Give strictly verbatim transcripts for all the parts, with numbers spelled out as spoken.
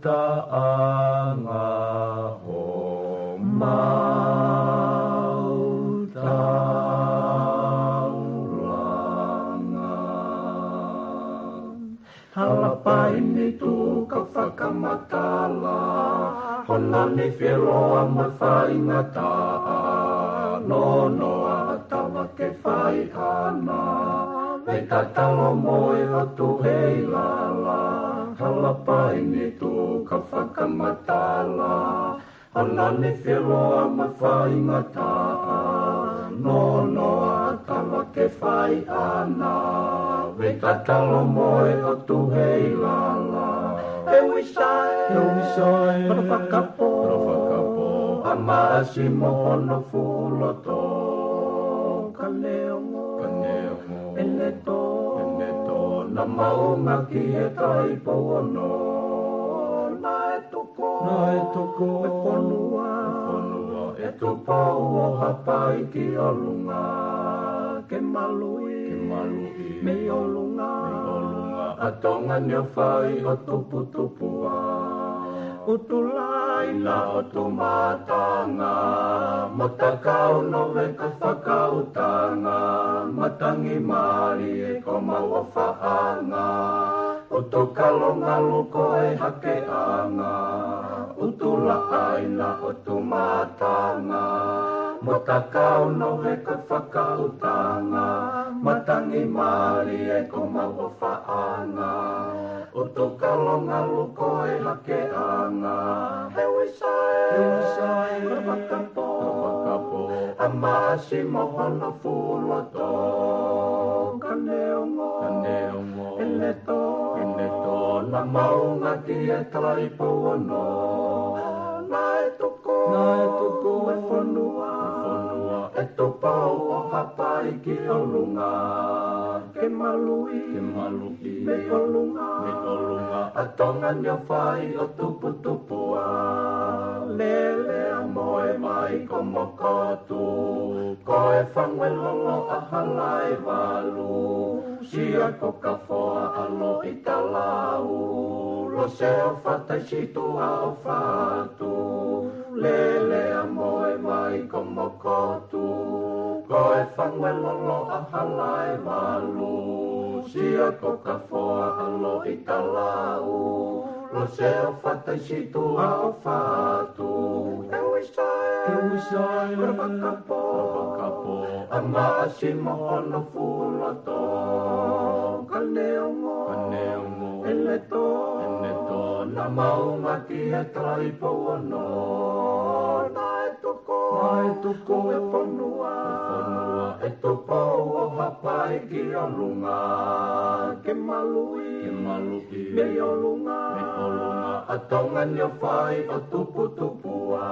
taʻanga homau taulanga. Hala paini tuku fakamatala, hono nifi loa mo e faingataʻa, nonoa ʻa Tavake Faiʻana, vei tatalo mo e ʻOtu Heilala. Hala paini tuku fakamatala, hono nifi loa mo e faingataʻa, nonoa ʻa Tavake Faiʻana, vei tatalo mo e ʻOtu Heilala. ʻE Uisa ē, ʻe Uisa ē, kolo fakapō, kolo fakapō, ʻa Maʻasi mo hono fuʻu loto, ka neongo, ka neongo ʻene tō, ʻene tō, naʻa mau ngāueʻaki e Taipou Ono, naʻe tuku, naʻe tuku e fonua, e fonua ʻe Tupou ʻo Haʻapai ki ʻolunga, ke maluʻi, ke maluʻi mei ʻolunga, mei ʻolunga, ʻa Tonga ni ʻo fai ʻo tuputupuʻa. ʻUtulai na ʻo Tumatanga, mo Takau Noveka Fakautanga, matangi mālie ko mau ʻofaʻanga, ʻUtukalo Ngalu ko e hakeʻanga, ʻUtulaʻaina ʻo Tumatanga, mo Takau Noveka Fakautanga, matangi mālie ko mau ʻofaʻanga, ʻUtukalo Ngalu ko e hakeʻanga. ʻE Uisa ē, ʻe Uisa ē, kolo fakapō, kolo fakapō, ʻa Maʻasi mo hono fuʻu loto, ka neongo, ka neongo ʻene tō, ʻene tō, naʻa mau ngāueʻaki e Taipou Ono, naʻe tuku, naʻe tuku e fonua, e fonua ʻe Tupou ʻo Haʻapai ki ʻolunga, ke maluʻi, ke maluʻi mei ʻolunga, mei ʻolunga, ʻa Tonga ni ʻo fai ʻo tuputupuʻa. Lele ʻa Moʻevai ko Mokotu, ko e Fanguelolo ʻa Halaevalu, Sia ko Kafoa ʻa Loʻitalau, Lose ʻo Fataisituʻa ʻo Fatu, Lele ʻa Moʻevai ko Mokotu, ko e Fanguelolo ʻa Halaevalu, Sia ko Kafoa ʻa Loʻitalau, Lose ʻo Fataisituʻa ʻo Fatu. ʻE Uisa ē, ʻe Uisa ē, kolo fakapō, kolo fakapō, ʻa Maʻasi mo hono fuʻu loto, ka neongo, ka neongo ʻene tō, ʻene tō, naʻa mau ngāueʻaki e Taipou Ono, naʻe tuku, naʻe tuku e fonua, e fonua ʻe Tupou ʻo Haʻapai ki ʻolunga, ke maluʻi, ke maluʻi mei ʻolunga, mei ʻolunga, ʻa Tonga ni ʻo fai ʻo tuputupuʻa.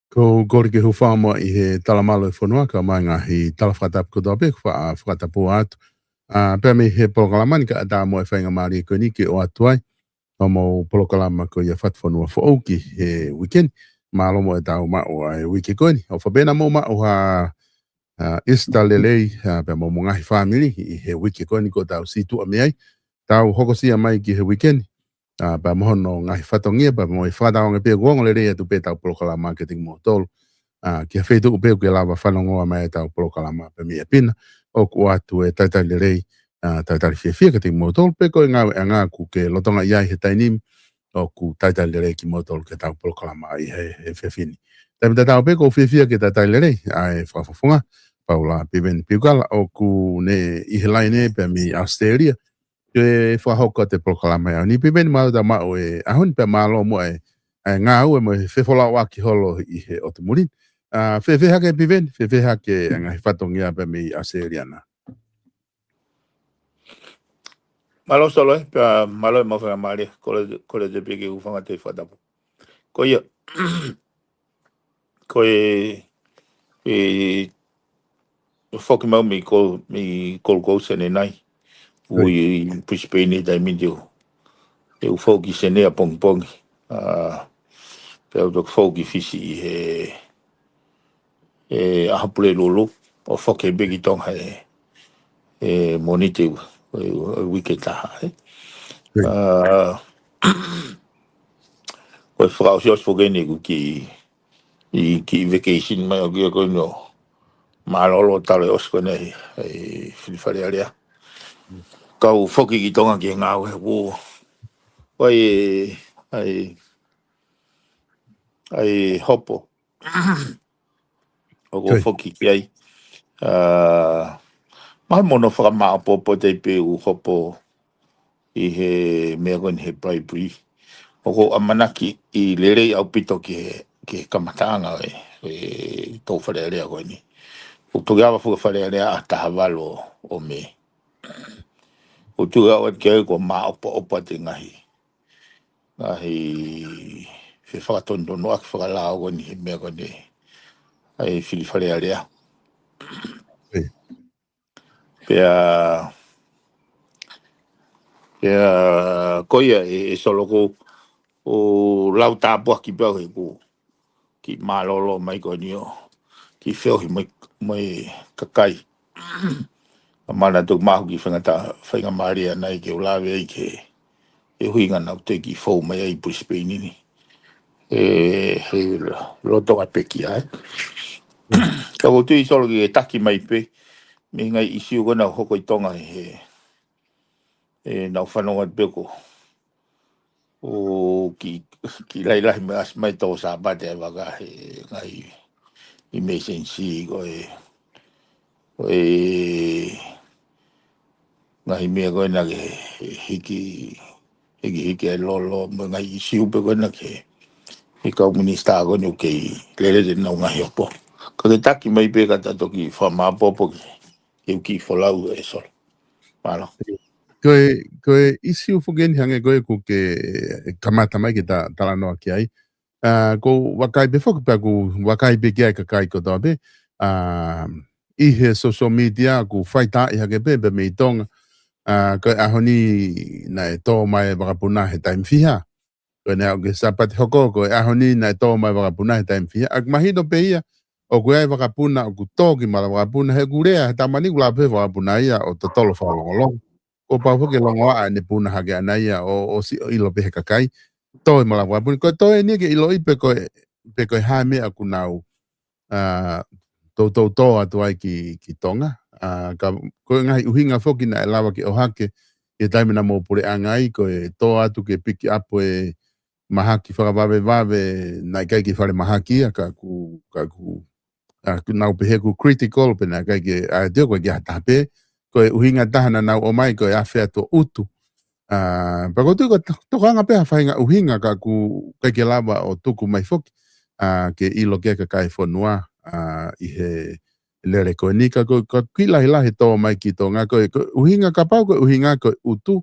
Ko u kole ke u hūfanga muʻa ʻi he talamalu ʻo e fonua, kae ʻumaʻā e ngaahi tala fakatapu kotoa pē kuo fa-, fakatapua atu. ʻA, pea mei he polokalama ni kae ʻatā muʻa e faingamālie ko eni ke ʻoatu ai ʻa hoʻomou polokalama ko ia Fatufonua Foʻou ki he uike ni. Mālō muʻa ʻetau maʻu ʻa e uike ko eni. ʻOku faʻa pehē naʻa mou maʻu ha, ʻa, Easter lelei, ʻa, pea mo homou ngaahi fāmili ʻi he uike ko eni kuo tau situʻa mei ai. Tau hokosia mai ki he uike ni, ʻa, pea mo hono ngaahi fatongia, pea mo e fakatauange pē ʻoku ongo lelei atu pē ʻetau polokalama kiate kimoutolu, ʻa, ki ha feituʻu pē ʻoku ke lava fanongoa mai ʻetau polokalama pē mei ʻapi na. ʻOku ʻoatu e talitali lelei, ʻa, talitali fiefia kiate kimoutolu pē ko e ngāueʻanga ʻoku ke lolotonga ʻi ai he taimi ni, ʻoku talitali lelei kimoutolu ki heʻetau polokalama ʻi he, he efiafi ni. Taimi tatau pē ʻoku ou fiefia ke talitali lelei ʻa e fakafofonga, Paula Piveni Piukala, ʻoku ne ʻi he laine pē mei ʻAositelēlia, ke fakahoko atu e polokalama ʻi he ʻaho ni. Piveni, mālō ʻetau maʻu e ʻaho ni pea mālō muʻa e, e ngāue mo e fefolauʻaki holo ʻi he ʻotu muli ni. ʻA, fēfē hake Piveni, fēfē hake e ngaahi fatongia pē mei ʻAositelēlia na? Mālō Solo ē, pea mālō e maʻu faingamālie, kole, kole atu pē ke u hūfanga atu he fakatapu. Ko ia, ko e, e, foki mai au mei Gold, mei Gold Coast ʻanenai. ʻOi. ʻOku ou ʻi Brisbane he taimi ni, ʻoku ou foki ʻanenai ʻapongipongi. ʻA, pea u toki foki ki Fisi ʻi he, he ʻaho Pulelulu, ʻo foki pē ki Tonga he, ʻe Mōnite ʻo e, ʻo e uike ʻe taha, ē. Ko e fakaʻosiʻosi foki eni ʻeku kiʻi, kiʻi vacation mai ʻaʻaku ia ko eni ʻo mālōlō talu e ʻosi ko eni ʻa e fili Fale Alea. Kau foki ki Tonga ki he ngāue ʻoku, ʻa e, ʻa e, ʻa e hopo ʻoku ou foki ki ai. ʻA, mahalo mo hono fakamāʻopoʻopo ʻi he taimi pē ʻoku hopo ʻi he meʻa ko eni he bribery. ʻOku ou ʻamanaki ʻe lelei ʻaupito ki he, ki he kamataʻanga ʻo e, ʻo e tō Fale Alea ko eni. ʻOku toki ava foki Fale Alea ʻaho taha valu ʻo Mē. ʻOku tuʻu ʻaʻaku ki ai kuo māʻopoʻopo atu e ngaahi ngaahi fefakatonutonu ʻaki fakalao ko eni he meʻa ko eni ʻa e fili Fale Alea. Pea, pea ko ia ʻe, ʻe Solo, ʻoku ou lau tāpuaki pē au he ʻoku kiʻi mālōlō mai ko eni ʻo kiʻi feohi mai, mai kakai. Ka mana tau mahu ki faingata, faingamālie ʻanai ke u lave ai ki he ʻuhinga naʻa ku toe kiʻi fou mai ai ʻi Brisbane ni. ʻE, he loto ʻa peki ai. Ka ʻoku ou tui Solo ke taki mai pē mei he ngaahi ʻisiū ko ena ʻoku hoko ʻi Tonga he, he naʻa ku fanongo pē ko ʻoku kiʻi, kiʻi lahilahi mai ʻasi mai tō Sāpate ʻa e vaka he ngaahi emergency ko e, ko e ngaahi meʻa ko ena ke hiki, hiki, hiki ʻa e lolo mo e ngaahi ʻisiū pē ko ena ki he kau minisitā ko eni ʻoku kei lele ʻenau ngaahi hopo. Ka ke taki mai pē ka ta toki fakamāʻopoʻopo ki he, ki he kiʻi folau ʻe Solo. Mālō. Ko e, ko e ʻisiū foki eni hangē ko ē ʻoku ke kamata mai ke ta talanoa ki ai. ʻA, ʻoku ou vakai pē foki pea ʻoku ou vakai pē ki ai kakai kotoa pē. ʻA, ʻi he social media ʻoku faitaaʻi hake pē, pē mei Tonga. ʻA, ko e ʻaho ni naʻe tō mai e vakapuna he taimi fiha. Ko ena ʻoku ke Sāpate hoko, ko e ʻaho ni naʻe tō mai e vakapuna he taimi fiha. ʻA, ʻoku mahino pē ia, ʻoku ʻi ai e vakapuna ʻoku tō ki malaʻe vakapuna, he ʻoku lea, he taimi ni ʻoku lava pē vakapuna ia ʻo totolo fakalongolongo. Kuo pau foki ke longoaʻa ʻene puna hake ʻana ia ʻo, ʻo siʻi ʻilo pē he kakai. Tō ʻi malaʻe vakapuna. Ko e tō eni ke ʻiloʻi pe ko e, pe ko e hā e meʻa ʻoku nau, ʻa, toutou tō atu ai ki, ki Tonga. ʻA, ka, ko e ngaahi ʻuhinga foki naʻe lava ke ʻohake ʻi he taimi naʻa mou puleʻanga ai, ko e tō atu ke piki ʻapu e mahaki fakavavevave naʻe ʻikai ke falemahaki ia, ka ʻoku, ka ʻoku ʻa, ʻoku nau pehē ʻoku critical, pea naʻe ʻikai ke, ʻa, te ko e ke hatape, ko e ʻuhinga taha naʻa nau ʻomai, ko e afe atu ʻo ʻutu. ʻA, pea ʻoku ou tui ko e to-, tokanga pē ha faʻahinga ʻuhinga ka ʻoku ʻikai ke lava ʻo tuku mai foki, ʻa, ke ʻilo ki ai e kakai e fonua, ʻa, ʻi he lele ko eni ka ko, ka kiʻi lahilahi e tō mai ki Tonga, ko e, ko e ʻuhinga kapau, ko e ʻuhinga ko e ʻutu,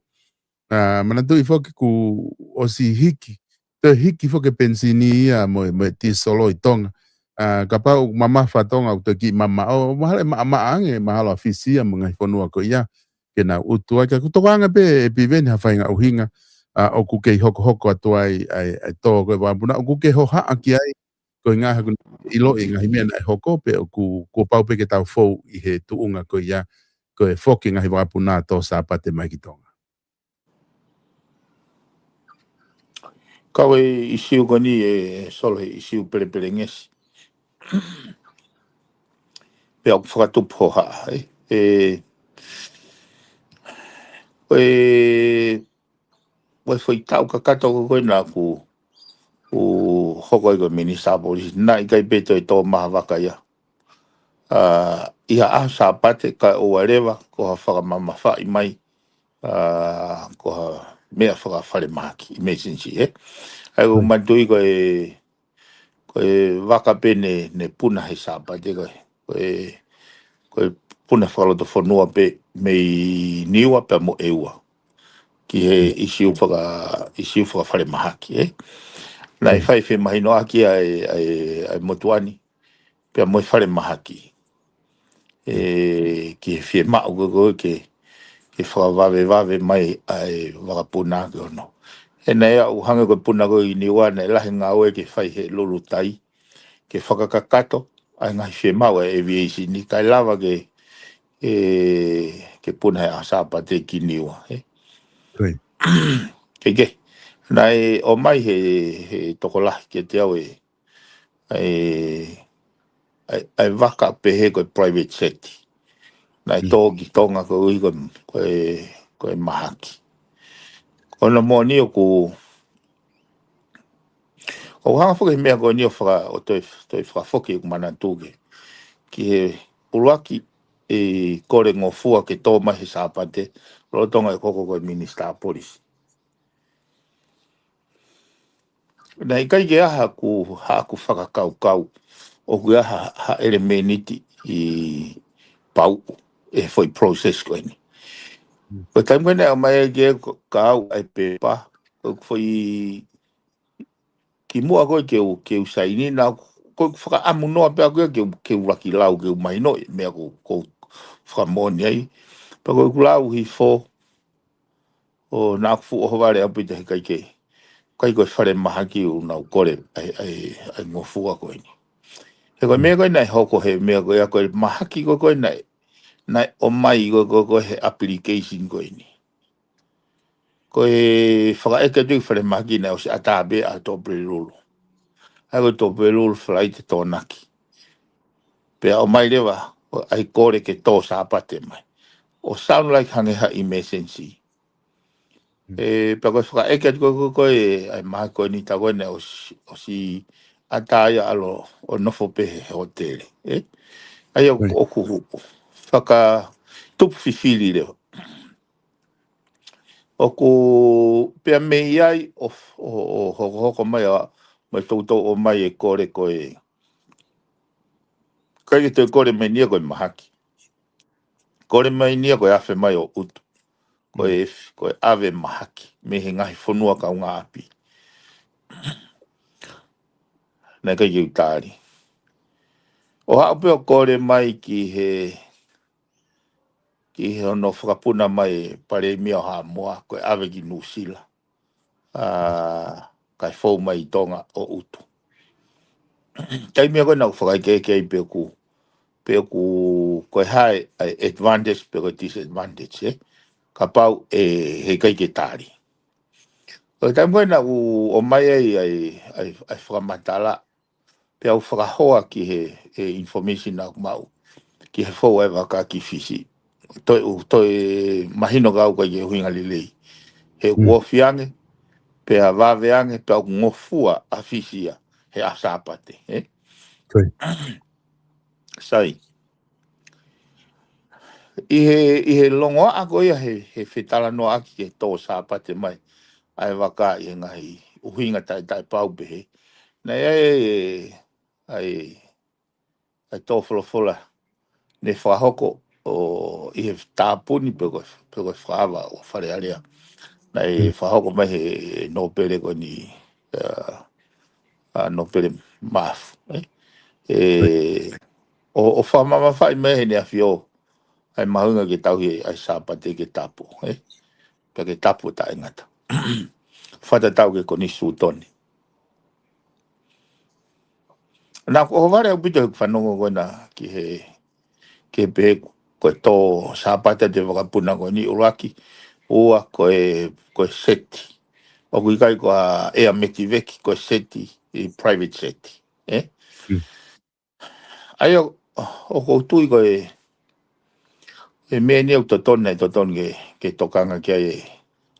ʻA, manatuʻi foki kuo ʻosi hiki. Toe hiki foki e penisini ia mo e, mo e tīsolo ʻi Tonga. ʻA, kapau ʻoku mamafa Tonga ʻoku toe kiʻi mamaʻo, mahalo ʻe maʻamaʻa ange, mahalo ʻa Fisi ia mo e ngaahi fonua ko ia ke nau ʻutu ai. Ka ʻoku tokanga pē ʻe Piveni ha faʻahinga ʻuhinga, ʻa, ʻoku kei hokohoko atu ai, ʻa e, ʻa e tō ko e vakapuna, ʻoku ke hohaʻa ki ai, ko e ngaahi ʻoku ʻiloʻi e ngaahi meʻa naʻe hoko, pe ʻoku, kuo pau pē ke tau fou ʻi he tuʻunga ko ia, ko e foki e ngaahi vakapuna tō Sāpate mai ki Tonga. Kau e ʻisiū ko eni ʻe Solo he ʻisiū pelepelengesi. Pea ʻoku fakatupu hohaʻa, ē. ʻE, ʻe, ʻe foʻi taʻu kakato ko ē naʻa ku, ku hoko ai ko e minisitā polisi. Naʻe ʻikai pē toe tō mai ha vaka ia. ʻA, ʻi ha ʻaho Sāpate kae ʻoua leva ko ha fakamamafaʻi mai, ʻa, ko ha meʻa fakafalemaʻaki, emergency, ē. ʻA ia ʻoku manatuʻi ko e, ko e vaka pē ne, ne puna he Sāpate ko e, ko e, ko e puna fakalotofonua pē mei Niua pea mo ʻEua. Ki he ʻisiū faka-, ʻisiū fakafalemaʻaki, ē. Naʻe fai femahinoʻaki ʻa e, ʻa e, ʻa e motuʻa ni pea mo e falemahaki. ʻE, ki he fiemaʻu ko ē ke, ke fakavavevave mai ʻa e vakapuna ke ono. ʻE naʻe aʻu hangē ko e puna ko ē ʻi Niua naʻe lahi e ngāue ke fai he lulutai, ke fakakakato ʻa e ngaahi fiemaʻu ʻa e aviation ni kae lava ke, ʻe, ke puna he ʻaho Sāpate ki Niua, ē. Koe. Ke ke. Naʻe ʻomai he, he tokolahi kiate au ē, ʻa e, ʻa e, ʻa e vaka pehē ko e private jet. Naʻe Mm. tō ki Tonga koeʻuhi ko e, ko e, ko e mahaki. Ko hono moʻoni ʻoku, ʻoku hanga foki he meʻa ko eni ʻo faka-, ʻo toe, toe fakafoki ʻeku manatu ki he, ki he ʻuluaki ʻi he kole ngofua ke tō mai he Sāpate, lolotonga ʻeku hoko ko e Minisitā Polisi. Naʻe ʻikai ke ʻi ai haku, haku fakakaukau ʻoku ʻi ai ha, ha ʻelemēniti ʻi pauʻu ʻe he foʻi process ko eni. Mm. Ko e taimi ko ē naʻe ʻomai ai ke ka au ʻa e pepa, ko e foʻi kimuʻa ko ē ke u, ke u saini, naʻa ko e fakaʻamu noa pē ʻaʻaku ia ke u, ke u laki lau, ke u mahinoʻi e meʻa ko, ko u fakamoʻoni ai. Pea ko ʻeku lau hifo, ʻo naʻa ku fuʻu ʻohovale ʻaupito he ʻikai ke, ʻikai ko e falemahaki ʻoku nau kole ʻa e, ʻa e, ʻa e ngofua ko eni. He ko e Mm. meʻa ko ē naʻe hoko he meʻa ko ia ko e mahaki ko ē ko ē naʻe, naʻe ʻomai ko ē ko ē ko ē he application ko eni. Ko e fakaʻeke atu e falemahaki naʻe ʻosi ʻatā pē ʻa Tuʻapulelulu. ʻA ia ko Tuʻapulelulu, Falaite, Tokonaki. Pea ʻomai leva ʻa e kole ke tō Sāpate mai. ʻO sound like hangē ha emergency. Mm. Ē, pea ko e fakaʻeke atu ko ē ko ē ko ē ʻa e mahaki ko eni, tā ko ē naʻe ʻosi, ʻosi ʻatā ia ʻalu ʻo nofo pē he hōtele, ē? ʻA ia ʻoku, Right. ʻoku fakatupu fifili leva. ʻOku pea mei ai ʻo, ʻo, ʻo hokohoko mai ʻa, mai toutou ʻomai e kole ko ē. ʻIkai ke toe kole mai eni ia ko e mahaki. Kole mai eni ia ko e afe mai ʻo ʻutu. Ko e, Mm. ko e ʻave mahaki mei he ngaahi fonua kaungāʻapi. Naʻe ʻikai ke u tali. ʻO haʻu pē ʻo kole mai ki he, ki he hono fakapuna mai e Palēmia ʻo Haʻamoa, ko e ʻave ki Nuʻusila. ʻA, kae fou mai ʻi Tonga ʻo ʻutu. Taimi ia ko ē naʻa ku fakaʻekeʻeke ai pe ʻoku, pe ʻoku ko e hā e, ʻa e advantage pe ko e disadvantage, ē? Kapau ʻe, he ʻikai ke tali. Ko e taimi ko ē naʻa ku ʻomai ai, ʻa e, ʻa e, ʻa e fakamatala, pea u fakahoa ki he, he information naʻa ku maʻu, ki he fou ʻa e vaka ki Fisi. Toe u, toe mahino kia au ʻikai ke ʻuhinga lelei. He ʻoku Mm. ofi ange, pea vave ange, pea ʻoku ngofua ʻa Fisi ia he ʻaho Sāpate, ē? Koe. Sai. ʻI he, ʻi he longoaʻa ko ia he, he fetalanoaʻaki ke tō Sāpate mai ʻa e vaka ʻi he ngaahi ʻuhinga taʻetaʻepau pehē, naʻe ʻi ai e, ʻa e, ʻa e tō folofola ne fakahoko ʻo ʻi he tāpuni pe ko e, pe ko e fakaava ʻo Fale Alea. Naʻe Mm. fakahoko mai he nōpele ko eni, ʻa, ʻa, nōpele Mafu, ē? ʻE, ʻo, ʻo fakamamafaʻi mai he ʻEne ʻAfio ʻa e mahuʻinga ke tauhi ʻa e Sāpate ke tapu, ē? Pea ke tapu taʻengata. Fakatatau ki he konisitūtone. Naʻa ku ʻohovale ʻaupito he ʻeku fanongo ko ena ki he, ki he pehē ko e tō Sāpate ʻa e vakapuna ko eni, ʻuluaki, ua ko e, ko e seti. ʻOku ʻikai ko ha ʻea metiveki, ko e seti, ʻi private seti, ē? Mm. ʻA ia, ʻoku ou tui ko e, e meʻa eni ʻoku totonu, ʻe totonu ke, ke tokanga ki ai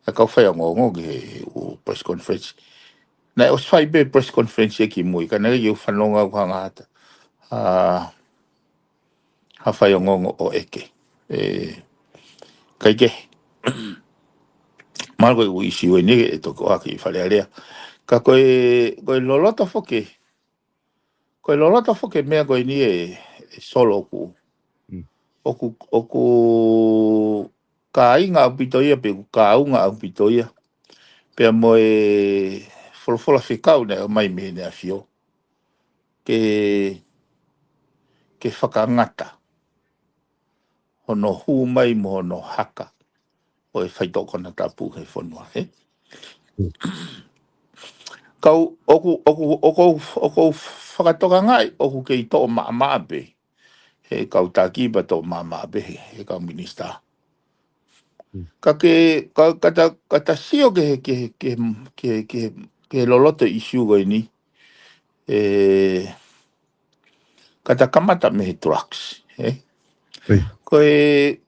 ʻa e kau faiongoongo ki he ʻū press conference. Naʻe ʻosi fai pē press conference ia kimui, ka naʻe ʻikai ke u fanongo au ha ngata ha, ha faiongoongo ʻo ʻeke. ʻE, ʻikai ke. Mahalo ko e ʻū ʻīsiu eni ʻe toki ʻohake ʻi Fale Alea. Ka ko e, ko e loloto foki, ko e loloto foki e meʻa ko eni ē, ʻe Solo, ʻoku, Mm. ʻoku, ʻoku kāinga ʻaupito ia, pe ʻoku kaunga ʻaupito ia. Pea mo e folofola fekau naʻe ʻomai mei he ʻEne ʻAfio. Ke, ke fakangata hono hū mai mo hono haka ʻo e faitoʻo konatapu he fonua, ē? Mm. Kau, ʻoku, ʻoku, ʻoku, ʻoku ou fakatokangaʻi ʻoku kei toʻo maʻamaʻa pē he kau taki pea toʻo maʻamaʻa pē he, he kau minisitā. Ka ke, ka, ka ta, ka ta sio ki he, ki he, ki he, ki he, ki he, ki he loloto ʻisiū ko eni, ē, ka ta kamata mei he drugs, ē? Ko e,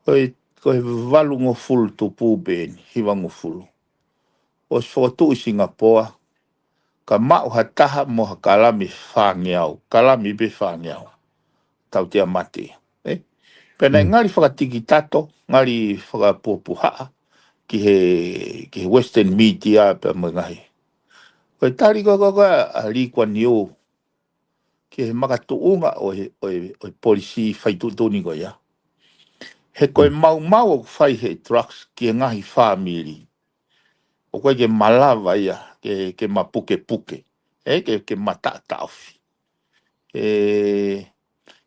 ko e, ko e valungofulu tupu pē eni, hivangofulu. ʻOsi fokotuʻu ʻi Singapoa, ka maʻu ha taha mo ha kalami fāngeau, kalami pē fāngeau, tautea mate. Ē? Pea naʻe ngali fakatikitato, ngali fakapuhapuhaʻa ki he, ki he Western media pea mo e ngaahi. Ko e tali ko ē ko ē ʻa Lee Kuan Yew ki he makatuʻunga ʻo e, ʻo e, ʻo e polisī fai tuʻutuʻuni ko ia. He ko e maumau ʻoku fai he drugs ki he ngaahi fāmili, ʻoku ʻikai ke malava ia ke, ke mapukepuke, ē, ke, ke mataʻotaʻofi. Ē,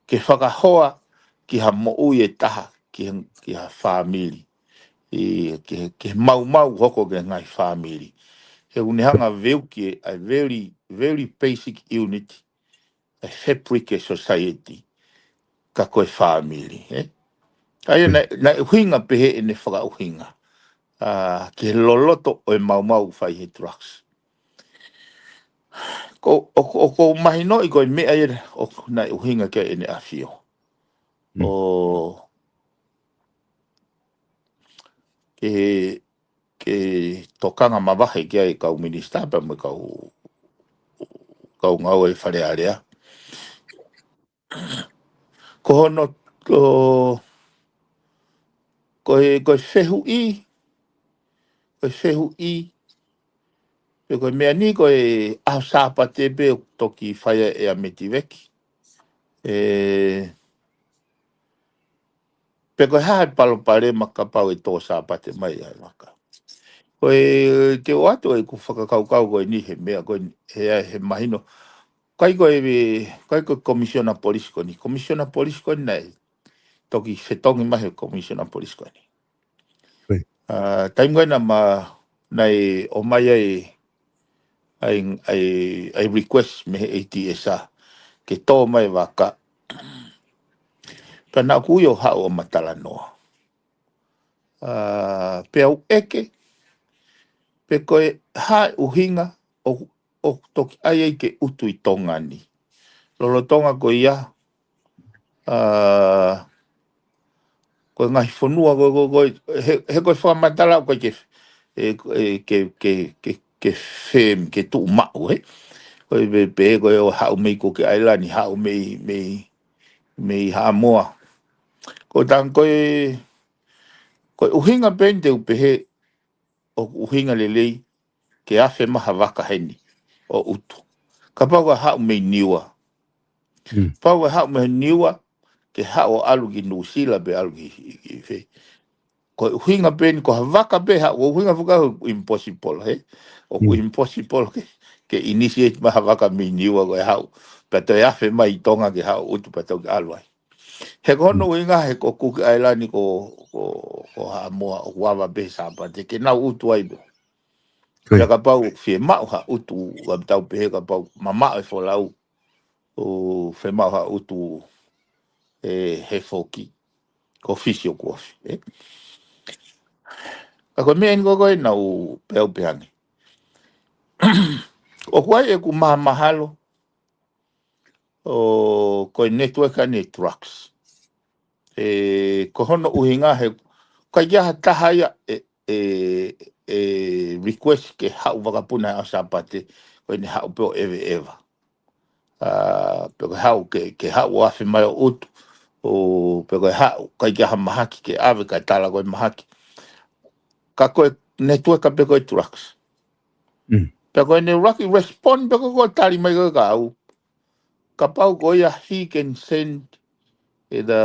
ke fakahoa ki ha moʻui ʻe taha, ki ha, ki ha fāmili. ʻI, ki, ki he maumau hoko ki he ngaahi fāmili. He ʻoku ne hanga veuki ʻa e very, very basic unit, ʻa e fabric ʻa e society, ka ko e fāmili, ē? ʻA ia naʻe, naʻe ʻuhinga pehē ʻene fakaʻuhinga, ā, ki he loloto ʻo e maumau fai he drugs. Ko, ʻo, ʻo, ʻoku ou mahinoʻi ko e meʻa ia ʻoku naʻe ʻuhinga ki ai ʻEne ʻAfio. ʻO ke, ke tokanga mavahe ki ai kau minisitā pea mo e kau, kau ngāue Fale Alea. Ko hono, ko, ko e, ko e fehuʻi, ko e fehuʻi, pe ko e meʻa ni ko e ʻaho Sāpate pē ʻoku toki fai ai e metiveki. Ē, pe ko e hā e palopalema kapau ʻe tō Sāpate mai ʻa e vaka. Ko e te u ʻoatu ʻeku fakakaukau ko eni he meʻa ko eni, he, he mahino. ʻIkai ko e, ʻikai ko e komisiona polisi ko eni. Komisiona polisi ko eni naʻe toki fetongi mai he komisiona polisi ko eni. Ā, taimi ko ē naʻa ma, naʻe ʻomai ai, ai, ai, ai request mei he ATSA ke tō mai vaka. Pea naʻa ku ʻi ʻo haʻu ʻo ma talanoa. Ā, pea u ʻeke, pe ko e hā e ʻuhinga ʻo, ʻoku toki ʻai ai ke utu ʻi Tonga ni. Lolotonga ko ia, ā, ko e ngaahi fonua ko, ko, ko, he, he ko e fakamatala ko e ke, e, e, ke, ke, ke, ke fem, ke tuʻu maʻu, ē. Ko e pe, pe, ko e ʻo haʻu mei Kuki ʻAilani, haʻu mei, mei, mei Haʻamoa. Ko tang ko e, ko e ʻuhinga pē eni te u pehē, ʻoku ʻuhinga lelei, ke afe mai ha vaka heni, ʻo utu. Kapau ʻe haʻu mei Niua. Pau ʻe haʻu mei Niua, ke haʻu ʻo ʻalu ki Nuʻusila pe ʻalu ki, ki, ki fē. Ko e ʻuhinga pē eni, ko ha vaka pē haʻu, ko e ʻuhinga vaka ʻoku impossible, he? ʻOku impossible ke, ke initiate mai ha vaka mei Niua ko e haʻu. Pea toe afe mai ʻi Tonga ke haʻu utu pea toe ʻalu ai. He ko hono ʻuhinga he ko Kuki ʻAilani ko, ko, ko Haʻamoa ʻoku ava pē Sāpate ke nau utu ai pē. Pea kapau fiemaʻu ha utu, ka tau pehē kapau mamaʻo e folau, ʻo fiemaʻu ha utu ʻe he foki, ko Fisi ʻoku ofi, ē? Ka ko e meʻa eni ko ē ko ē naʻa ku pehē au pē ange. ʻOku ʻi ai ʻeku mahamahalo, ʻo ko e network ʻa e drugs. Ē, ko hono ʻuhinga he, ʻikai ke ʻi ai ha taha ia ʻe, ʻe, ʻe request ke haʻu vakapuna he ʻaho Sāpate, ko ʻene haʻu pē ʻo ʻeveʻeva. Ā, pe ko e haʻu ke, ke haʻu ʻo afe mai ʻo utu, ʻo pe ko e haʻu, ʻikai ke ʻi ai ha mahaki ke ʻave kae tala ko e mahaki. Ka ko e network pē ko e drugs. Pea ko ʻene ʻuluaki respond pē ko ē ko e tali mai ko ē kia au. Kapau ko ia he can send ʻi the,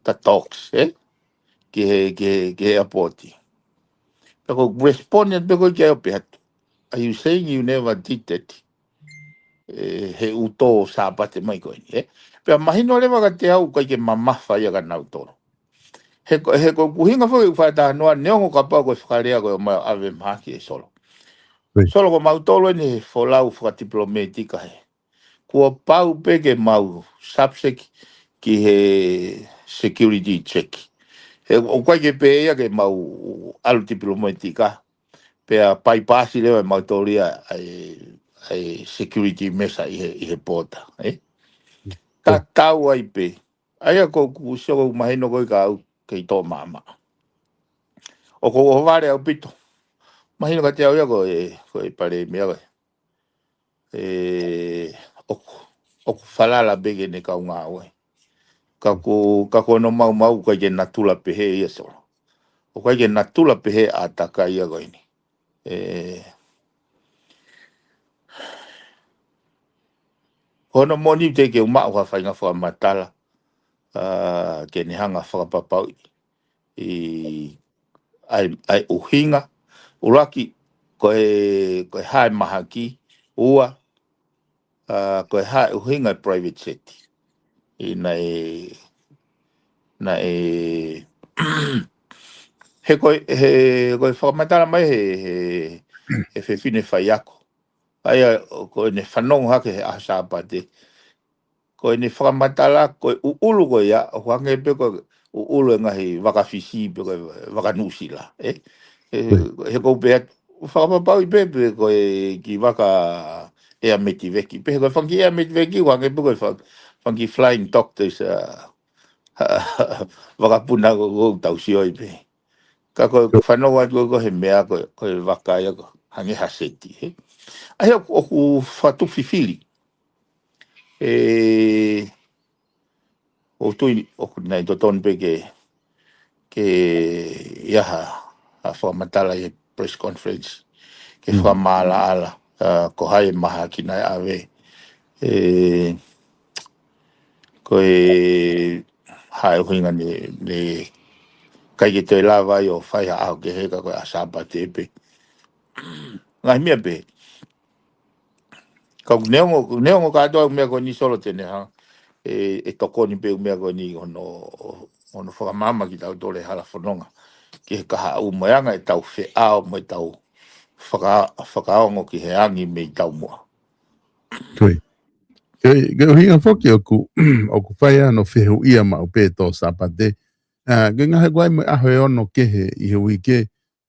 the dogs, ē? Ki he, ki he, ki he airport. Pea ko e respond pē ko ē kia au pē atu. Are you saying you never did that? Ē, he ʻoku tō Sāpate mai ko eni, ē? Pea mahino leva kiate au ʻikai ke mamafa ia kia nautolu. He ko, he ko ʻeku ʻuhinga foki ʻeku fakatalanoa neongo kapau ko e fakalea ko e ʻomai ʻo ʻave mahaki ʻe Solo. Solo ko mautolu eni he folau fakatipilōmētika he. Kuo pau pē ke mau subject ki he security check. He ʻoku ʻikai ke pehē ia ke mau ʻalu tipilōmētika, pea bypass leva ʻe mautolu ia ʻa e, ʻa e security measure ʻi he, ʻi he border, ē? Tatau ai pē. ʻA ia ko ʻeku sio ʻoku mahino ko ē ka au kei tō maʻamaʻa. ʻOku ou ʻohovale ʻaupito. Mahino kiate au ia ko e, ko e palēmia ko ē. ʻE, ʻoku, ʻoku falala pē ki heʻene kau ngāue. Ka ko, ka ko hono maumau ʻoku ʻikai ke natula pehē ia Solo. ʻOku ʻikai ke natula pehē ʻa e ʻātakai ia ko eni. ʻE, ko hono moʻoni teʻeki ke u maʻu ha faʻahinga fakamatala, ʻa, ke ne hanga fakapapauʻi ʻa e, ʻa e ʻuhinga. ʻUluaki, ko e, ko e hā e mahaki. Ua, ʻa, ko e hā e ʻuhinga e private jet. ʻI naʻe, naʻe, he ko e, he, ko e fakamatala mai he, he, he fefine faiako. ʻA ia, ko ʻene fanongo hake he ʻaho Sāpate. Ko ʻene fakamatala, ko e ʻuʻulu ko ia, ʻoku hangē pē ko e ʻuʻulu e ngaahi vaka Fisi pe ko e vaka Nuʻusila, ē? ʻE, he ʻoku ou pehē atu, fakapapauʻi pē, pe ko e kiʻi vaka ʻea metiveki. Pe ko e fanga kiʻi ʻea metiveki, ʻoku hangē pē ko e fa-, fanga kiʻi flying doctors, ʻa, vakapuna ko, ko ʻetau sio ai pē. Ka ko e fanongo atu ko e meʻa ko, ko e vaka ia ko, hangē ha seti, ē? ʻA ia ʻoku, ʻoku fatufifili. ʻE, ʻoku ou tui ʻoku nau totonu pē ke, ke ʻi ai ha, ha fakamatala ʻi he press conference. Ke fakamaʻalaʻala, ʻa, ko hai e mahaki naʻe ʻave. ʻE, ko e hā e ʻuhinga ne, ne ʻikai ke toe lava ai ʻo fai ha ʻaho kehe ka ko e ʻaho Sāpate pē. Ngaahi meʻa pē. Ka ʻoku neongo, neongo kātoa e meʻa ko eni Solo te ne hanga ʻe, ʻe tokoni pē e meʻa ko eni hono, hono fakamaama kitautolu he hala fononga. Ki he kahaʻu mo e anga ʻetau feʻao mo ʻetau faka-, fakaongo ki he angi mei taumuʻa. Ko e, ko e, ko e ʻuhinga foki ʻoku, ʻoku fai ai hono fehuʻia maʻu pē tō Sāpate. ʻA, ko e ngaahi ko ai mo e ʻaho ʻe ono kehe ʻi he uike,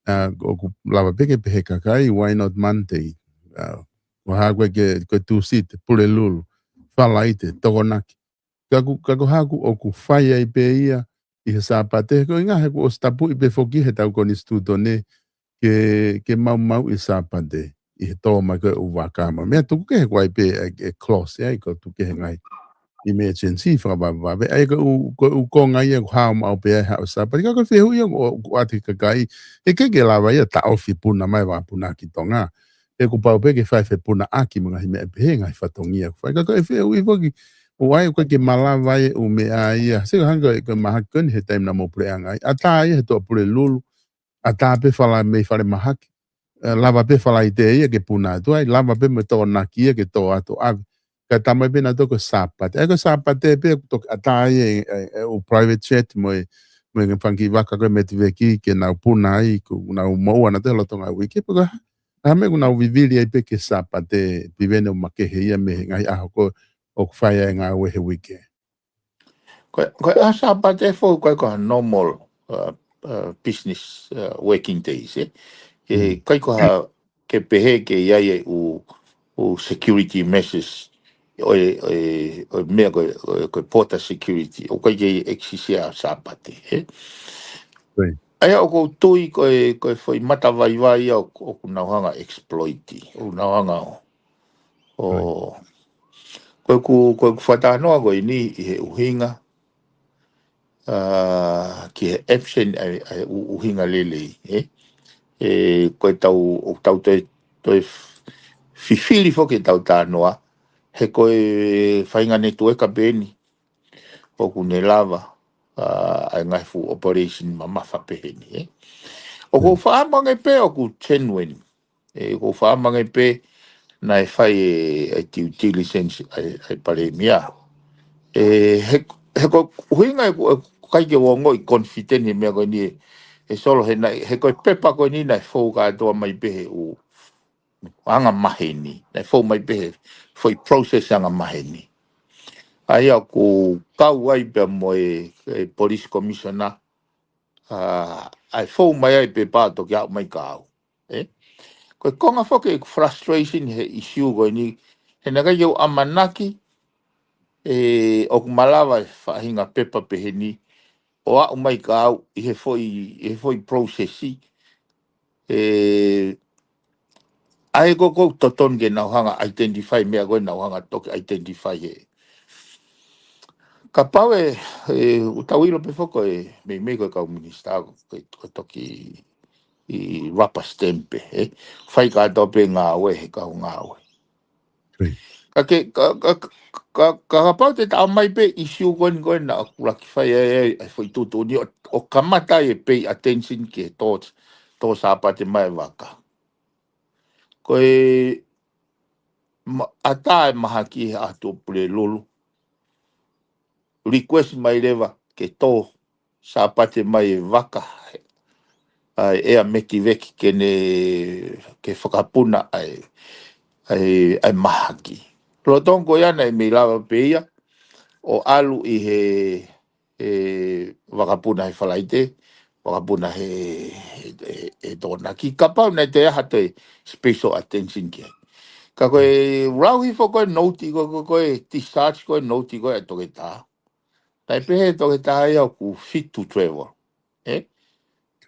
ʻa, ʻoku lava pē ke pehē kakai, why not Monday? ʻA, ko e hā ko ē ke, ko e Tūsite, Pulelulu, Falaite, Tokonaki. Ka ʻoku, ka ko e hā ʻoku, ʻoku fai ai pē ia ʻi he Sāpate, ko e ʻuhinga he kuo ʻosi tapuʻi pē foki he tau konisitūtone ke, ke maumauʻi Sāpate ʻi he tō mai ko ē ʻū vaka mo e meʻa, tuku kehe ko ai pē e, e clause ai, ko e tuku kehe ngaahi emergency fakavavevave. ʻA ia ko e ʻū, ko e ʻū konga ia ʻoku hao maʻu pē ai haʻo Sāpate. Ka ko e fehuʻi ia ʻoku, ʻoku ʻoatu ki he kakai, ʻe ʻikai ke lava ia ʻo taʻofi puna mai vaka puna ki Tonga. He kuo pau pē ke fai fepunaʻaki mo e ngaahi meʻa pehē, ngaahi fatongia ʻoku fai. Ka ko e fehuʻi foki, ʻoku ʻikai ke malava e ʻū meʻa ia. Sio hangē ko e, ko e mahaki ko eni he taimi naʻa mou puleʻanga ai. ʻAtā ia he Tuʻapulelulu, ʻatā pē Fala-, mei Falemahaki. ʻE, lava pē Falaite ia ke puna atu ai, lava pē mei Tokonaki ia ke tō atu ʻave. Ka tā mai pē naʻa tō ko e Sāpate. ʻA ia ko e Sāpate pē ʻoku toki ʻatā ai e, e, e ʻū private jet mo e, mo e fanga kiʻi vaka ko ē metiveki ke nau puna ai, ʻoku nau moʻua nautolu he lolotonga e uike. Pea ko e hā, hā e meʻa ʻoku nau vivili ai pē ki he Sāpate, Piveni, ʻo makehe ia mei he ngaahi ʻaho ko ē ʻoku fai ai e ngāue he uike. Ko e, ko e ʻaho Sāpate foki ʻoku ʻikai ko ha normal, uh, uh, business, uh, working days, ē? ʻE, ʻikai ko ha ke pehē ke ʻi ai e ʻū, ʻū security measures ʻo e, ʻo e, ʻo e meʻa ko e, ko e, ko e border security. ʻOku ʻikai ke exist ia ʻaho Sāpate, ē? ʻA ia ʻoku ou tui ko e, ko e foʻi matavaivai ia ʻoku, ʻoku nau hanga exploit, ʻoku nau hanga ʻo, ʻo, ko ʻeku, ko ʻeku fakatalanoa ko eni ʻi he ʻuhinga, ʻa, ki he absent ʻa e, ʻa e ʻū, ʻuhinga lelei, ē? ʻE, ko e tau, ʻoku tau toe, toe f-, fifili foki ʻetau talanoa, he ko e faʻahinga netiueka pē eni ʻoku ne lava, ʻa, ʻa e ngaahi fuʻu operation mamafa peheni, ē? ʻOku ou faʻa ʻamange pē ʻoku genuine. ʻE, ʻoku ou faʻa ʻamange pē naʻe fai e, e due diligence ʻa e, ʻa e palēmia. ʻE, he, he ko e ʻuhinga ʻeku, ʻeku ʻikai ke u ongoʻi confident he meʻa ko eni ē, ē Solo he naʻe, he ko e pepa ko eni naʻe fou kātoa mai pē he ʻū anga maheni. Naʻe fou mai pē he foʻi process anga maheni. ʻA ia ʻoku kau ai pea mo e, e police commissioner, ʻa, ʻa e fou mai ai pē pea toki aʻu mai kia au. ʻE? Ko e konga foki ʻeku frustration he issue ko eni, he naʻe ʻikai ke u ʻamanaki, ʻe, ʻoku malava e faʻahinga pepa pehē ni, ʻo aʻu mai kia au ʻi he foʻi, ʻi he foʻi process, ʻe, ʻa e ko ʻoku totonu ke nau hanga identify meʻa ko ē nau hanga toki identify he. Kapau ʻe, ʻe, ʻoku tau ʻilo pē foki ʻe, meimei ko e kau minisitā ko e, ko e toki ʻi rubber stamp pē, ʻe. Fai kātoa pē ngāue he kau ngāue. Ka ke, ka, ka, ka, ka, kapau te ta ʻomai pē issue ko eni ko ē naʻa ku laki fai ai, ai, ai foʻi tuʻutuʻuni ʻo, ʻo kamata ai e pay attention ki he tō, tō Sāpate mai e vaka. Ko e ma-, ʻatā e mahaki he ʻaho Tuʻapulelulu. Request mai leva ke tō Sāpate mai e vaka ʻa e ʻea metiveki ke ne, ke fakapuna ʻa e, ʻa e, ʻa e mahaki. Lolotonga ko ia naʻe mei lava pē ia ʻo ʻalu ʻi he, e, vakapuna he Falaite, vakapuna he, he, he, he Tokonaki. Kapau naʻe toe ʻai ha toe special attention ki ai. Ka ko e lau hifo ko e note ko, ko, ko e discharge ko e note ko e toketā. Naʻe pehē toketā ia ʻoku fit to travel. ʻE?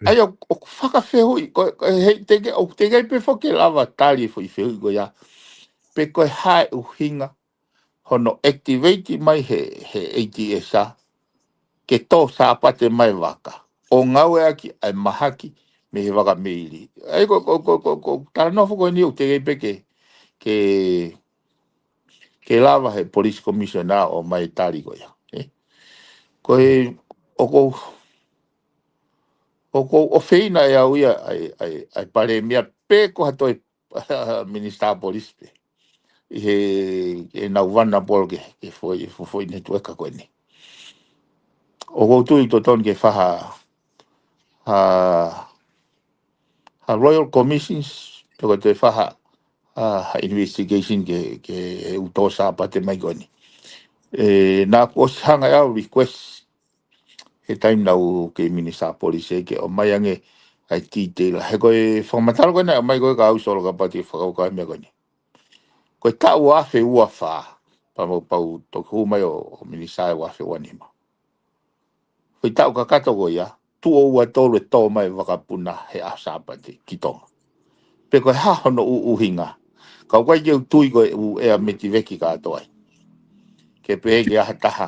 ʻA ia ʻoku, ʻoku fakafehuʻi, ko, ko e hei teke, ʻoku teʻeki ai pē foki ke lava tali e foʻi fehuʻi ko ia. Pe ko e hā e ʻuhinga, hono activate mai he, he A T S ʻa, ke tō Sāpate mai e vaka. ʻO ngāueʻaki ʻa e mahaki mei he vaka meili. ʻA ia ko, ko, ko, ko, ko, talanoa foki ko eni ʻoku teʻeki ai pē ke, ke, ke lava he police commissioner ʻo ʻomai tali ko ia. ʻE? Ko e, ʻoku, ʻoku ʻofeina ʻe au ia ʻa e, ʻa e, ʻa e palēmia pe ko ha toe minisitā polisi pē. ʻI he, ʻenau vana polo ke, ke foʻi, fo-, foʻi netiueka ko eni. ʻOku ou tui ʻoku totonu ke fai ha, ha, ha Royal Commissions, pe ko e toe fai ha, ha, ha investigation ke, ke he ʻū tō Sāpate mai ko eni. ʻE, naʻa ku ʻosi hanga ʻe au request he taimi naʻa ku kei minisitā polisi ke ʻomai ange ʻa e detail. He ko e fakamatala ko ē naʻe ʻomai ko ē kia au Solo kapau te u fakakaukau he meʻa ko eni. Ko e taʻu ua afe ua fā, pea mau pau toki hū mai ʻo, ʻo minisitā he ua afe ua nima. Ko e taʻu kakato ko ia, tuʻo ua tolu e tō mai e vakapuna he ʻaho Sāpate ki Tonga. Pe ko e hā hono ʻu-, ʻuhinga. Ka ʻoku ʻikai ke u tui ko e ʻū ʻea metiveki kātoa ia. Ke pehē ke ʻi ai ha taha.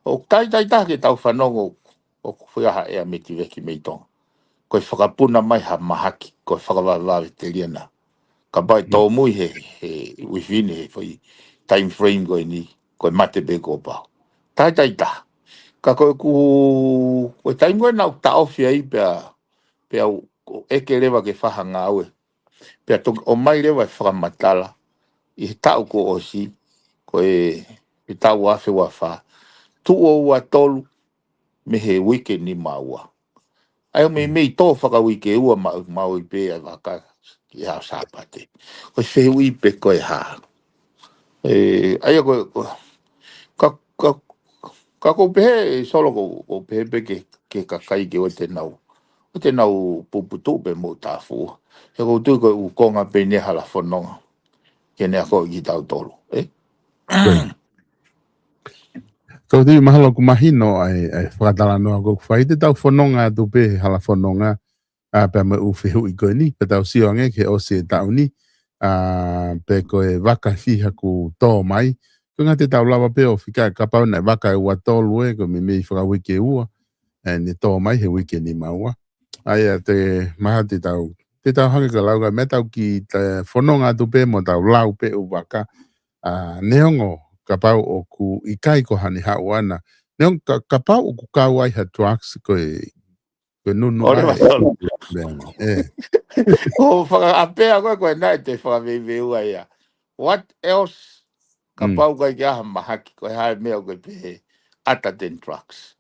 ʻOku taitai taha ke tau fanongo ʻoku ʻi ai ha ʻea metiveki mei Tonga. Ko e fakapuna mai ha mahaki, ko e fakavavevave telia na. Kapau ʻe tōmui he, he within he foʻi time frame ko eni, ko e mate pē kuo pau. Taitai taha. Ka ko ʻeku, ko e taimi ko ē naʻa ku taʻofi ai pea, pea u, ʻeke leva ke fai ha ngāue. Pea toki ʻomai leva e fakamatala ʻi he taʻu kuo ʻosi, ko e, he taʻu ua afe ua fā. Tuʻo ua tolu mei he uike nima ua. ʻA ia meimei tō fakauike ua ma-, maʻu pē ʻa e vaka ki he ʻaho Sāpate. Ko e fehuʻi pe ko e hā. ʻE, ʻa ia ko, ko, ka, ka, ka ʻoku ou pehē, Solo ʻoku ou, ʻoku ou pehē pē ke, ke kakai ke ʻoua te nau, ʻoua te nau puputuʻu pē mo tāfua. He ʻoku ou tui ko e ʻū konga pē eni hala fononga. Ke ne akoʻi kitautolu, ʻe? Ko e tui mahalo ʻoku mahino ʻa e, ʻa e fakatalanoa ʻoku fai te tau fononga atu pē he hala fononga, ʻa pea mo e ʻū fehuʻi ko eni, pea tau sio ange ki he ʻosi e taʻu ni, ʻa, pe ko e vaka fiha kuo tō mai, ko e ʻuhinga te tau lava pē ʻo fika kapau naʻe vaka ʻe ua tolu ē, ko e meimei fakauike ua, ʻe ne tō mai he uike nima ua. ʻA ia te mahalo te tau, te tau hanga ʻo lau ka meʻa tau kiʻi fononga atu pē mo tau lau pē ʻū vaka, ʻa, neongo kapau ʻoku ʻikai ko haʻane haʻu ʻana. Neongo ka, kapau ʻoku kau ai ha drugs ko e, ko e nunu ʻOle ai. Ua tolu. Neongo, ʻe. Ko fakaʻapea ko ē, ko e naʻe te fakaveiveiua ia. What else? Kapau ʻikai ke ʻi ai ha mahaki, ko e hā e meʻa ʻoku ke pehē other than drugs.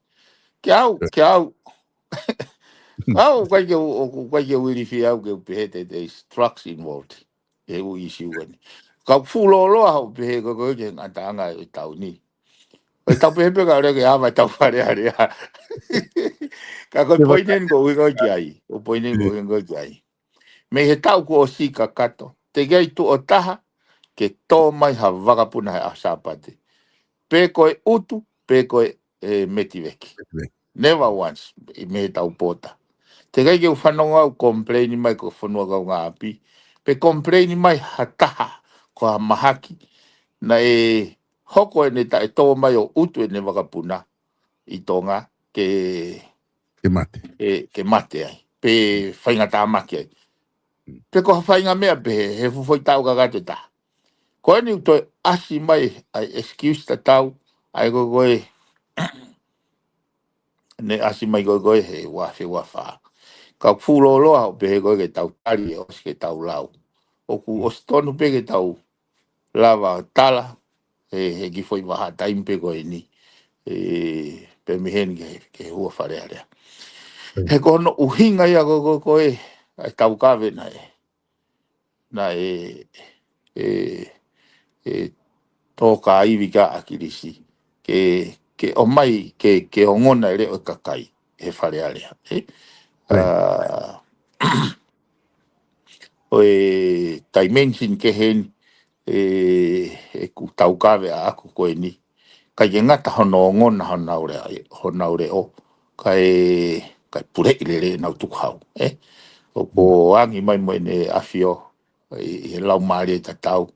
Ke au, ke au. Au, ʻikai ke u, ʻoku ʻikai ke u ilifia au ke u pehē te, te is drugs involved. ʻE u issue ko eni. Ka u fuʻu lōloa hoʻo pehē ko ē ko e ngataʻanga e taʻu ni. ʻOku tau pehē pē ka ʻoku ʻikai ke ʻi ai haʻatau Fale Alea. Ka ko e poini eni ʻoku ou ʻuhinga ki ai. Ko e poini eni ʻoku ou ʻuhinga ki ai. Mei he taʻu kuo ʻosi kakato, teʻeki ai tuʻo taha ke tō mai ha vakapuna he ʻaho Sāpate. Pe ko e ʻutu, pe ko e, e, metiveki. Never once, mei he taʻu pōta. Teʻeki ai ke u fanongo au complain mai ko e fonua kaungāʻapi, pe complain mai ha taha ko ha mahaki, naʻe hoko ʻene taʻetō mai ʻo ʻutu ʻene vakapuna ʻi Tonga ke, Ke mate. ke, ke mate ai, pe faingatāmaki ai. Pe ko ha faʻahinga meʻa pehē, he fuʻu foʻi taʻu kakato ʻe taha. Ko eni ʻoku toe ʻasi mai ʻa e excuse tatau, ʻa e ko e ko e, ne ʻasi mai ko e ko e he ua afe ua fā. Ka ʻoku fuʻu lōloa hoʻo pehē ko e ke tau tali ʻe ʻosi ke tau lau. ʻOku ʻosi tonu pē ke tau lava ʻo tala, he, he kiʻi foʻi vahaʻa taimi pē ko eni. E, pē mei heni ke, ke ua Fale Alea. He ko hono ʻuhinga ia ko e ko e ko e, ʻa e taukave naʻe, naʻe, e, e, tō ka ivi ka ʻAkilisi, ke, ke ʻomai, ke, ke ongona e leʻo e kakai he Fale Alea. E? ʻA, ʻo e dimension kehe eni, e, ʻeku taukave ʻaʻaku ko eni. ʻIkai ke ngata hono ongona honau leʻo, honau leʻo, kae, kae puleʻi lelei ʻenau tukuhau, e? ʻOku angi mai mo ʻEne ʻAfio, ʻi, ʻi he laumālie tatau,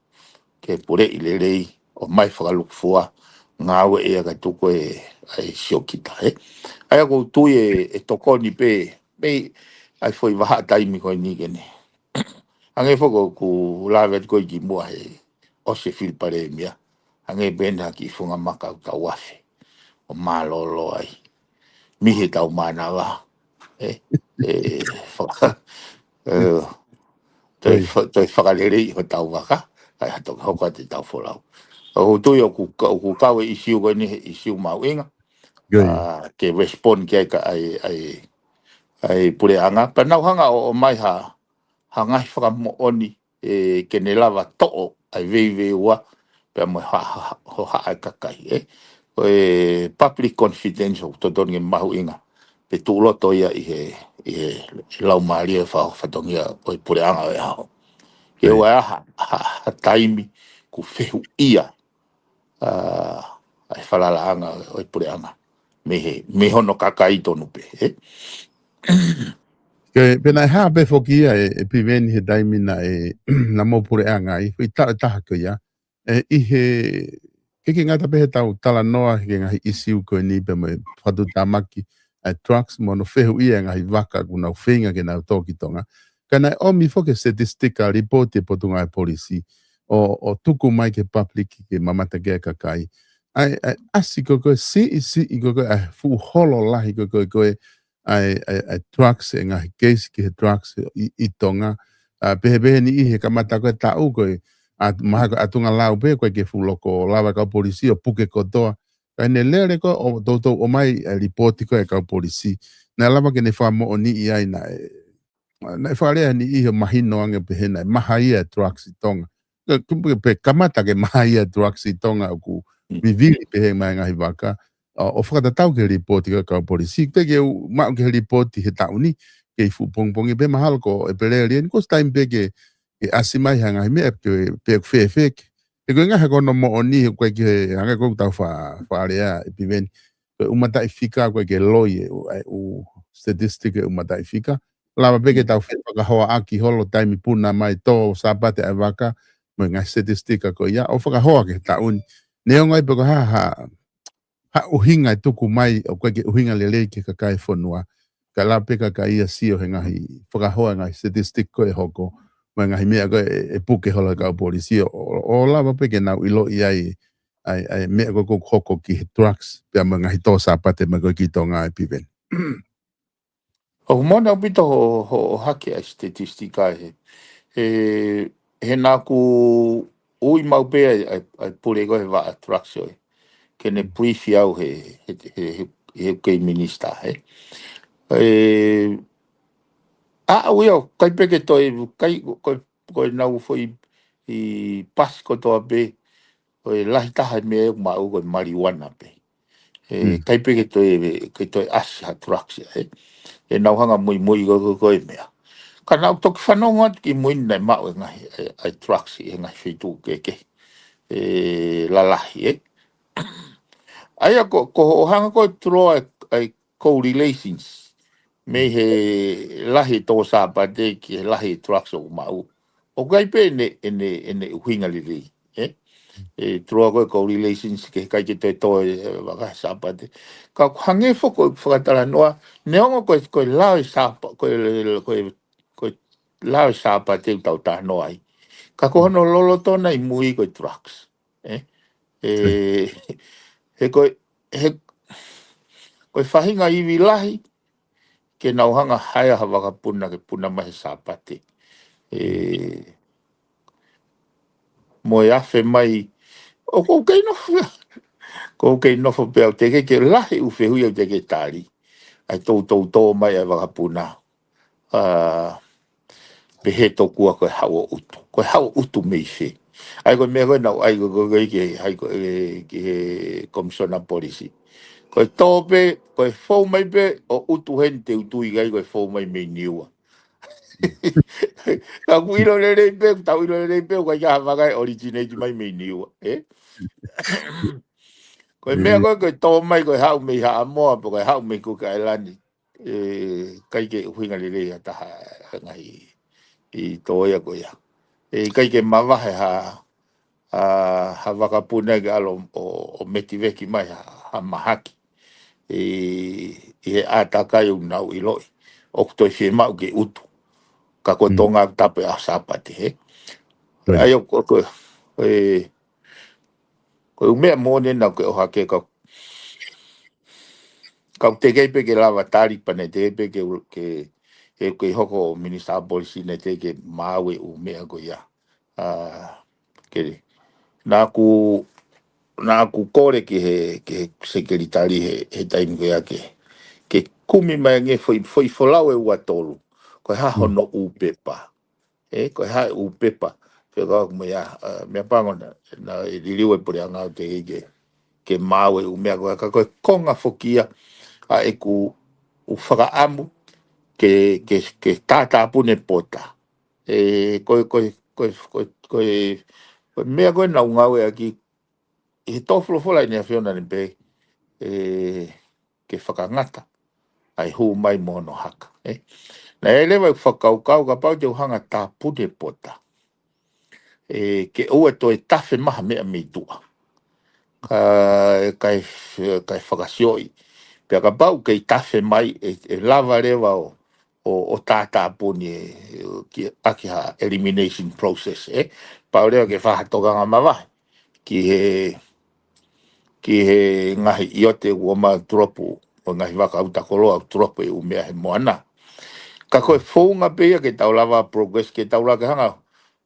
ke puleʻi lelei, ʻomai fakalūkufua, ngāue ia kae tuku e, ʻa e siokita, e? ʻA ia ʻoku ou tui e, e tokoni pē, mei, ʻa e foʻi vahaʻa taimi ko eni ke ne. Hangē foki ʻoku lave atu ko e kimuʻa he ʻosi e fili palēmia. Hangē pē ena ha kiʻi funga maka ʻoku tau afe ʻo mālōlō ai. Mei he tau mānava. E, e, fa-, e, toe fa-, toe fakalelei hotau vaka. ʻAi ha toki hoko atu e tau folau. ʻOku ou tui ʻoku ka-, ʻoku kau e ʻisiū ko eni he ʻisiū mahuʻinga. ʻA, ke respond ki ai ka ʻai, ʻai, ʻai puleʻanga. Pea nau hanga ʻo, ʻomai ha, ha ngaahi fakamoʻoni, e, ke ne lava toʻo ʻa e veiveiua, pea mo e ha, ha, ha, hohaʻa e kakai, e. Ko e public confidence ʻoku totonu ke mahuʻinga, pe tuʻu loto ia ʻi he, ʻi he laumālie fa-, fatongia ʻo e puleʻanga ʻo e ʻaho. Ke ʻoua ʻe ʻi ai ha, ha, ha taimi ʻoku fehuʻia, ʻa, ʻa e falalaʻanga ʻo e puleʻanga. Mei he, mei hono kakai tonu pē, e. Ke, pea naʻe hā pē foki ia e, e Piveni he taimi naʻe, naʻa mo puleʻanga ʻi, ʻi taʻu ʻe taha ko ia. E, ʻi he, ʻikai ke ngata pē he tau talanoa he ngaahi ʻisiū ko eni pea mo e fakatuʻutāmaki ʻa e drugs mo hono fehuʻia e ngaahi vaka ʻoku nau feinga ke nau tō ki Tonga. Ka naʻe ʻomi foki e statistika, lipooti e Potungāue ʻa e Polisi, ʻo, ʻo tuku mai ki he public ke mamata ki ai e kakai. ʻA e, ʻa e ʻasi ko e ko e siʻisiʻi ko e ko e ʻa e fuʻu holo lahi ko e ko e ko e ʻa e, ʻa e, ʻa e drugs, e ngaahi keisi ki he drugs ʻi, ʻi Tonga. ʻA, pehē, pehē ni ʻi he kamata ko e taʻu ko e, ʻa, mahalo ko e ʻatunga lau pē, ʻoku ʻikai ke fuʻu loko lava e kau polisi ʻo puke kotoa. Ka ne lele ko ē ʻo toutou ʻomai e lipooti ko ē e kau polisi. Naʻe lava ke ne fakamoʻoniʻi ai naʻe, naʻe fakalea ni ʻi he mahino ange pehē naʻe maha ia e drugs ʻi Tonga. Ka, ka, pe kamata ke maha ia e drugs ʻi Tonga ʻoku vivili pehē mai e ngaahi vaka. ʻO, ʻo fakatatau ki he lipooti ko ē e kau polisi. Pea ke u maʻu ki he lipooti he taʻu ni, kei fuʻu pongipongi pē mahalo ko ʻEpeleli eni, kuo ʻosi taimi pē ke, ke ʻasi mai ha ngaahi meʻa ke, pe ʻoku fēfē ke. He ko e ngaahi ko hono moʻoni, he ʻoku ʻikai ke hanga ko ē ʻoku tau fa-, fakalea e Piveni. Ko e ʻū mataʻifika, ʻoku ʻikai ke loi e ʻū, e ʻū statistika e ʻū mataʻifika. Lava pē ke tau fefakahoaʻaki holo taimi puna mai tō Sāpate ʻa e vaka, mo e ngaahi statistika ko ia, ʻo fakahoa ki he taʻu ni. Neongo ai pe ko e hā, hā, hā ʻuhinga e tuku mai, ʻoku ʻikai ke ʻuhinga lelei ki he kakai e fonua. Ka lava pē kakai ia ʻo sio he ngaahi fakahoa e ngaahi statistika ko ē ʻe hoko, mo e ngaahi meʻa ko ē ʻe, ʻe puke holo he kau polisi ʻo, ʻo, ʻo lava pē ke nau ʻiloʻi ai, ʻa e, ʻa e meʻa ko ē ʻoku hoko ki he drugs, pea mo e ngaahi tō Sāpate mai ko ē ki Tonga e Piveni. ʻOku moʻoni ʻaupito hoʻo, hoʻo, hoʻo hake ʻa e statistika he, he, he naʻa ku ui maʻu pē ʻa e, ʻa e, ʻa e pule ko ē he vaʻa drugs ʻo e. Ke ne brief au he, he, he, he, he kei minisitā, he. E, ʻa, ʻoku ʻikai pē ke toe, ʻikai, ko, ko e nau foʻi ʻi pasi kotoa pē, ko e lahi taha e meʻa ʻoku maʻu ko e maliuana pē. E, mm, ʻikai pē ke toe, ke toe ʻasi ha drugs ia, ē. ʻE nau hanga muimui ko, ko, ko e meʻa. Ka naʻá ku toki fanongo atu ki mui naʻe maʻu e ngaahi, e, ʻa e drugs ʻi he ngaahi feituʻu kehekehe. E, lalahi, ē. ʻA ia ko, ko hoʻo hanga ko e tuloa e, e correlations mei he lahi e tō Sāpate ki he lahi e drugs ʻoku maʻu. ʻOku ʻi ai pē ʻene, ʻene, ʻene ʻuhinga lelei, ē? E tuloa ko e correlations ke ʻikai ke toe tō e, e vaka Sāpate. Ka ʻoku hangē foki ko e fakatalanoa, neongo ko e, ko e lao e Sāpa-, ko e, ko e, ko e lao e Sāpate ʻoku tau talanoa ai. Ka ko hono lolotona ʻi mui ko e drugs, ē? E, he ko e, he, ko e faʻahinga ivi lahi, ke nau hanga haea ha vakapuna ke puna mai he Sāpate. E, mo e afe mai, ʻoku ou kei nofo, ʻoku ou kei nofo pē au teʻeki ke lahi ʻū fehuʻi au teʻeki tali. ʻAi toutou tō mai ʻa e vakapuna. A, pehē tokua ko e haʻu ʻo ʻutu. Ko e haʻu ʻo ʻutu mei fē. ʻAi ko e meʻa ko ē naʻu ʻai ko, ko, ko e ki he, ʻai ko e, ki he Komisona Polisi. Ko e tō pē, ko e fou mai pē ʻo ʻutu heni te u tui ʻikai ko e fou mai mei Niua. Ka ʻoku ʻilo lelei pē, ʻoku tau ʻilo lelei pē, ʻoku ʻikai ha vaka ʻe originate mai mei Niua, ē? Ko e meʻa ko ē, ko e tō mai, ko e haʻu mei Haʻamoa, pe ko e haʻu mei Kuki ʻAilani. E, ʻikai ke ʻuhinga lelei ha taha e ngaahi ʻi tō ia ko ia. E, ʻikai ke mavahe ha, a, ha vakapuna ke ʻalu ʻo, ʻo metiveki mai ha, ha mahaki. E, ʻi he ʻātakai ʻoku nau ʻiloʻi ʻoku toe fiemaʻu ke ʻutu. Ka ko, mm, Tonga tapu ʻa Sāpate, ē? Right. ʻA ia ko, ko, e, ko e ʻū meʻa moʻoni naʻá ke ʻohake ka, ka ʻoku teʻeki pē ke lava tali pea naʻe teʻeki pē ke, ke, ke, ke hoko ʻo Minisitā Polisi naʻe teʻeki ke maau e ʻū meʻa ko ia. A, ke, naʻá ku, naʻá ku kole ki he, ki he sekelitali he, he taimi ko ia ke, ke kumi mai ange foʻi, foʻi folau ʻe ua tolu. Ko e hā, mm, hono ʻū pepa. E, ko e hā e ʻū pepa. Fekau mo ia, a, meʻapango naʻa, naʻe liliu e puleʻanga ʻo teʻeki ke, ke maau e ʻū meʻa ko ia, ka ko e konga foki ia ʻa ʻeku ʻū fakaʻamu ke, ke, ke tātāpuni e pota. E, ko e, ko e, ko e, ko e, ko e, ko e meʻa ko ē naʻu ngāueʻaki, ʻi he tō folofola ʻEne ʻAfio naʻá ne pehē, e, ke fakangata ʻa e hū mai mo hono haka, ē? Naʻe leva e fakakaukau kapau te u hanga tāpuni e pota, e, ke ʻoua toe tafe mai ha meʻa mei tuʻa. Ka, kae, kae fakasioʻi. Pea kapau kei tafe mai, e, e lava leva ʻo, ʻo, ʻo tātāpuni e, ki, ʻaki ha elimination process, ē? Pau leva ke fai ha tokanga mavahe ki he, ki he ngaahi ʻiote ʻoku ō mai ʻo tulopu, ʻo e ngaahi vaka ʻuta koloa ʻoku tulopu e ʻū meʻa he moana. Ka ko e founga pē ia ke tau lava progress, ke tau lava ke hanga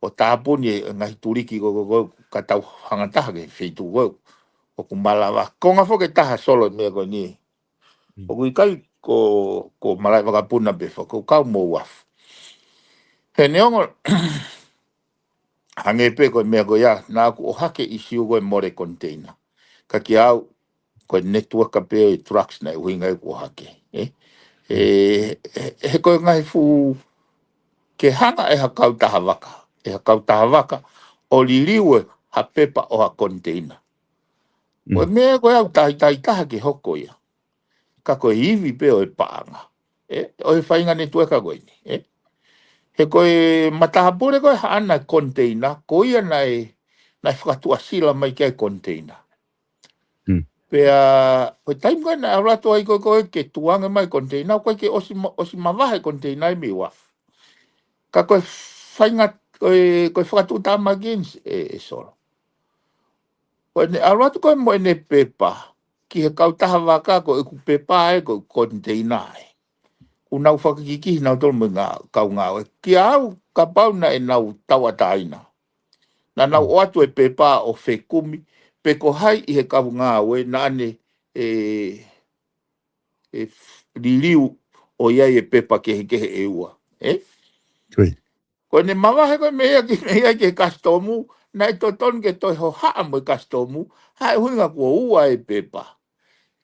ʻo tāpuni e ngaahi tuliki ko, ko, ko, ka tau hanga taha ki he feituʻu ko ē ʻoku malava. Konga foki ʻe taha Solo e meʻa ko eni. Mm. ʻOku ʻikai ko, ko Malaʻevakapuna pē foki, ko Kaumouafu. He neongo, hangē pē ko e meʻa ko ia, naʻá ku ʻohake e ʻīsiu ko e mole container. Ka kiate au, ko e network pē ʻo e trucks naʻe ʻuhinga ai ʻeku ʻohake, ē? E, he, he ko e ngaahi fuʻu ke hanga ʻe ha kautaha vaka, ʻe ha kautaha vaka ʻo liliu e ha pepa ʻo ha container. Ko e, mm, meʻa ko ē ʻoku taitai taha ke hoko ia. Ka ko e ivi pē ʻo e paʻanga, ē, ʻo e faʻahinga network ko eni, ē? He ko e matapule ko ē haʻana container, ko ia naʻe, naʻe fakatuʻasila mai ki ai e container. Mm. Pea, ko e taimi ko ē naʻe ʻalu atu ai ko ē, ko ē ke tukuange mai e container, ko ē ke ʻosi ma-, ʻosi mavahe e container ia mei uafu. Ka ko e faʻahinga, ko e, ko e fakatuʻutāmaki eni, ē, ē Solo. Ko ʻene ʻalu atu ko ē mo ʻene pepa ki he kautaha vaka, ko ʻeku pepa ē, ko e container ē. ʻOku nau fakakikihi nautolu mo e ngā-, kau ngāue. Kiate au, kapau naʻa nau tauʻatāina, naʻa nau, mm, ʻoatu e pepa ʻo fekumi, pe ko hai ʻi he kau ngāue naʻa ne, e, e f-, liliu ʻo ʻi ai e pepa kehekehe ʻe ua, ē? Ko ia. Ko ʻene mavahe ko ē mei ai ki, mei ai ki he kasitomu, naʻe totonu ke toe hohaʻa mo e kasitomu, ʻa e ʻuhinga kuo ua e pepa.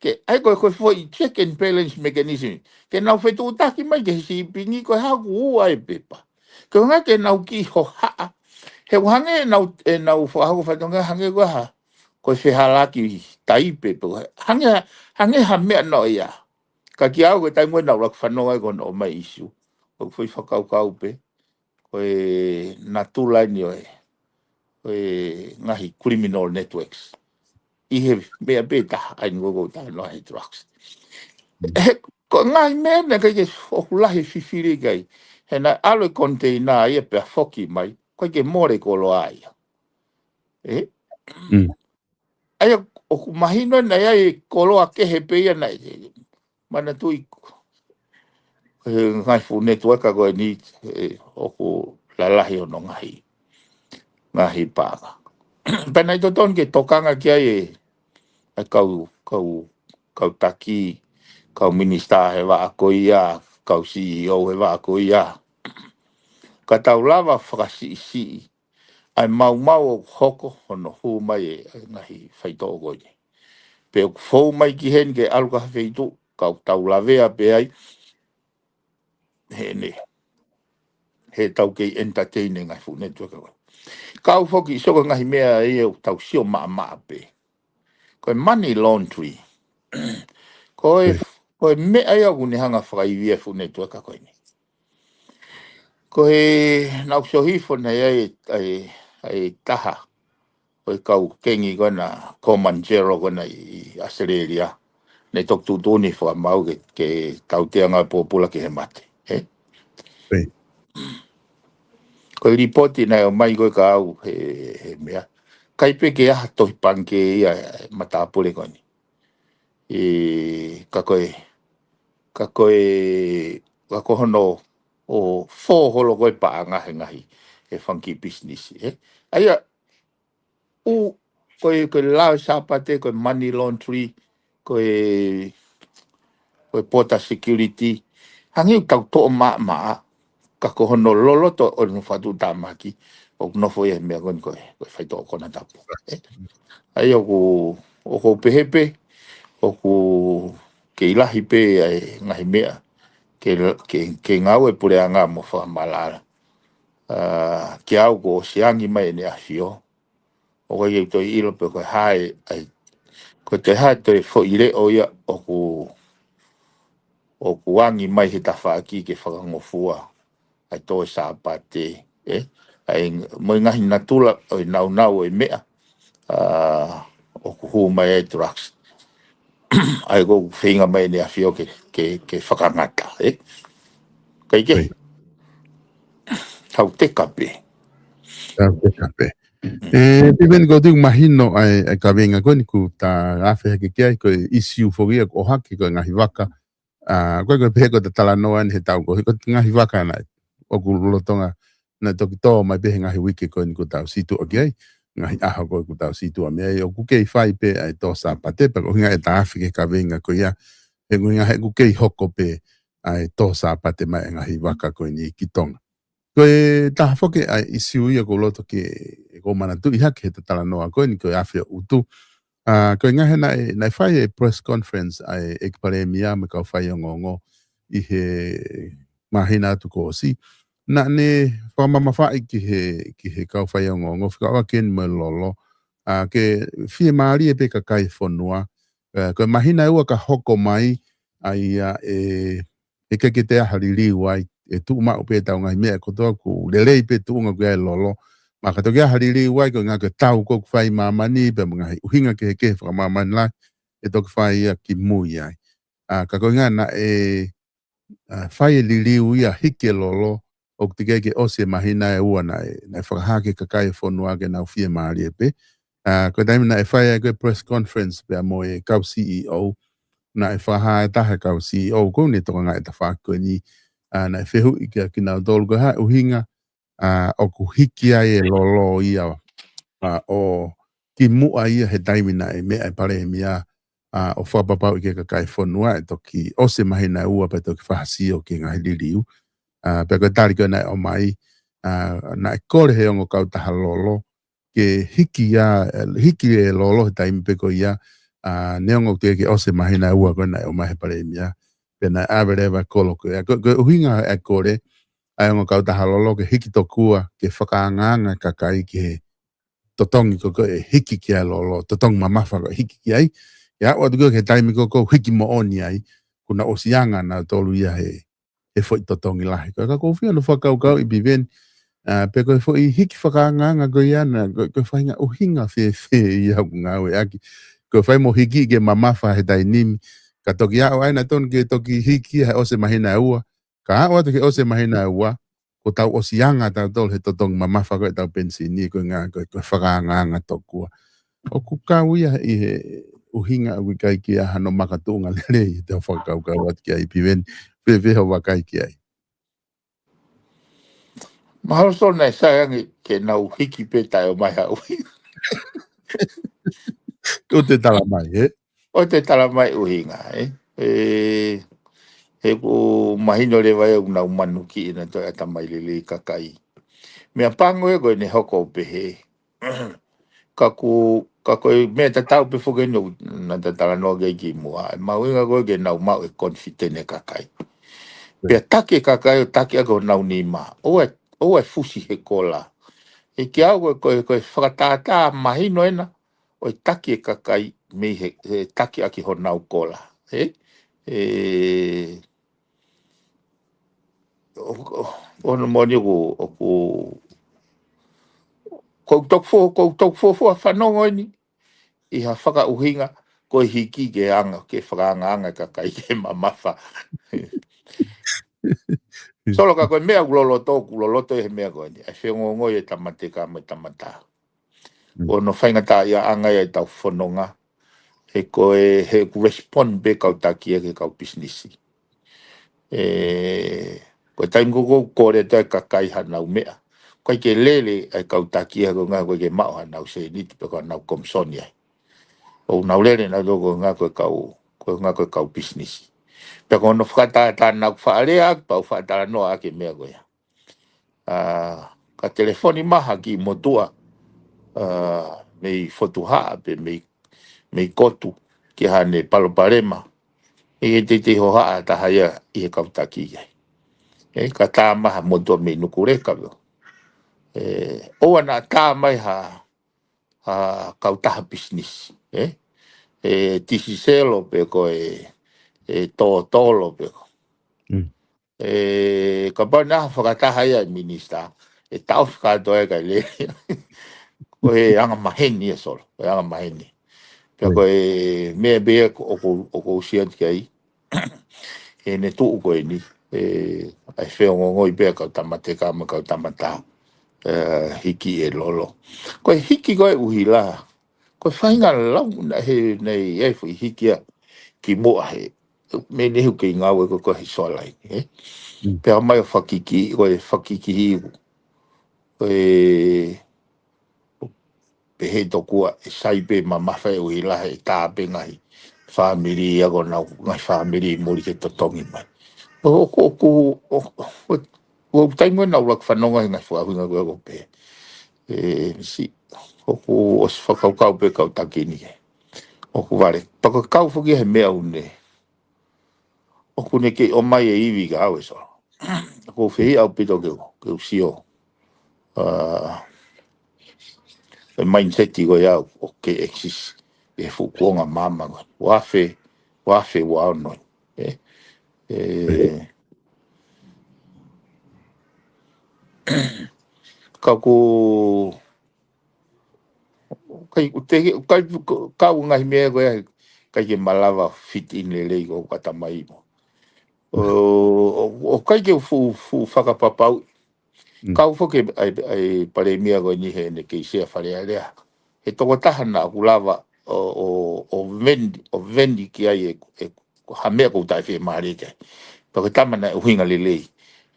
ke, ʻai ko e, ko e foʻi check and balance mechanism. Ke nau fetuʻutaki mai ki he sīpingi ko e hā ʻoku ua e pepa. Ko e ʻuhinga ke nau kiʻi hohaʻa. He ʻoku hangē ʻenau, ʻenau fakahoko fatongia hangē ko e hā. Ko e fehālaaki taipe pe ko e hā. Hangē, hangē ha meʻa naʻe ʻi ai. Ka kiate au ko e taimi ko ē naʻa ku ʻuluaki fanongo ai ko hono ʻomai e ʻīsiu. Ko e foʻi fakakaukau pē. Ko e natula eni ʻo e, ʻo e ngaahi criminal networks. ʻI he meʻa pē taha, ʻa ia ko ē ʻoku tau talanoa he drugs. He, ko e ngaahi meʻa naʻe ʻikai ke ʻoku lahi e fifili ki ai. He naʻe ʻalu e container ia pea foki mai, ʻikai ke mole e koloa ia. Ē? Mm. ʻA ia ʻoku mahino naʻe ʻi ai e koloa kehe pē ia naʻe, manatuʻi, ʻe, ngaahi fuʻu network ko eni, ʻe, ʻoku lalahi hono ngaahi, ngaahi paʻanga. Pea naʻe totonu ke tokanga ki ai e, e kau, kau, kau taki, kau minisitā he vaʻa ko ia, kau C E O he vaʻa ko ia. Ka tau lava fakasiʻisiʻi ʻa e maumau ʻoku hoko hono hū mai e, e ngaahi faitoʻo ko eni. Pe ʻoku fou mai ki heni ke ʻalu ki ha feituʻu, ka ʻoku tau lavea pē ai, he ne, he tau kei entertain e ngaahi fuʻu network ko ē. Ka ʻoku foki ʻi ai e ngaahi meʻa ia ʻoku tau sio maʻamaʻa pē. Ko e money laundry. Ko e, ko e meʻa ia ʻoku ne hanga fakaivia e fuʻu network ko eni. Ko e naʻa ku sio hifo naʻe ʻi ai e, e, e taha ʻo e kau kengi ko ena, Kilimanjaro ko ena ʻi ʻAositelēlia. Ne toki tuʻutuʻuni fakamaau ke, ke tautea ngāue pōpula ki he mate. Ē? Ko e lipooti naʻe ʻomai ko ē kiate au he, he meʻa. ʻIkai pē ke ʻi ai ha tohi pangikē ia e matāpule ko eni. Ē, ka ko e, ka ko e, ka ko hono, ʻo fō holo ko e paʻanga he ngaahi, he fanga kiʻi pisinisi, ē. ʻA ia, ʻū, ko e, ko e lao Sāpate, ko e money laundry, ko e, ko e border security, hangē ʻoku tau toʻo maʻamaʻa, ka ko hono loloto ʻo hono fakatuʻutāmaki, ʻoku nofo ia he meʻa ko eni ko e, ko e faitoʻo konatapu. Ē? ʻA ia ʻoku, ʻoku ou pehē pē, ʻoku kei lahi pē ʻa e ngaahi meʻa, ke, ke, ke ngāue puleʻanga mo fakamaʻalaʻala. ʻA, kiate au kuo ʻosi angi mai ʻEne ʻAfio. ʻOku ʻikai ke u toe ʻilo pe ko e hā e, ʻa e, ko e toe hā e toe foʻi leʻo ia ʻoku, ʻoku angi mai he tafaʻaki ke fakangofua ʻa e tō e Sāpate, ē? ʻA e, mo e ngaahi natula ʻo e naunau ʻo e meʻa, ʻa, ʻoku hū mai ai e drugs. ʻA ia ʻoku feinga mai ʻEne ʻAfio ke, ke, ke fakangata, ē? Kae kehe. Tau teka pē. Tau teka pē. Ē, Piveni, ʻoku ou tui ʻoku mahino ʻa e, ʻa e kaveinga ko eni ʻoku ta afe hake ki ai, ko e ʻīsiu foki ia ʻoku ʻohake ko e ngaahi vaka. ʻA, ko e, ko e pehē ko ʻeta talanoa eni he taʻu ko ē, ko e ngaahi vaka naʻe, ʻoku lolotonga, naʻe toki tō mai pē he ngaahi uike ko eni ʻoku tau situʻa ki ai, ngaahi ʻaho ko ē ʻoku tau situʻa mei ai, ʻoku kei fai pē ʻa e tō Sāpate, pea ko e ʻuhinga ʻeta afe ki he kaveinga ko ia, he ʻuhinga he ʻoku kei hoko pē ʻa e tō Sāpate mai e ngaahi vaka ko eni ki Tonga. Ko e taha foki ʻa e ʻīsiu ia ʻoku ou loto ke, ʻoku ou manatuʻi hake heʻeta talanoa ko eni ko e afe ʻo ʻutu. ʻA, ko e ʻuhinga he naʻe, naʻe fai e press conference ʻa e ʻEiki Palēmia mo e kau faiongoongo ʻi he māhina atu kuo ʻosi. Naʻa ne fakamamafaʻi ki he, ki he kau faiongoongo, fekauʻaki eni mo e lolo. ʻA, ke fiemālie pē kakai e fonua. ʻA, ko e māhina ʻe ua ka hoko mai, ʻa ia ʻe, ʻe ʻikai ke toe ʻi ai ha liliu ai, ʻe tuʻu maʻu pē ʻetau ngaahi meʻa kotoa ʻoku lelei pē tuʻunga ʻoku ʻi ai e lolo. Pea ka toki ʻi ai ha liliu ai, ko e ʻuhinga ko e tau ko ē ʻoku fai ʻi māmani, pea mo e ngaahi ʻuhinga kehekehe fakamāmani lahi, ʻe toki fai ia ki mui ai. ʻA, ka ko e ʻuhinga naʻe, ʻa, fai e liliu ia hiki e lolo, ʻoku teʻeki ai ke ʻosi e māhina ʻe ua naʻe, naʻe fakahā ki he kakai e fonua ke nau fiemālie pē. ʻA, ko e taimi naʻe fai ai ko e press conference pea mo e kau C E O, naʻe fakahā ʻe he taha e kau C E O, ʻoku ne tokangaʻi e tafaʻaki ko eni, ʻa, naʻe fehuʻi kia kinautolu ko e hā e ʻuhinga, ʻa, ʻoku hiki ai e lolo ia, ʻa, ʻo kimuʻa ia he taimi naʻe meʻa e Palēmia, ʻa, ʻo fakapapauʻi ki he kakai e fonua ʻe toki ʻosi e māhina ʻe ua pea toki fakasio ki he ngaahi liliu. ʻA, pea ko e tali ko ē naʻe ʻomai, ʻa, naʻe kole he ongo kautaha lolo, ke hiki ia, hiki e lolo he taimi pē ko ia, ʻA, neongo ʻoku teʻeki ke ʻosi e māhina ʻe ua ko ē naʻe ʻomai he palēmia, pea naʻe ʻave leva e kolo ko ē. Ko, ko e ʻuhinga e kole, ʻa e ongo kautaha lolo ke hiki tokua, ke fakaangaanga e kakai ki he totongi ko ē ʻe hiki ki ai e lolo, totongi mamafa ko ē ʻe hiki ki ai. Ke aʻu atu ki he taimi ko ē ʻoku hiki moʻoni ai, kuo nau ʻosi anga nautolu ia he, he foʻi totongi lahi. Ko e ka ʻoku ou fie ʻoatu e fakakaukau ʻi Piveni, ʻa, pe ko e foʻi hiki fakaangaanga ko ia naʻe, ko, ko e faʻahinga ʻuhinga fēfē ia ʻoku ngāueʻaki. Ko e fai mo hiki ke mamafa he taimi ni, ka toki aʻu ai naʻe tonu ke toki hiki he ʻosi e māhina ʻe ua, ka aʻu atu ke ʻosi e māhina ʻe ua, kuo tau ʻosi anga tautolu he totongi mamafa ko ē ʻetau penisini, ko e ʻuhinga, ko e, ko e fakaangaanga tokua. ʻOku kau ia ʻi he ʻuhinga ʻoku ʻikai ke ʻi ai hano makatuʻunga lelei ʻi heʻetau fakakaukau atu ki ai Piveni, fēfē hoʻo vakai ki ai? Mahalo Solo naʻe sai ange ke nau hiki pē taʻe ʻomai ha ʻuhinga. ʻOku te tala mai, ē? ʻOku te tala mai ʻuhinga, ē? ʻE, he ʻoku mahino leva ia ʻoku nau manukiʻi ʻenau toe ʻatamai lelei kakai. Meʻapango ē ko ʻene hoko ʻo pehē. Ka ʻoku, ka ko e meʻa tatau pē foki eni naʻa ta talanoa ki ai kimuʻa. ʻE mahuʻinga ko ē ke nau maʻu e confidence e kakai. Pea taki e kakai ʻo taki ʻaki honau nima. ʻOua, ʻoua ʻe fusi he kola. ʻE kiate au ko e, ko e, ko e fakatātā mahino ena ʻo e taki e kakai mei he, he taki ʻaki honau kola. Ē? ʻE, ʻo, ʻo, ʻo hono moʻoni ʻoku, ʻoku, ʻoku ou toki fuo, ʻoku ou toki fuofua fanongo eni ʻi ha fakaʻuhinga ko e hiki ke anga, ke fakaangaanga e kakai ke mamafa. Solo, ka ko e meʻa ʻoku loloto, ʻoku loloto ʻi he meʻa ko eni. ʻA e feongoongoi e tama teka mo e tama taha. Mm. ʻO hono faingataʻaʻiaʻanga ia ʻetau fononga. He ko e, he ʻoku respond pē kau taki ia ki he kau pisinisi. ʻE, ko e taimi ko ē ʻoku kole atu ai e kakai hanau meʻa, ʻoku ʻikai ke lele ʻa e kau taki ia ko e ʻuhinga ʻoku ʻikai ke maʻu hanau sēniti pe ko hanau komisoni ai. ʻOku nau lele nautolu ko e ʻuhinga ko e kau, ko e ʻuhinga ko e kau pisinisi. Pea ko hono fakatātā naʻa ku faʻa lea ʻaki pea u faʻa talanoa ʻaki e meʻa ko ia. ʻA, ka telefoni mai ha kiʻi motuʻa, ʻa, mei Fotuhaʻa pe mei, mei Kotu ki haʻane palopalema. ʻE teitei hohaʻa ha taha ia ʻi he kau taki ai. ʻE, ka tā mai ha motuʻa mei Nukuleka pē. ʻE, ʻoua naʻa tā mai ha, ha kautaha pisinisi, ē? ʻE Tisiselo pe ko e, ʻe Tōtolo pe ko. Mm. ʻE, kapau naʻe fakataha ia e minisitā, ʻe taʻofi kātoa e kakai lele. Ko e anga maheni ia Solo, ko e anga maheni. Pea ko e meʻa pē ia ʻoku, ʻoku, ʻoku ou sio atu ki ai. ʻEne tuʻu ko eni, ʻe, ʻa e feongoongoi pē ʻa e kau tama teka mo e kau tama taha, ʻe, hiki e lolo. Ko e hiki ko ē ʻuhila, ko e faʻahinga lau naʻe, naʻe ʻi ai e foʻi hiki ia kimuʻa he, meʻa ne hu kei ngāue ko ē ko ē he Shoreline, ē? Mm. Pea mai ʻo fakiki, ko e fakiki hiu. Ko e pehē tokua ʻe sai pē mamafa ʻuhila he tā pē ngaahi fāmili ia ko ʻenau ngaahi fāmili muli ke totongi mai. ʻO, ʻo, ʻo, ʻo, ʻo, ʻo taimi ʻoku ou fanongo he ngaahi fakaʻuhinga ko ē ʻoku pehē. ʻE, si, ʻoku ʻosi fakakaukau pē kau taki ni ke. ʻOku vale. Pea ko e kau foki he meʻa ʻoku ne. ʻOku ne kei ʻomai e ivi kia au ē Solo. ʻOku ou fehiʻa ʻaupito ke, ke u sio. ʻA, e mindset ko ia ʻoku kei exist ʻi he fuʻu kuonga māmani ko ē. Ua afe, ua afe ua ono. ʻE, ʻe, ka ʻoku, ʻikai, ʻoku te, ʻikai, kau ngaahi meʻa ko ia, ʻikai ke malava fit in lelei ko ʻeku ʻatamai mo. ʻO, ʻo, ʻoku ʻikai ke u fuʻu, fuʻu fakapapau. Mm. Kau foki ʻa e, ʻa e palēmia ko eni heʻene kei sea Fale Alea. He tokotaha naʻa ku lava ʻo, ʻo, ʻo veni, ʻo veni ki ai e, e, ha meʻa ʻoku ou taʻefiemālie ki ai. Pea ko e tama naʻe ʻuhinga lelei.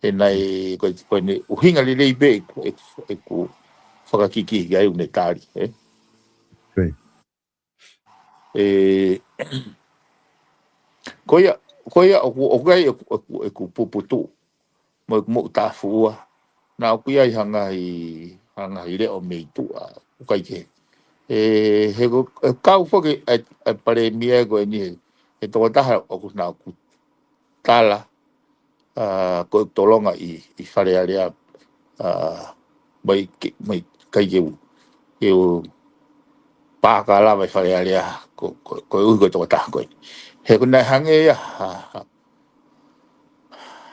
He naʻe, ko e, ko ʻene ʻuhinga lelei pē ʻeku, ʻeku, ʻeku fakakiki ki ai ʻoku ne tali, ē? Right. ʻE, ko ia, ko ia ʻoku, ʻoku ʻi ai ʻeku, ʻeku, ʻeku puputuʻu mo ʻeku moʻutāfuʻua. Naʻa ʻoku ʻi ai ha ngaahi, ha ngaahi leʻo mei tuʻa, ʻoku ʻikai ke, He ko e kau foki ʻa e palēmia ko eni, he tokotaha ʻoku na ʻoku tala ko e tolonga ʻi Fale Alea, mai kai ke u ke u pāka lava ʻi Fale Alea ko e ʻuhi ko e tokotaha ko eni. He ko na hangē ia ha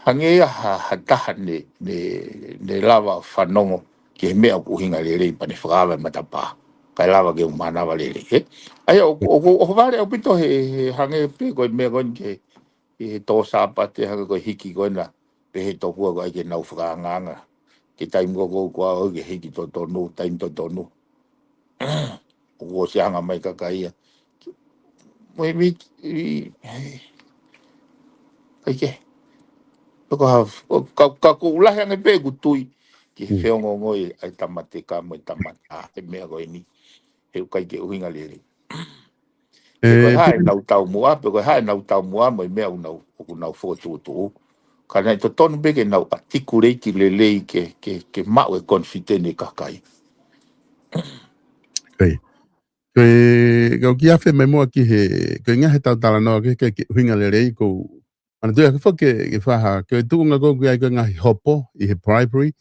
hangē ia ha taha ne ne lava fanongo ki he meʻa ʻoku ʻuhinga lelei pea ne fakaava e matapā kae lava ke u mānava lelei, ē? ʻA ia ʻoku ʻoku vale ʻaupito he hangē pē ko e meʻa ko eni ke ʻi he tō Sāpate hangē ko e hiki ko ena pē he tokua ko ai ke nau fakaangaanga ke taimi ko ʻoku ʻoku ʻai ke hiki totonu taimi totonu. ʻOku ʻosi hanga mai kakai ia mo e miti kai ke toko ha ka ka ko ulahi ange pē ʻeku tui ki he feongoongo ʻa e tamatea mo e tamata he meʻa ko eni. He ʻoku ʻikai ke ʻuhinga lelei. Pe ko e hā ʻenau taumuʻa, pe ko e hā ʻenau taumuʻa mo e meʻa ʻoku nau ʻoku nau fokotuʻutuʻu. Ka naʻe totonu pē ke nau ʻatikuleti lelei ke ke ke maʻu e konifiteni e kakai. Ko e kau kiʻi afe mai muʻa ki he ko e ngaahi ʻetau talanoa ke ke ke ʻuhinga lelei ko Ana tui ake foki ke faha ke tuʻunga ko ʻoku ʻi ai ko e ngaahi hopo ʻi he bribery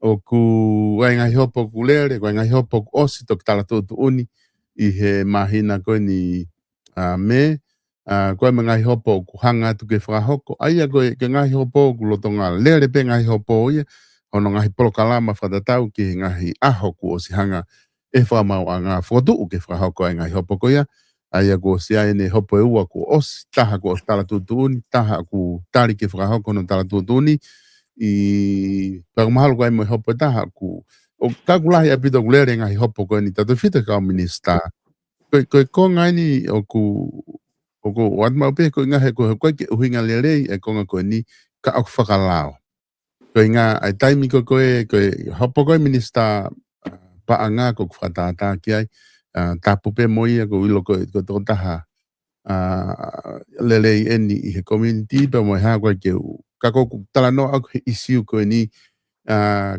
ʻoku ʻi ai ngaahi hopo ʻoku lele, ko e ngaahi hopo ʻoku ʻosi toki tala tuʻutuʻuni ʻi he māhina ko eni ʻa Mē, ʻa ko e ngaahi hopo ʻoku hanga atu ke fakahoko. ʻA ia ko e ngaahi hopo ʻoku lolotonga lele pē ngaahi hopo ia, hono ngaahi polokalama fakatatau ki he ngaahi ʻaho kuo ʻosi hanga ʻe he fakamaauʻanga fokotuʻu ke fakahoko ai ngaahi hopo ko ia. ʻA ia kuo ʻosi ʻi ai ʻene hopo ʻe ua kuo ʻosi, taha kuo ʻosi tala tuʻutuʻuni, taha ʻoku tali ke fakahoko hono tala tuʻutuʻuni. ʻI pea ʻoku mahalo ko e ʻi ai mo e hopo ʻe taha ʻoku ʻoku lahi ʻaupito ʻoku lele ngaahi hopo ko eni tautefito ki he kau minisitā. Ko e ko e konga eni ʻoku ʻoku ʻoatu maʻu pē ko e ngaahi ko e ko e ke ʻuhinga lelei e konga ko eni ka ʻoku fakalao. Ko e ngā ʻa e taimi ko ko e ko e hopo ko e minisitā paʻanga ko ʻoku fakatātā ki ai. Tapu pē mo ia ko ʻilo ko e ko e tokotaha lelei eni ʻi he community pea mo e hā ko e ke u ka ko ʻoku talanoa ʻaku he ʻisiu ko eni.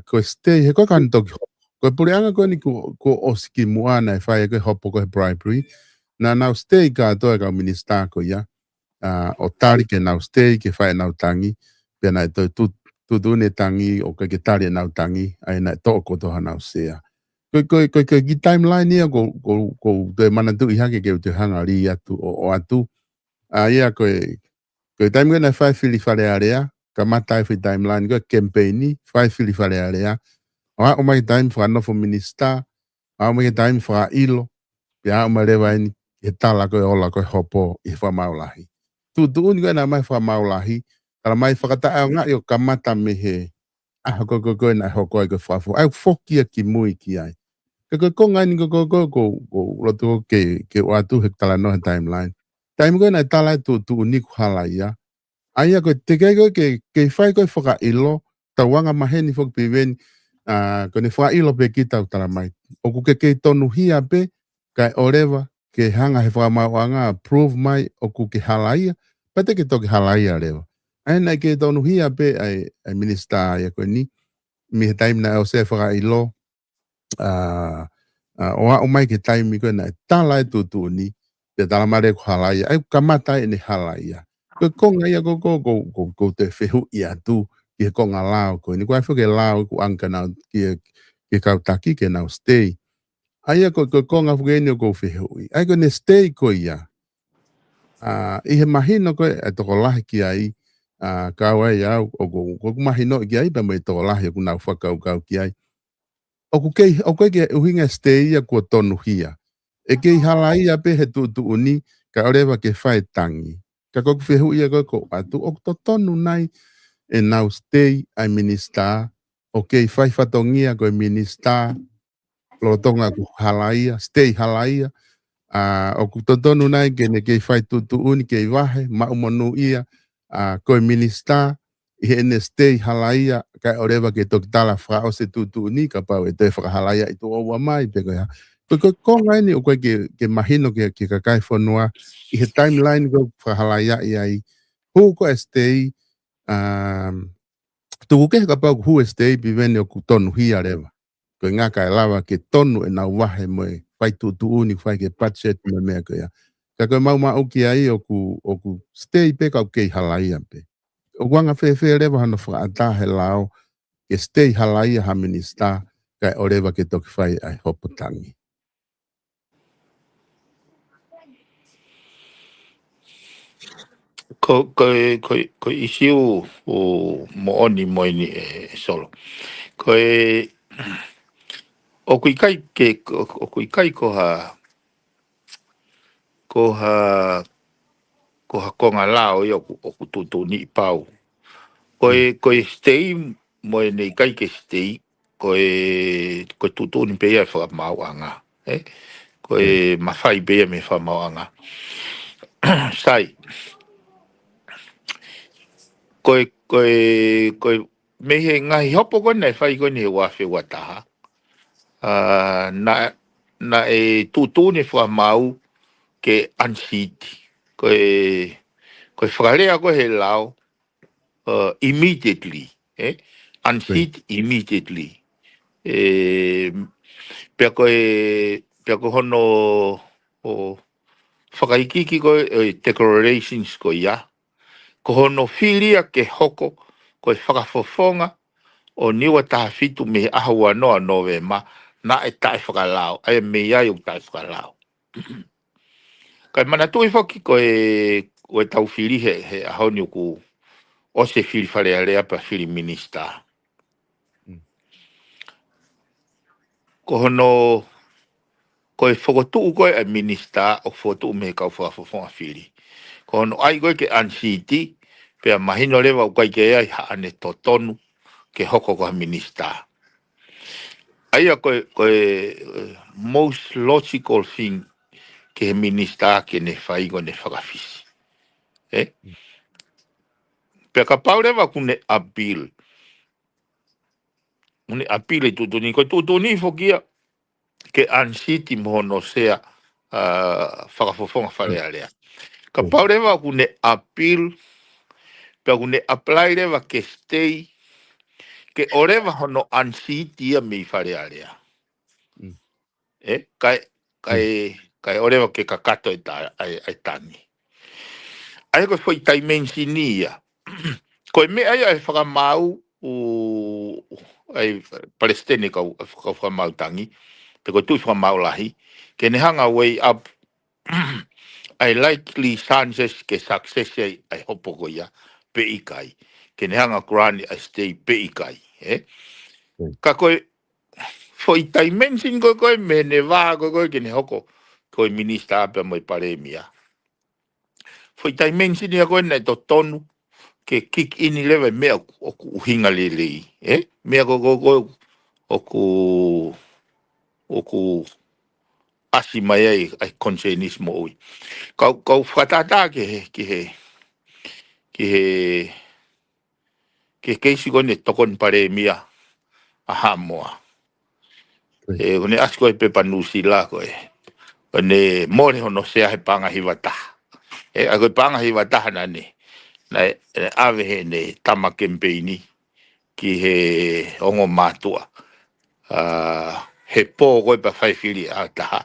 Ko e stay he ko e kani toki hopo ko e puleʻanga ko eni kuo ʻosi ki muʻa naʻe fai ko e hopo ko e bribery. Naʻa nau stay kātoa e kau minisitā ko ia ʻo tali ke nau stay ke fai ʻenau tangi. Pea naʻe toe tuʻutuʻuni e tangi ʻo ʻikai ke tali ʻenau tangi ʻa ia naʻe toʻo kotoa honau sea. Ko e ko e ko e ko e kiʻi timeline ia ʻoku ʻoku ʻoku toe manatuʻi hake ke u toe hanga lī atu ʻo ʻoatu. ʻA ia ko e ko e taimi ko ē naʻe fai fili Fale Alea, kamata ai foʻi timeline ko e kemipeini, fai fili Fale Alea. ʻO aʻu mai taimi fakanofo minisitā, aʻu mai taimi fakaʻilo, pea aʻu mai leva eni he tala ko e ola ko e hopo ʻi he fakamaau lahi. Tuʻutuʻuni ko ē naʻe ʻomai fakamaau lahi, tala mai fakataʻeʻaongaʻi ʻo kamata mei he ʻaho ko e ko e ko e naʻe hoko ai ko e fakafoki ʻa ia ʻoku foki ia ki mui ki ai. Ka ko e konga eni ko e ko e ko e ko e ko e loto ke ke ʻoatu he talanoa he timeline. Taimi ko ē naʻe tala e tuʻutuʻuni kuo hala ia. ʻA ia ko e teʻeki ai ko e ke kei fai ko e fakaʻilo, tau anga maheni foki Piveni, ko ʻene fakaʻilo pē kita ʻoku tala mai ʻoku ke kei tonuhia pē kae ʻoleva ke hanga he fakamaauʻanga prove mai ʻoku ke hala ia, pea te ke toki hala ia leva. ʻA ia naʻe kei tonuhia pē ʻa e ʻa e minisitā ia ko eni mei he taimi naʻe ʻosi e fakaʻilo, ʻa ʻa ʻo aʻu mai ki he taimi ko ē naʻe tala e tuʻutuʻuni pea tala mai leva kuo hala ia, ʻa ia kuo kamata ai ʻene hala ia. Ko e konga ia ko e ko e ko e ko e ko e toe fehuʻi atu ki he konga lao ko eni, ko e ʻai foki e lao ʻoku ʻange ke nau ki he ki he kau taki ke nau stay. ʻA ia ko e ko e konga foki eni ʻoku ou fehuʻi. ʻA ia ko ʻene stay ko ia ʻa ʻi he mahino ko ē ʻa e tokolahi ki ai, ʻa kau ai au ʻoku ʻoku mahinoʻi ki ai pea mo e tokolahi ʻoku nau fakakaukau ki ai. ʻOku kei ʻoku ʻikai ke ʻuhinga e stay ia kuo tonuhia. ʻE kei hala ia pē he tuʻutuʻuni kae ʻoleva ke fai e tangi. Ka ko ʻeku fehuʻi ia ko ē ʻoku ʻoatu ʻoku totonu nai ʻenau stay ʻa e minisitā ʻo kei fai fatongia ko e minisitā lolotonga kuo hala ia, stay hala ia. ʻA ʻoku totonu nai ke ne kei fai tuʻutuʻuni kei vahe maʻu monūʻia ʻa ko e minisitā ʻi heʻene stay hala ia kae ʻoleva ke toki tala fakaʻosi e tuʻutuʻuni kapau ʻe toe fakahala ia ʻi tuʻo ua mai pe ko e hā. Ko e ko e konga eni ʻoku ʻikai ke ke mahino ki he ki he kakai fonua ʻi he timeline ko e fakahala ia ʻi ai. Hū ko e stay, tuku kehe kapau ʻoku hū e stay Piveni ʻoku tonuhia leva. Ko e ngaahi kae lava ke tonu ʻenau vahe mo e fai tuʻutuʻuni, fai ke budget mo e meʻa ko ia. Ka ko e maumau ki ai ʻoku, ʻoku stay pē kau kei halaia pē. ʻOku anga fēfē leva hano fakaʻatā he lao ke stay halaia ha minisitā kae ʻoleva ke toki fai ai hopo tangi. Ko, ko, ko, ko ʻisiu ʻoku moʻoni mo eni ʻe, ʻe Solo. Ko e, ʻoku ʻikai ke, ʻoku ʻikai ko ha, ko ha, ko ha konga lao ia ʻoku, ʻoku tuʻutuʻuni pau. Ko e, ko e stay mo e ʻikai ke stay, ko e, ko e tuʻutuʻuni pē ia ʻe he fakamaauʻanga. ʻE? Ko e mafai pē ia mei he fakamaauʻanga. Sai. Ko e, ko e, ko e, mei he ngaahi hopo ko ē naʻe fai ko eni he ua afe ua taha. ʻA, naʻe, naʻe tuʻutuʻuni fakamaau ke unseat. Ko e, ko e fakalea ko ē he lao, ʻa, immediately, ʻe? Unseat immediately. ʻE, pea ko e, pea ko hono, ʻo, fakaikiiki ko ē, ʻe declarations ko ia. Ko hono fili ia ke hoko ko e fakafofonga ʻo Niua taha fitu mei he ʻaho ua noa Nōvema, naʻe taʻefakalao, ʻa ia mei ai ʻoku taʻefakalao. Kae manatuʻi foki ko e, ko e tau fili he, he ʻaho ni ʻoku ʻosi e fili Fale Alea pea fili minisitā. Ko hono, ko e fokotuʻu ko ē ʻa e minisitā ʻoku fokotuʻu mei he kau fakafofonga fili. Ko hono ʻai ko ē ke unseat, pea mahino leva ʻoku ʻikai ke ʻi ai haʻane totonu ke hoko ko ha minisitā. ʻA ia ko e, ko e, eh, most logical thing ke he minisitā ke ne fai ko ʻene fakafisi. ʻE? Pea kapau leva ʻoku ne appeal. ʻOku ne appeal e tuʻutuʻuni, ko e tuʻutuʻuni foki ia ke unseat mo hono sea, ʻa, fakafofonga Fale Alea. Kapau leva ʻoku ne appeal, pea ʻoku ne apply leva ke stay, ke ʻoleva hono unseat ia mei Fale Alea. ʻE, kae, kae, kae ʻoleva ke kakato e ta-, ʻa e, ʻa e tangi. ʻA ia ko e foʻi dimension ia. Ko e meʻa ia ʻe fakamaau, ʻa e palesiteni kau, kau fakamaau tangi, pe ko e tuʻi fakamaau lahi, ke ne hanga weigh up ʻa e likely chances ke success ai ʻa e hopo ko ia, pe ʻikai. Ke ne hanga grant ʻa e stay pe ʻikai, ʻe? Ka ko e foʻi dimension ko ē ko ē mei heʻene vā ko ē ko ē ke ne hoko ko e minisitā pea mo e palēmia. Foʻi dimension ia ko ē naʻe totonu ke kick in leva e meʻa ʻoku, ʻoku ʻuhinga lelei, ʻe? Meʻa ko ē ko ē ko ē ʻoku, ʻoku ʻasi mai ai ʻa e concern ʻi he moʻui. Kau, kau fakatātā ki he, ki he, ki he, ki he keisi ko eni e tokoni palēmia ʻa Haʻamoa. ʻE, ʻoku ne ʻasi ko ē he pepa Nuʻusila ko ē. ʻOku ne mole hono sea he paʻanga hiva taha. ʻE, ʻa ko e paʻanga hiva taha naʻa ne, naʻe, naʻe ʻave heʻene tama kemipeini ki he ongo mātuʻa. ʻA, he pō ko ē pea fai fili ʻa taha.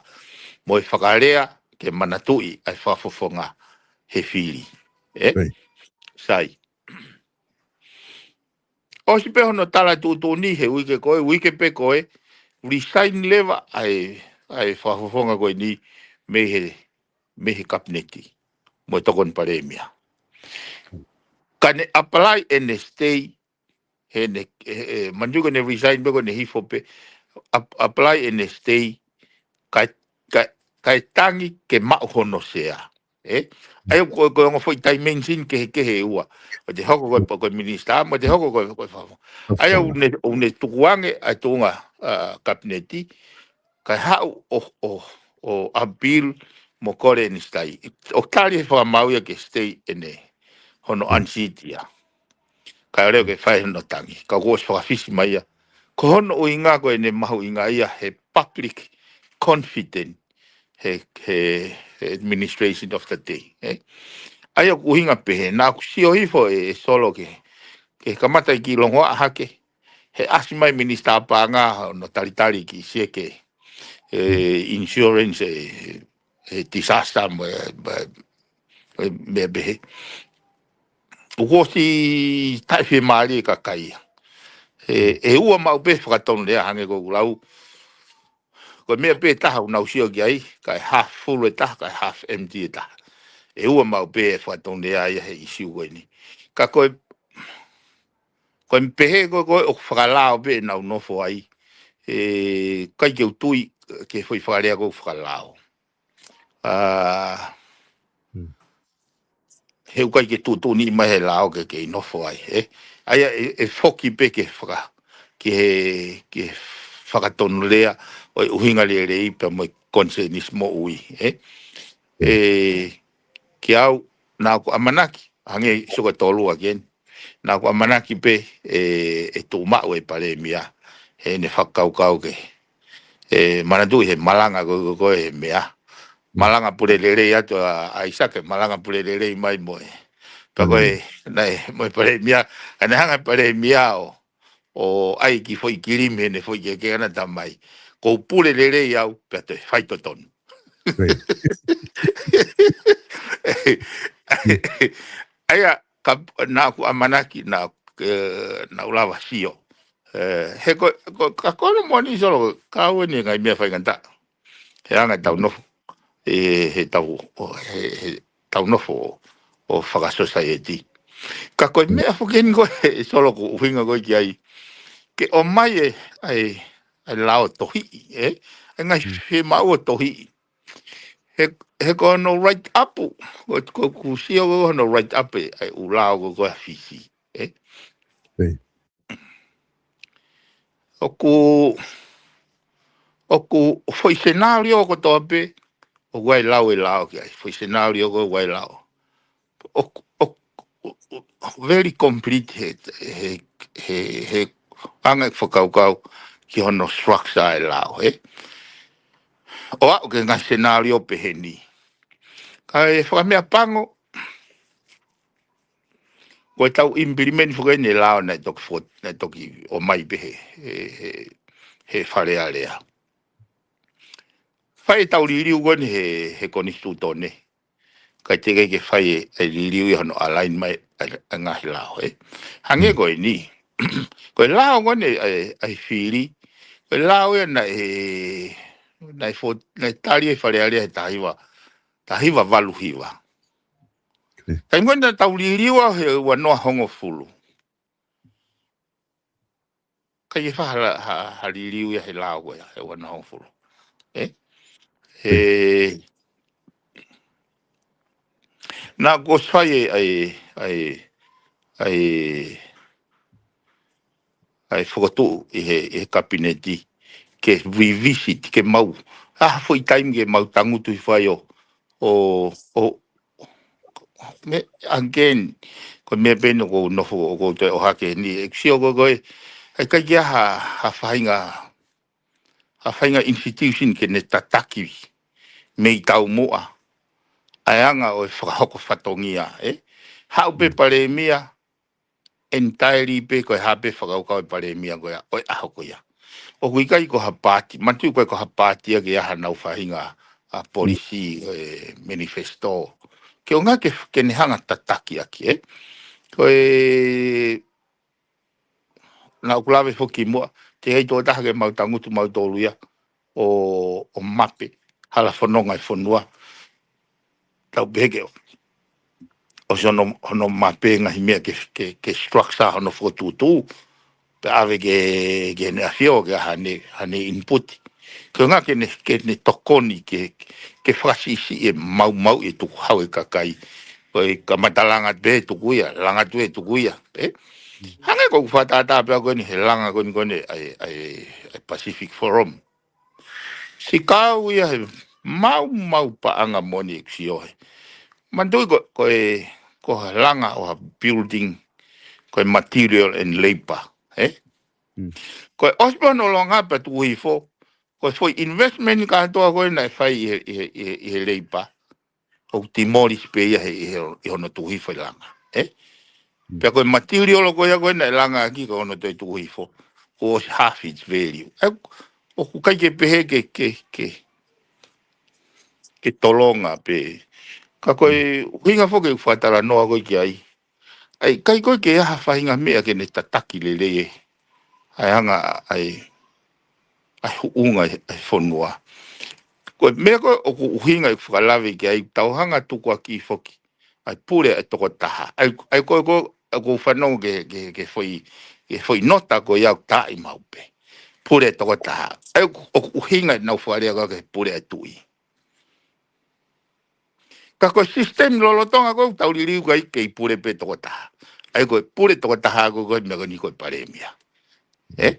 Mo e fakalea ke manatuʻi ʻa e fakafofonga he fili. ʻE? Sai. ʻOsi pē hono tala tuʻutuʻuni he uike ko ē, uike pē ko ē, resign leva ʻa e, ʻa e fakafofonga ko eni mei he, mei he kapineti. Mo e tokoni palēmia. Ka ne apply ʻene stay, heʻene, he, he, manatuʻi ko ʻene resign pē ko ʻene hifo pē, ap-, apply ʻene stay, kae, kae, kae tangi ke maʻu hono sea. ʻE? ʻA ia ko, ko e ongo foʻi dimension kehekehe ʻe ua. Ko e te hoko ko e, ko e minisitā, mo e te hoko ko e, ko e fakafofonga. ʻA ia ʻoku ne, ʻoku ne tukuange ʻa e tuʻunga, ʻa, kapineti, kae haʻu ʻo, ʻo, ʻo appeal mo kole ʻene stay. ʻOku tali he fakamaau ia ke stay ʻene hono unseat ia. Kae ʻoleva ke fai hono tangi. Ka kuo ʻosi fakafisi mai ia. Ko hono ʻuhinga ko ʻene mahuʻinga ia he public confidence he, he, he administration of the day, ʻe? ʻA ia ʻoku ʻuhinga pehē, naʻa ku sio hifo ʻe, ʻe Solo ke, ke kamata ʻi he kiʻi longoaʻa hake, he ʻasi mai minisitā paʻanga hono talitali ki he sieke, e, insurance, e, e disaster mo e, mo e, mo e meʻa pehē. ʻOku ʻosi taʻefiemālie e kakai ia. E, e ua maʻu pē fakatonu lea hangē ko ʻeku lau. Ko e meʻa pē taha ʻoku nau sio ki ai, kae half full e taha, kae half empty e taha. E ua maʻu pē e fakatonu lea ia he ʻisiū ko eni. Ka ko e, ko e pehē ko, ko e ʻoku fakalao pē ʻenau nofo ai. E, ʻikai ke u tui, ke foʻi fakalea ko e ʻoku fakalao. A, he ʻoku ʻikai ke tuʻutuʻuni mai he lao ke, ke nofo ai, e. ʻA ia e, e foki pē ke faka-, ke, ke fakatonu lea ʻo e ʻuhinga lelei pea mo e konisēnisi moʻui, e. E, ke au, naʻa ku ʻamanaki, hangē ʻi he soko tolu ʻa Ken, naʻa ku ʻamanaki pē, e, e tuʻu maʻu e palēmia, heʻene fakakaukau ke, e, manatuʻi he malanga ko, ko, ko e meʻa. Malanga pule lelei atu ʻa, ʻa ʻAisake, malanga pule lelei mai mo e. Pea ko e, naʻe, mo e palēmia, ʻa naʻe hanga e palēmia ʻo, ʻo ʻai ki foʻi kilimi heʻene foʻi kehekehe ʻana tamai. Ko u pule lelei au, pea toe fai totonu. ʻA ia, ka, naʻa ku ʻamanaki, naʻa, e, naʻa ku lava sio. E, he ko, ko, ka ko hono moʻoni Solo, ka ʻoku ʻi ai e ngaahi meʻa faingataʻa. He anga ʻetau nofo, e, he tau, ʻo, he, he tau nofo ʻo, ʻo fakasosaieti. Ka ko e meʻa foki eni ko e Solo ʻoku ʻuhinga ko e ki ai. Ke ʻomai e, ʻa e, ʻa e lao tohiʻi, e? ʻA e ngaahi fiemaʻu ʻo tohiʻi. He, he ko hono write up, ko, ko, ʻoku sio ko hono write up e, ʻa e ʻū lao ko, ko e Fisi, e? ʻOku, ʻoku foʻi senālio kotoa pē, ʻoku ʻi ai e lao e lao ki ai, foʻi senālio ko ʻoku ʻi ai e lao. ʻOku, ʻoku, very complete he, he, he, he anga e fakakaukau ki hono structure e lao, e. ʻO aʻu ki he ngaahi senālio peheni. Ka e fakameʻapango, ko e tau implement foki eni e lao naʻe toki fo-, naʻe toki ʻomai pē he, he, he, he Fale Alea. Fai e tau liliu ko eni he, he konisitūtone. Kae teʻeki ke fai e, e liliu ia hono align mai e, e ngaahi lao, e. Hangē ko eni. Ko e lao ko eni e, e fili. Ko e lao ia naʻe, naʻe fo-, naʻe tali e Fale Alea he taha hiva, taha hiva valu hiva. Taimi ko eni naʻa tau liliu au he ua noa hongofulu. ʻIkai ke fai ha, ha, ha liliu ia he lao ko ia, he ua noa hongofulu. E? He, naʻa ku ʻosi fai e, ʻa e, ʻa e, ʻa e, ʻa e fokotuʻu ʻi he, ʻi he kapineti, ke revisit, ke mau. ʻA ha foʻi taimi ke mau tangutu hifo ai ʻo, ʻo, ʻo, me, again, ko e meʻa pē eni ʻoku ou nofo, ʻoku ou toe ʻohake ni, ʻeku sio ko e, ko e, ʻikai ke ʻi ai ha, ha faʻahinga, ha faʻahinga institution ke ne tataki mei taumuʻa ʻa e anga ʻo e fakahoko fatongia, e? Haʻu pē palēmia, entirely pē ko e hā pē fakakaukau e palēmia ko ia, ʻo e ʻaho ko ia. ʻOku ʻikai ko ha paati, manatuʻi ʻoku ʻikai ko ha paati ia ke ʻi ai hanau faʻahinga ʻa e polisi, e manifesto. Ke ʻuhinga ke, ke ne hanga tataki ʻaki, e? Ko e, naʻa ku lave foki muʻa, teʻeki ai toe taha ke mau tangutu mautolu ia, ʻo, ʻo mape, hala fononga e fonua. Tau pehē ke, ʻosi hono, hono mape ngaahi meʻa ke, ke, ke structure hono fokotuʻutuʻu. Pea ʻave ke, ke ne ʻafio, ke ʻai haʻane, haʻane input. Ke ʻuhinga ke ne, ke ne tokoni, ke, ke fakasiʻisiʻi e maumauʻi e tukuhau e kakai. Ko e kamata langa pē tuku ia, langa atu e tuku ia, e? Hangē ko ʻeku fakatātā pē ko eni he langa ko eni ko eni ʻa e, ʻa e, ʻa e Pacific Forum. Siʻi kau ia he maumau paʻanga moʻoni ʻeku sio he. Manatuʻi ko, ko e, ko ha langa ʻo ha building, ko e material and labor, e? Ko e ʻosi pē hono langa pea tuku hifo, ko e foʻi investment kātoa ko ē naʻe fai ʻi he, ʻi he, ʻi he, ʻi he labor. ʻOku demolish pē ia he, ʻi he, ʻi hono tuku hifo e langa, e? Pea ko e material ko ia ko ē naʻe langa ʻaki ko hono toe tuku hifo. ʻosi half its value. ʻA ia ʻoku ʻikai ke pehē ke, ke, ke, ke tolonga pē. Ka ko e ʻuhinga foki ʻeku fakatalanoa ko ē ki ai. ʻA ia ʻikai ko ē ke ʻi ai ha faʻahinga meʻa ke ne tataki lelei e, ʻa e anga ʻa e, ʻa e huʻunga ʻa e fonua. Ko e meʻa ko ē ʻoku ʻuhinga ʻeku fakalave ki ai, tau hanga tukuakiʻi foki ʻa e pule ʻa e tokotaha. ʻA ia, ʻa ia ko ē ko ē ʻoku ou fanongo ke, ke, ke foʻi, ke foʻi nota ko ia ʻoku taaʻi maʻu pē. Pule ʻa e tokotaha. ʻA ia ʻoku, ʻoku ʻuhinga ʻenau fakalea ko ē ki he pule ʻa e tuʻi. Ka ko e sisitemi lolotonga ko ē ʻoku tau liliu ki ai kei pule pē tokotaha. ʻA ia ko e pule tokotaha ko ē ko e meʻa ko eni ko e palēmia. Ē?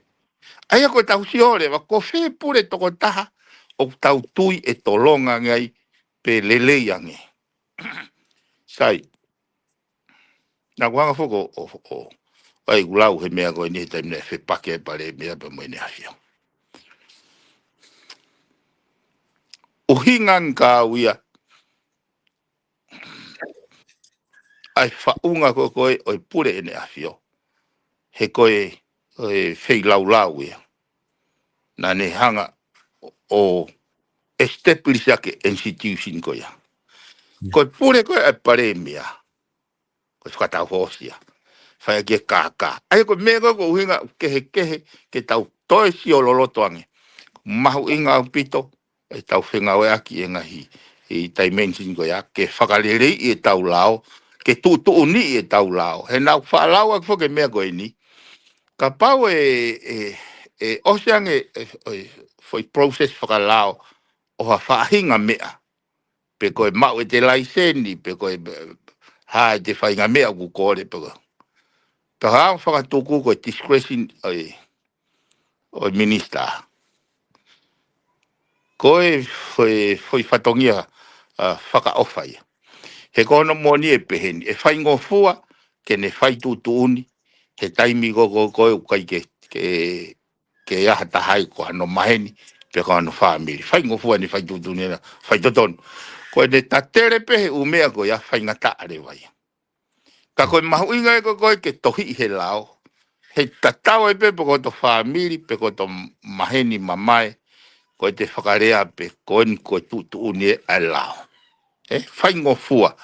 ʻA ia ko ʻetau sio leva, ko fē pule tokotaha ʻoku tau tui ʻe tolonga ange ai pe lelei ange. Sai. Naʻa ku hanga foki ʻo, ʻo, ʻo, ʻai ʻeku lau he meʻa ko eni he taimi naʻe fepaki ai e palēmia pea mo ʻEne ʻAfio. ʻUhinga ange kia au ia ʻa e faʻunga ko ē ko ē ʻo e pule ʻEne ʻAfio. He ko e, ʻo e feilaulau ia. Naʻa ne hanga ʻo establish ʻaki e institution ko ia. Ko e pule ko ē ʻa e palēmia. Ko e fakatau hoosi ia. Fai ʻaki e kākā. ʻA ia ko e meʻa ko ē ʻoku ʻuhinga kehekehe ke tau toe sio loloto ange. Mahuʻinga ʻaupito ʻetau fengāueʻaki e ngaahi, e dimension ko ia, ke fakaleleiʻi ʻetau lao, ke tuʻutuʻuniʻi ʻetau lao. He naʻa ku faʻa lau ʻaki foki e meʻa ko eni. Kapau ʻe, ʻe, ʻe ʻosi ange e, e foʻi process fakalao ʻo ha faʻahinga meʻa. Pe ko e maʻu ʻete laiseni, pe ko e, hā ʻete faʻahinga meʻa ʻoku kole, pe ko e. Ka hanga fakatuku ko e discretion ʻo e, ʻo e minisitā. Ko e foʻi, foʻi fatongia, ʻa, fakaʻofa ia. He ko hono moʻoni ʻe pehē ni, ʻe faingofua ke ne fai tuʻutuʻuni he taimi ko ē ko ē ʻoku ʻikai ke, ke, ke ʻi ai ha taha ai ko hano maheni, pe ko hano fāmili. Faingofua ʻene fai tuʻutuʻuni ʻena, fai totonu. Ko ʻene tatele pē he ʻū meʻa ko ia faingataʻa leva ia. Ka ko e mahuʻinga ē ko ē ko ē ke tohiʻi he lao, he tatau ai pē pe ko hoto fāmili, pe ko hoto maheni mamae, ko ʻete fakalea pē ko eni ko e tuʻutuʻuni ē ʻa e lao. Ē, faingofua.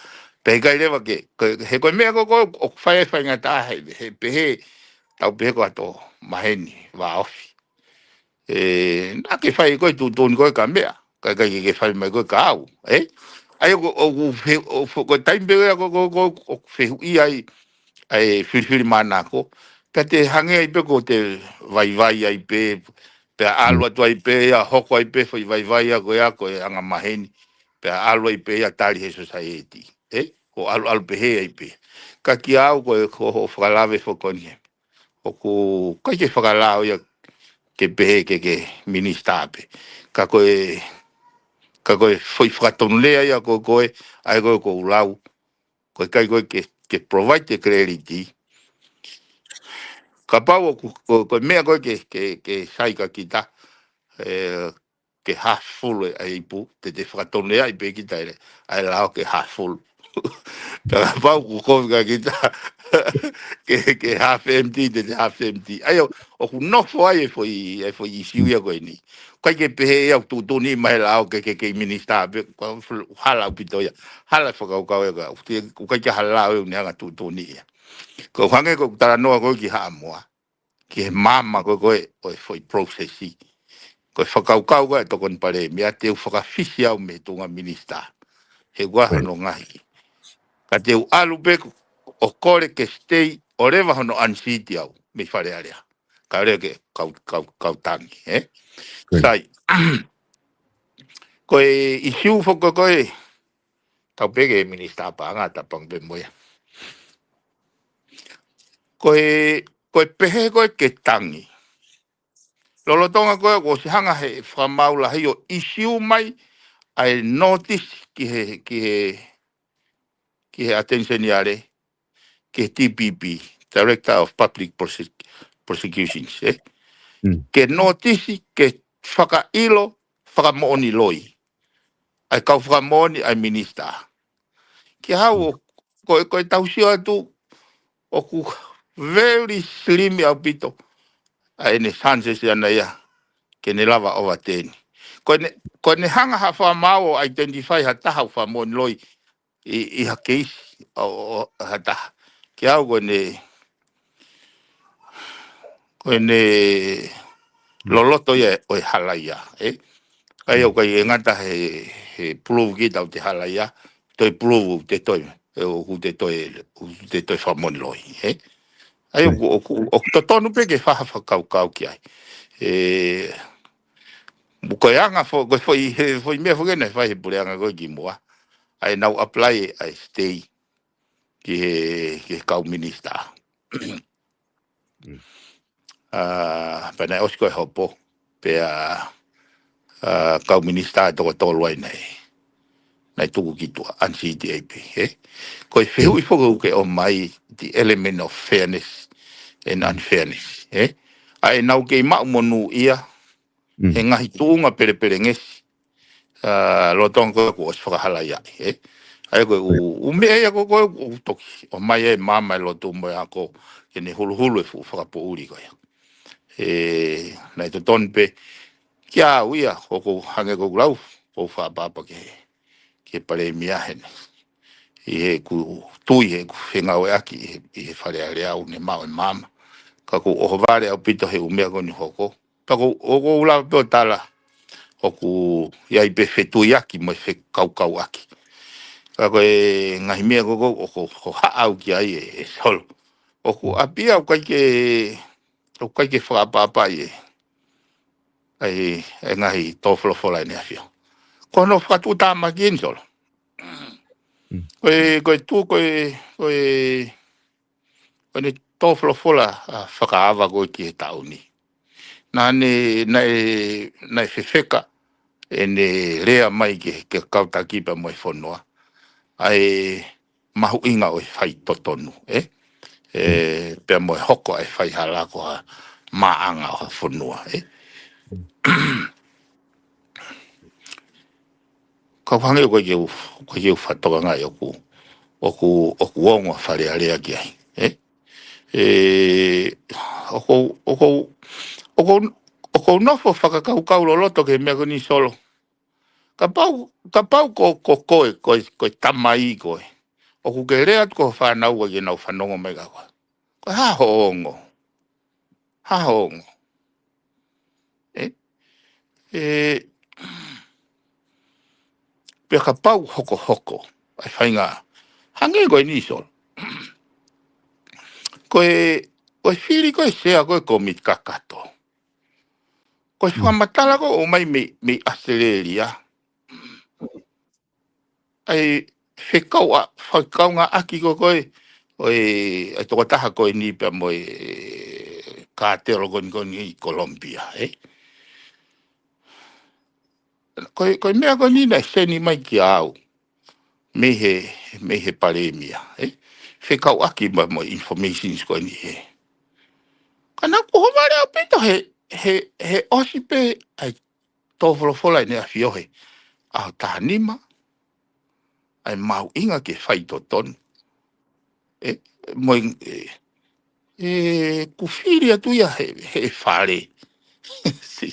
Pea ʻikai leva ke, ko, he ko e meʻa ko ē ko ē ʻoku fai ai e faingataʻa he, he pehē, tau pehē ko hato maheni vāofi. Ē, naʻa ke fai ko ē tuʻutuʻuni ko ē ka meʻa. Ka ʻikai ke, ke fai mai ko ē ka au. Ē? ʻA ia ʻoku, ʻoku fe-, ʻo fo-, ko e taimi pē ko ē ko ē, ko, ko, ʻoku fehuʻia ai, ʻa e filifilimānako. Pea te hangē ai pē ko ʻete vaivai ai pē, pea ʻalu atu ai pē, ʻa hoko ai pē, foʻi vaivai ʻa ko ia, ko e anga maheni. Pea ʻalu ai pē, ʻa tali he sōsaieti. Ē? ʻO ʻalu, ʻalu pehē ai pē. Ka kia au ko e, ko hoʻo fakalave foki ko eni. ʻOku ʻikai ke fakalao ia ke pehē ke, ke minisitā pē. Ka ko e, ka ko e foʻi fakatonulea ia ko ē ko ē, ʻa ia ko ē ʻoku ou lau. Ko e ʻikai ko ē ke, ke provide e clarity. Kapau ʻoku, ko, ko e meʻa ko ē ke, ke, ke sai kia kita, ē, ke hafulu ʻa e ipu, te te fakatonuleaʻi pē kita ʻa e, ʻa e lao ke hafulu. Pea kapau ʻoku kovi kia kita, ke, ke half empty, te te half empty. ʻA ia, ʻoku nofo ai e foʻi, e foʻi ʻisiū ia ko eni. ʻIkai ke pehē ia ʻoku tuʻutuʻuni mai e lao ke, ke, ke minisitā pē, ko e hala ʻaupito ia. Hala fakakaukau ia ka, ʻoku te, ʻoku ʻikai ke hala ʻo e ʻuhinga tuʻutuʻuni ia. Ko e hangē ko ʻeku talanoa ko ē ki Haʻamoa. Ki he maama ko ē ko ē, ʻo e foʻi process. Ko e fakakaukau ko ē ʻa e tokoni palēmia, te u fakafisi au mei he tuʻunga minisitā. He ʻoku ʻi ai hono ngaahi. Ka te u ʻalu pē ʻo kole ke stay, ʻo leva hono unseat au, mei Fale Alea. Ka leva ke kau, kau, kau tangi, ē? Sai. Ko e ʻisiū foki ko ē, tau pehē ki he minisitā paʻanga, tapang pē mo ia. Ko e, ko e pehē ko ē ke tangi. Lolotonga ko ē, kuo ʻosi hanga he fakamaau lahi ʻo ʻisiū mai ʻa e notice ki he, ki he, ki he ʻAteniseiniale, ki he D P P, Director of Public Prosec-, Prosecutions, ē? Ke notice ke fakaʻilo, fakamoʻoni loi. ʻA e kau fakamoʻoni ʻa e minisitā. Kia au, ko e, ko e tau sio atu, ʻoku very slim ʻaupito. ʻa ʻene chances ʻana ia ke ne lava ʻo ova teni. Ko ʻene, ko ʻene hanga ha fakamaau ʻo identify ha taha ʻoku fakamoʻoni loi ʻi, ʻi ha keisi ʻo, ʻo ha taha. Kiate au ko ʻene, ko ʻene loloto ia ʻo e hala ia, ē? ʻIkai ʻoku ʻikai ke ngata he, he prove kita ʻoku te hala ia, toe prove ʻoku te toe, ē, ʻoku te toe, ʻoku te toe fakamoʻoni loi, ē? ʻA ia ʻoku, ʻoku, ʻoku totonu pē ke fai ha fakakaukau ki ai. Ē, mo ko e anga fo-, ko e foʻi, he foʻi meʻa foki naʻe fai he puleʻanga ko ē kimuʻa. ʻA ʻenau apply ʻa e stay ki he, ki he kau minisitā. ʻA, pea naʻe ʻosi ko ē hopo, pea, ʻa, kau minisitā ʻe toko tolu ai naʻe, naʻe tuku ki tuʻa, ʻa e C T A P, ē? Ko e fehuʻi foki ʻoku ke ʻomai, the element of fairness and unfairness, ē? ʻA ʻenau kei maʻu monūʻia he ngaahi tuʻunga pelepelengesi, ʻa, lolotonga ko ē kuo ʻosi fakahalaia, ē? ʻA ia ko e ʻū, ʻū meʻa ia ko ē ʻoku toki ʻomai ʻe he maama ʻo e lotu mo e ako ke ne huluhulu e fuʻu fakapoʻuli ko ia. Ē, naʻe totonu pē kiate au ia, ʻoku ou hangē ko ʻeku lau, ʻoku ou fakaʻapaʻapa ki he, ki he palēmia heni. ʻI heʻeku tui heʻeku fengāueʻaki ʻi he, ʻi he Fale Alea ʻoku ne maʻu e maama. Ka ʻoku ou ʻohovale ʻaupito he ʻū meʻa ko eni ʻoku hoko. Pea ʻoku ou, ʻoku ou lava pē ʻo tala ʻoku ʻi ai pē fetuiaki mo e fekaukauʻaki. Ka ko e ngaahi meʻa ko ē ʻoku, ʻoku haʻu ki ai ē, ē Solo. ʻOku ʻapi ia ʻoku ʻikai ke, ʻoku ʻikai ke fakaʻapaʻapaʻi ʻe, ʻa e, ʻa e ngaahi tō folofola ʻEne ʻAfio. Ko hono fakatuʻutāmaki eni Solo. Ko e, ko e tu, ko e, ko e, ko ʻene tō folofola, ʻa, fakaava ko ē ki he taʻu ni. Naʻa ne, naʻe, naʻe fefeka ʻene lea mai ki he, ki he kau taki pea mo e fonua. ʻA e mahuʻinga ʻo e fai totonu, ē? Ē, pea mo e hoko ʻa e faihala ko ha maʻanga ʻo ha fonua, ē? Ka ʻoku hangē ʻoku ʻikai ke u, ʻikai ke u fakatokangaʻi ʻoku, ʻoku, ʻoku ongo Fale Alea ki ai, ē? Ē, ʻoku ou, ʻoku ou, ʻoku ou, ʻoku ou nofo fakakaukau loloto ki he meʻa ko eni Solo. Kapau, kapau ko, ko koe, ko e, ko e tamai koe. ʻOku ke lea atu ki ho fānau ʻoku ʻikai ke nau fanongo mai kia koe. Ko e hā hoʻo ongo? Hā hoʻo ongo? Ē? Ē, pea kapau hokohoko ʻa e faʻahinga hangē ko eni Solo. Ko e, ko e fili ko ē Sea ko ē Komiti Kakato. Ko e fakamatala ko ē ʻoku ʻomai mei, mei ʻAositelēlia. ʻA e fekau ʻa, fakaʻaongaʻaki ko ē, ʻo e, ʻa e tokotaha ko eni pea mo e kātelo ko eni ko eni ʻi Kolomupia, ē? Ko e, ko e meʻa ko eni naʻe seni mai kiate au mei he, mei he palēmia, ē? Fekauʻaki mo, mo e information ko eni, ē? Ka naʻá ku ʻohovale ʻaupito he, he, he ʻosi pē ʻa e tō folofola ʻEne ʻAfio he ʻaho taha nima, ʻa e mahuʻinga ke fai totonu. Ē, mo e, ē, ē, ʻoku fili atu ia he, he fale. ʻE,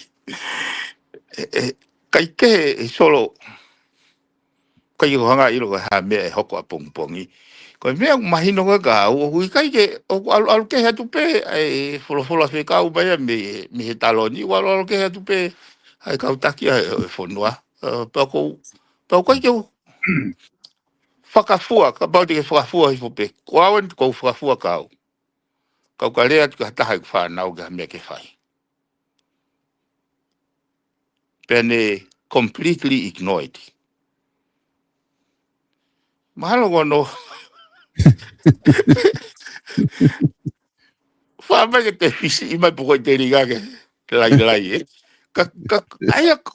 ʻe, ʻikai ke, ē Solo, ʻikai ke u hanga ʻo ʻilo ko e hā e meʻa ʻe hoko ʻapongipongi. Ko e meʻa ʻoku mahino ko ē kiate au, ʻoku ʻikai ke, ʻoku ʻalu, ʻalu kehe atu pē ʻa e folofola fekau mai ia mei, mei he taloni, ʻoku ʻalu, ʻalu kehe atu pē ʻa e kau taki ʻa e, ʻo e fonua. Ē, pea ʻoku ou, pea ʻoku ʻikai ke u fakafua, kapau te ke fakafua hifo pē. Ko au eni ʻoku ou fakafua kiate au. Ka u ka lea atu ki ha taha ʻeku fānau ki ha meʻa ke fai. Pea ne completely ignored. Mahalo ko hono fai mai ke te fisiʻi mai pe ko e telinga ke lailai, ē? Ka, ka, ʻa ia, ko,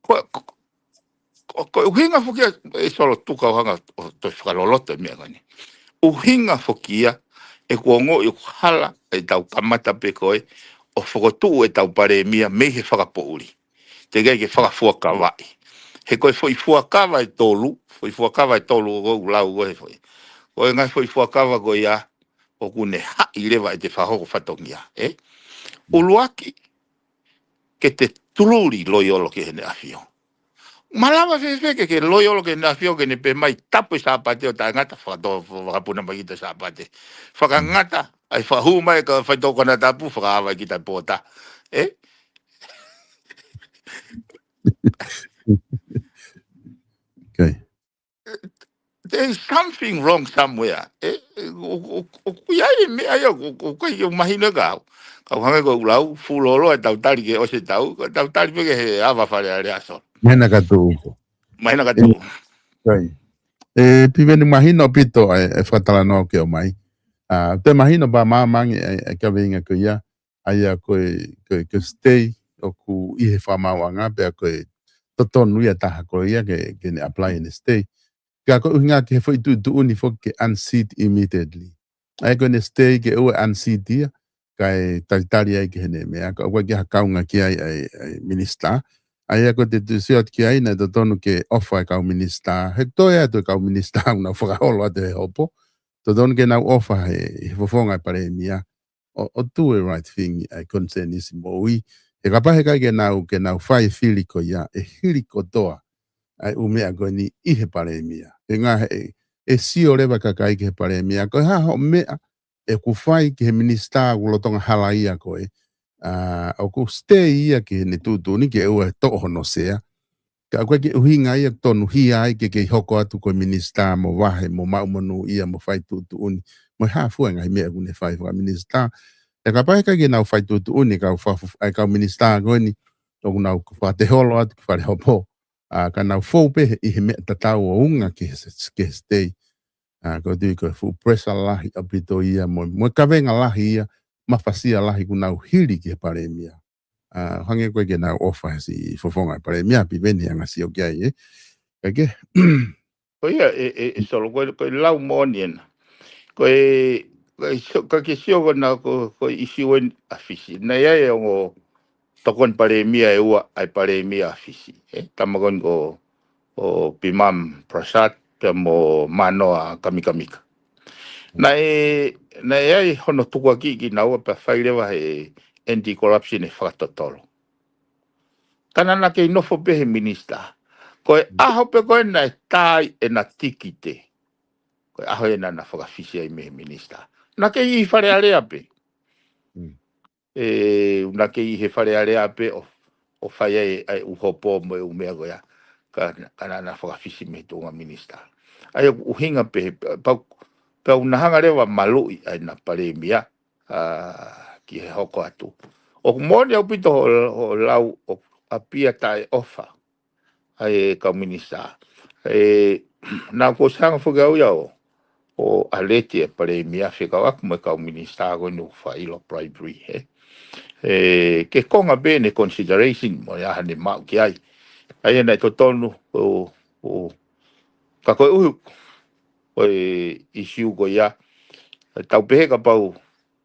ko, ko, ko e ʻuhinga foki ia, ē Solo, tuku au hanga ʻo toe fakaloloto e meʻa ko eni. ʻUhinga foki ia, ʻeku ongoʻi ʻoku hala ʻetau kamata pē ko ē ʻo fokotuʻu ʻetau palēmia mei he fakapoʻuli. Teʻeki ai ke fakafuakavaʻi. He ko e foʻi fuakava ʻe tolu, foʻi fuakava ʻe tolu ʻoku ou lau ko ē foʻi. Ko e ngaahi foʻi fuakava ko ia, ʻoku ne haʻi leva ʻete fakahoko fatongia, ē? ʻUluaki, ke te truly loyal ki heʻene ʻAfio. Malava fēfē ke ke loyal ki heʻene ʻAfio ke ne pehē mai tapu e Sāpate ʻo taʻengata, fakato-, fakapuna mai kita Sāpate. Fakangata, ʻai fakahū mai ka faitoʻo konatapu, fakaava kita pōta. Eh? Okay. There is something wrong somewhere. Eh, ʻo, ʻo, ʻo, ʻoku ʻi ai e meʻa ia, ʻo, ʻo, ʻoku ʻikai ke mahino ka au. Ka u hangē ko ʻeku lau, fuʻu lōloa ʻetau tali ke ʻosi ʻetau, ka tau tali pē ki he ava Fale Alea, Solo. Mahina ka tuʻu. Mahina ka tuʻu. Kai. E, Piveni, mahino ʻaupito e, e fakatalanoa ʻoku ke ʻomai. ʻA, te mahino pē māmani e, e kaveinga ko ia, ʻa ia ko e, ko e, ko e stay ʻoku ʻi he fakamaauʻanga, pea ko e totonu ia taha ko ia ke, ke ne apply ʻene stay. Ka ko e ʻuhinga ki he foʻi tuʻutuʻuni foki ke unseat immediately. ʻA ia ko ʻene stay ke ʻoua unseat ia, kae talitali ai ki heʻene meʻa, ka ʻoku ʻikai ke ha kaunga ki ai ʻa e, ʻa e minisitā. ʻA ia ko e te tuʻu sio atu ki ai, naʻe totonu ke ʻofa e kau minisitā. He toe atu e kau minisitā, ʻoku nau fakaholo atu he hopo. Totonu ke nau ʻofa he, he fofonga e palēmia. ʻO, ʻo do the right thing ʻa e concern ʻi siʻi moʻui. He kapau he ʻikai ke nau, ke nau fai e fili ko ia, ʻe hili kotoa ʻa e ʻū meʻa ko eni ʻi he palēmia. He ngaahi ʻe, ʻe sio leva kakai ki he palēmia. Ko e hā hoʻo meʻa ʻoku fai ki he minisitā ʻoku lolotonga halaia koe. ʻA, ʻoku stay ia ki heʻene tuʻutuʻuni ke ʻoua ʻe toʻo hono sea. Ka ʻoku ʻikai ke ʻuhinga ia ʻoku tonuhia ai ke kei hoko atu ko e minisitā mo vahe, mo maʻu monūʻia, mo fai tuʻutuʻuni. Mo e hā fua e ngaahi meʻa ʻoku ne fai fakaminisitā. He kapau he ʻikai ke nau fai tuʻutuʻuni, kau fa-, ʻa e kau minisitā ko eni, ʻoku nau fakateholo atu ki fale hopo. ʻA, ka nau fou pē he, ʻi he meʻa tatau ʻo unga ki he, ki he stay. ʻA, ko e tui ko e fuʻu pressure lahi ʻaupito ia mo, mo e kavenga lahi ia, mafasia lahi ʻoku nau hili ki he palēmia. ʻA, hangē ko e ʻikai ke nau ʻofa he siʻi fofonga e palēmia, Piveni, anga sio ki ai, eh. Kae kehe. Ko ia, e, e, e Solo, ko e, ko e lau moʻoni ena. Ko e, ko e sio, ka ke sio ko ena ko, ko e ʻisiū eni ʻa Fisi. Naʻe ʻi ai e ongo tokoni palēmia ʻe ua ʻa e palēmia ʻa Fisi. Eh, tama ko eni ko, ko Bimani Prasad, pea mo Manoa Kamikamika. Naʻe, naʻe ʻi ai hono tukuakiʻi kinaua pea fai leva he anti-corruption e fakatotolo. Ka naʻa na kei nofo pē he minisitā. Ko e ʻaho pē ko ē naʻe tā ai ʻena tikite. Ko e ʻaho ena naʻa na fakafisi ai mei he minisitā. Na kei ʻi Fale Alea pē. Mm. E, na kei ʻi he Fale Alea pē ʻo, ʻo fai ai ʻa e ʻū hopo mo e ʻū meʻa ko ia. Ka, ka naʻa na fakafisi mei he tuʻunga minisitā. ʻA ia ʻoku ʻuhinga pē, pau, pau na hanga leva maluʻi ʻa ʻena palēmia, ʻa, ki he hoko atu. ʻOku moʻoni ʻaupito hoʻo, hoʻo lau ʻoku ʻapia taʻeʻofa ʻa e kau minisitā. E, naʻa ku ʻosi hanga foki au ia ʻo, ʻo alert e palēmia fekauʻaki mo e kau minisitā ko eni ʻoku fakaʻilo bribery, he. E, ke konga pē ʻene consideration mo e ʻaho ne maʻu ki ai. ʻA ia naʻe totonu, ʻo, ʻo, ka koeʻuhi, ko e ʻisiū ko ia, tau pehē kapau,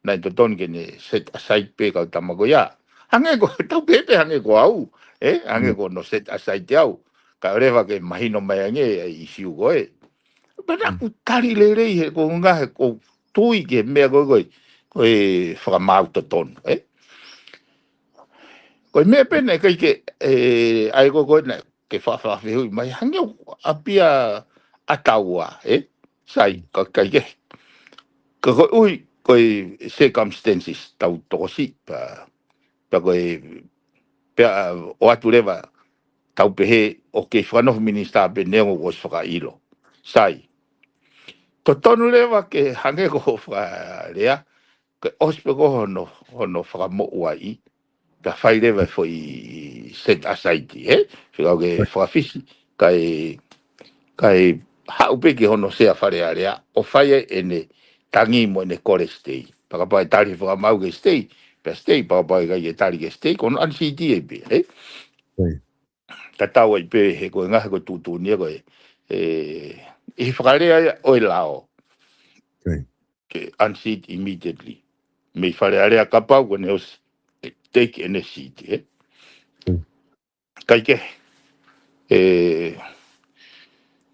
naʻe totonu ke ne set aside pē kau tama ko ia. Hangē ko, tau pehē pē hangē ko au, eh? Hangē Mm. ko hono set aside au. Kae ʻoua leva ke mahino mai ange ʻa e ʻisiū ko ē. Pea naʻa Mm. ku tali lelei he ko e ʻuhinga he ʻoku ou tui ki he meʻa ko ē, ko e, ko e fakamaau totonu, eh? Ko e meʻa pē naʻe ʻikai ke, eh, ʻai ko ē ko ē naʻe ke fa-, fakafehuʻi mai, hangē ʻoku ʻapia ʻa taua, eh? Sai, ka ʻikai ke. Ka koeʻuhi, ko e circumstances tau tokosiʻi, pea, pea ko e, pea, ʻoatu leva, tau pehē, ʻoku kei fakanofo minisitā pē neongo kuo ʻosi fakaʻilo. Sai. Totonu leva ke hangē ko hoʻo fakalea, ke ʻosi pē ko hono, hono fakamoʻuaʻi, ka fai leva e foʻi set aside, he? Fekau ke Right. fakafisi, kae, kae haʻu pē ki hono sea Fale Alea, ʻo fai ai ʻene tangi mo ʻene kole stay. Pea kapau ʻe tali fakamaau ke stay, pea stay, pea kapau ʻe ʻikai ke tali ke stay, ko hono unseat ai pē, he? Right. Tatau ai pē he ko e ngaahi ko e tuʻutuʻuni ia ko e, e, ʻi he fakalea ia ʻo e lao. Right. Ke unseat immediately. Mei Fale Alea kapau ko ʻene ʻosi take ʻene seat, eh? Mm. Kae kehe, eh,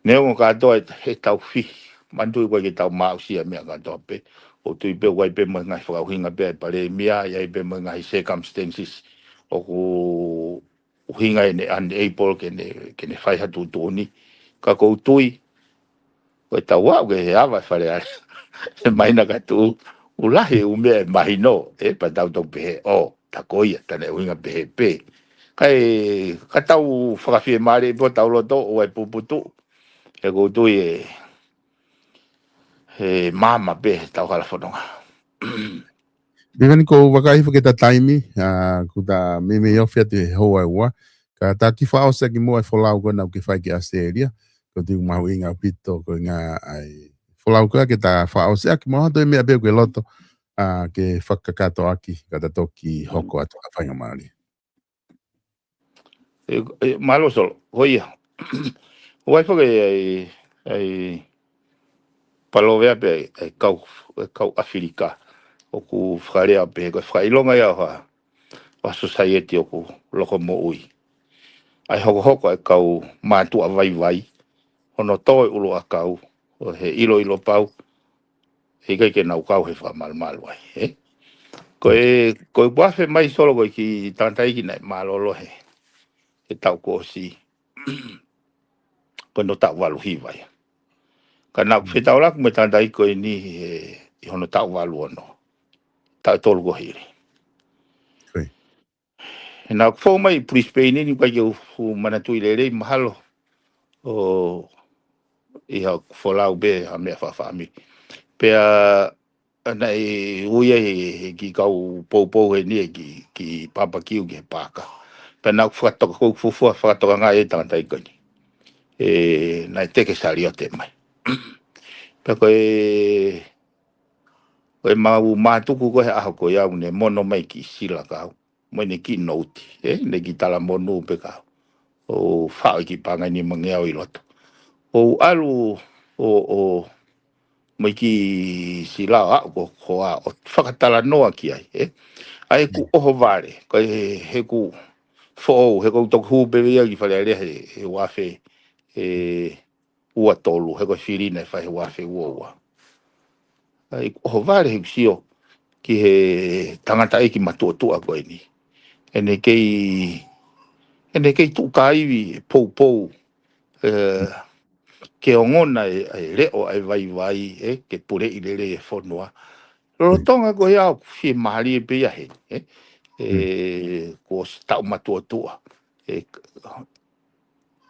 neongo kātoa e, ʻetau fili, manatuʻi ʻoku ʻikai ke tau maʻusia meʻa kātoa pē. ʻOku ou tui pē ʻoku ʻi ai pē mo e ngaahi fakaʻuhinga pē ʻa e palēmia, ʻi ai pē mo e ngaahi circumstances ʻoku ʻuhinga ʻene unable ke ne, ke ne fai ha tuʻutuʻuni. Ka ʻoku ou tui, ko e tau aʻu ki he ava ʻa e Fale Alea, ʻe mahino kātoa, ʻoku lahi e ʻū meʻa ʻe mahino, ē, pea tau toki pehē, ʻō, tā ko ia, tā naʻe ʻuhinga pehē pē. Kae, ka tau fakafiemālie pē hotau loto ʻoua ʻe puputuʻu. He ʻoku ou tui ʻe, ʻe maama pē ʻetau hala fononga. Piveni, ʻoku ou vakai hifo ki heʻeta taimi, ʻa, kuo ta meimei ofi atu he houa ʻe ua. Ka ta kiʻi fakaʻosi ʻaki muʻa e folau ko ena ʻoku ke fai ki ʻAositelēlia. ʻOku ou tui ʻoku mahuʻinga ʻaupito ko e ngaahi folau ko ia ke ta fakaʻosi ʻaki muʻa ha toe meʻa pē ʻoku ke loto, ʻa, ke fakakakato ʻaki, ka ta toki hoko atu ha faingamālie. ʻE, ʻe, mālō Solo, ko ia. ʻOku ʻi ai foki ʻa e, ʻa e palōveape ʻa e, ʻa e kau, ʻa e kau ʻAfilika. ʻOku fakalea pē, ko e fakaʻilonga ia ʻo ha, ʻo ha society ʻoku loko moʻui. ʻA e hokohoko ʻa e kau mātuʻa vaivai, hono tō e ʻuluʻakau, ʻo he ʻiloʻilo pau, ʻe ʻikai ke nau kau he fakamalumalu ai, ē? Ko e, ko e ʻoku afe mai Solo ko e kiʻi tangataʻeiki naʻe mālōlō he, he taʻu kuo ʻosi, ko hono taʻu valu hiva ia. Ka naʻa ku fetaulaki mo e tangataʻeiki ko eni he, ʻi hono taʻu valu ono. Taʻu ʻe tolu kuo hili. He naʻa ku fou mai ʻi Brisbane ni, ʻikai ke u, u manatuʻi lelei mahalo. ʻO ʻi haʻaku folau pē ha meʻa fakafāmili. Pea naʻe ui ai he, he kiʻi kau poupou heni, he kiʻi, kiʻi papakiu ki he paaka. Pea naʻa ku fakatoka, ko ʻeku fuofua fakatokangaʻi e tangataʻeiki ko eni. ʻE, naʻe teke saliote mai. Pea ko e, ko e mau mātuku ko e ʻaho ko ia ʻoku ne mono mai kiʻi sila kau mo ʻene kiʻi nouti, ē, ʻene kiʻi talamonū pē kau. ʻO faʻo e kiʻi paʻanga ʻe nima ngeau ʻi loto. ʻO ʻalu, ʻo, ʻo, mo e kiʻi sila ʻo aʻu ko, ko ā, ʻo fakatalanoa ki ai, ē. ʻA ʻeku ʻohovale, ko e he, heʻeku foʻou, he ʻoku ou toki hū pē ia ki Fale Alea he, he ua afe, ʻe, ua tolu, he ko e fili naʻe fai he ua afe ua ua. ʻA ia ʻoku ʻohovale heʻeku sio ki he tangataʻeiki matuʻotuʻa ko eni. ʻEne kei, ʻene kei tuʻu kāivi e poupou, ē, ke ongona e, e leʻo ʻa e vaivai, ē, ke puleʻi lelei e fonua. Lolotonga ko ia ʻoku fiemālie pē ia heni, ē. ʻE, kuo ʻosi taʻu matuʻotuʻa. ʻE,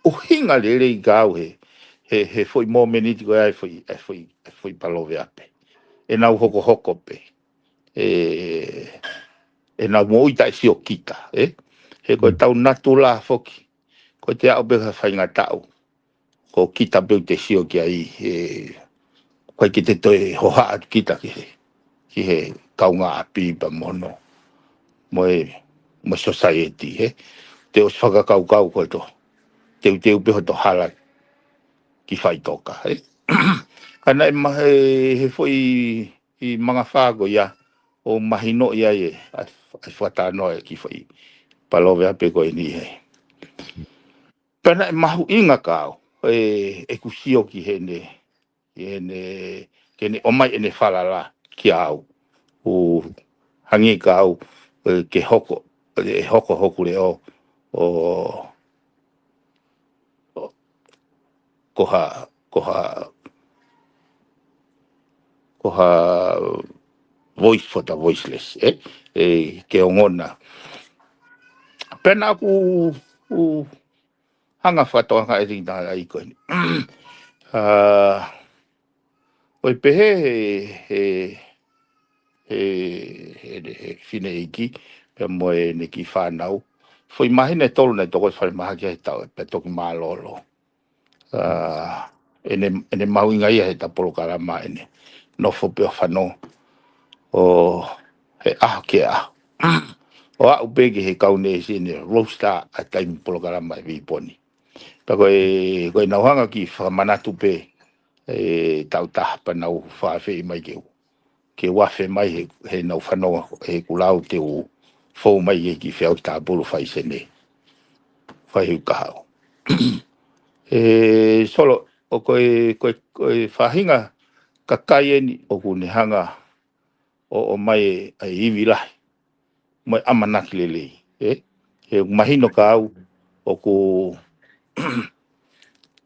ʻuhinga lelei kau he, he, he foʻi momeniti ko ia, he foʻi, he foʻi, he foʻi palōveape. ʻE nau hokohoko pē. ʻE, ʻe nau moʻui taʻe sio kita, ē? He ko e tau natula foki. Ko e te aʻu pē ha faingataʻa. Ko kita pē ʻoku te sio ki ai, ʻe, ʻikai ke te toe hohaʻa atu kita ki he, ki he kaungāʻapi pea mo hono, mo e, mo e society, ē. Te ʻosi fakakaukau ko e tō. Teuteu pē hoto hala ki faʻitoka, ē. Ka naʻe ma-, he, he foʻi, ʻi mangafā ko ia, ʻo mahinoʻi ai e, ʻa e, ʻa e fakatalanoa e kiʻi foʻi palōveape ko eni he. Pea naʻe mahuʻinga kau, ʻe, ʻeku sio ki heʻene, ki heʻene, ke ne ʻomai ʻene falala kia au. ʻO hangē kau, ʻe, ke hoko, ʻe hoko hoku leʻo, ʻo, ʻo, ko ha, ko ha, ko ha voice for the voiceless, ē? ʻE, ke ongona. Pea naʻa ku, u, hanga fakatokangaʻi e tangataʻeiki ko eni. ʻA, ʻo e pehē he, he, he, he, he fineʻeiki, pea mo ʻene kiʻi fānau. Foʻi māhina ʻe tolu naʻe toko ʻi falemahaki ai he taʻu, pea toki mālōlō. ʻA, ʻene, ʻene mahuʻinga ia he ta polokalama ʻene nofo pē ʻo fanongo ʻo he ʻaho ki he ʻaho. ʻO aʻu pē ki he kau neesi ʻene roster ʻa e taimi polokalama ʻi Viponi. Pea ko e, ko e nau hanga kiʻi fakamanatu pē, ʻe, taʻu taha pea nau fakaafeʻi mai ke u, ke u afe mai he, he nau fanongo he kulau te u fou mai he kiʻi feʻauki tāpulu fai sene. Fai he kahaʻu. ʻE, Solo, ʻo ko e, ko e, ko e faʻahinga kakai eni ʻoku ne hanga ʻo ʻomai e ivi lahi mo e ʻamanaki lelei, ē? He ʻoku mahino kiate au ʻoku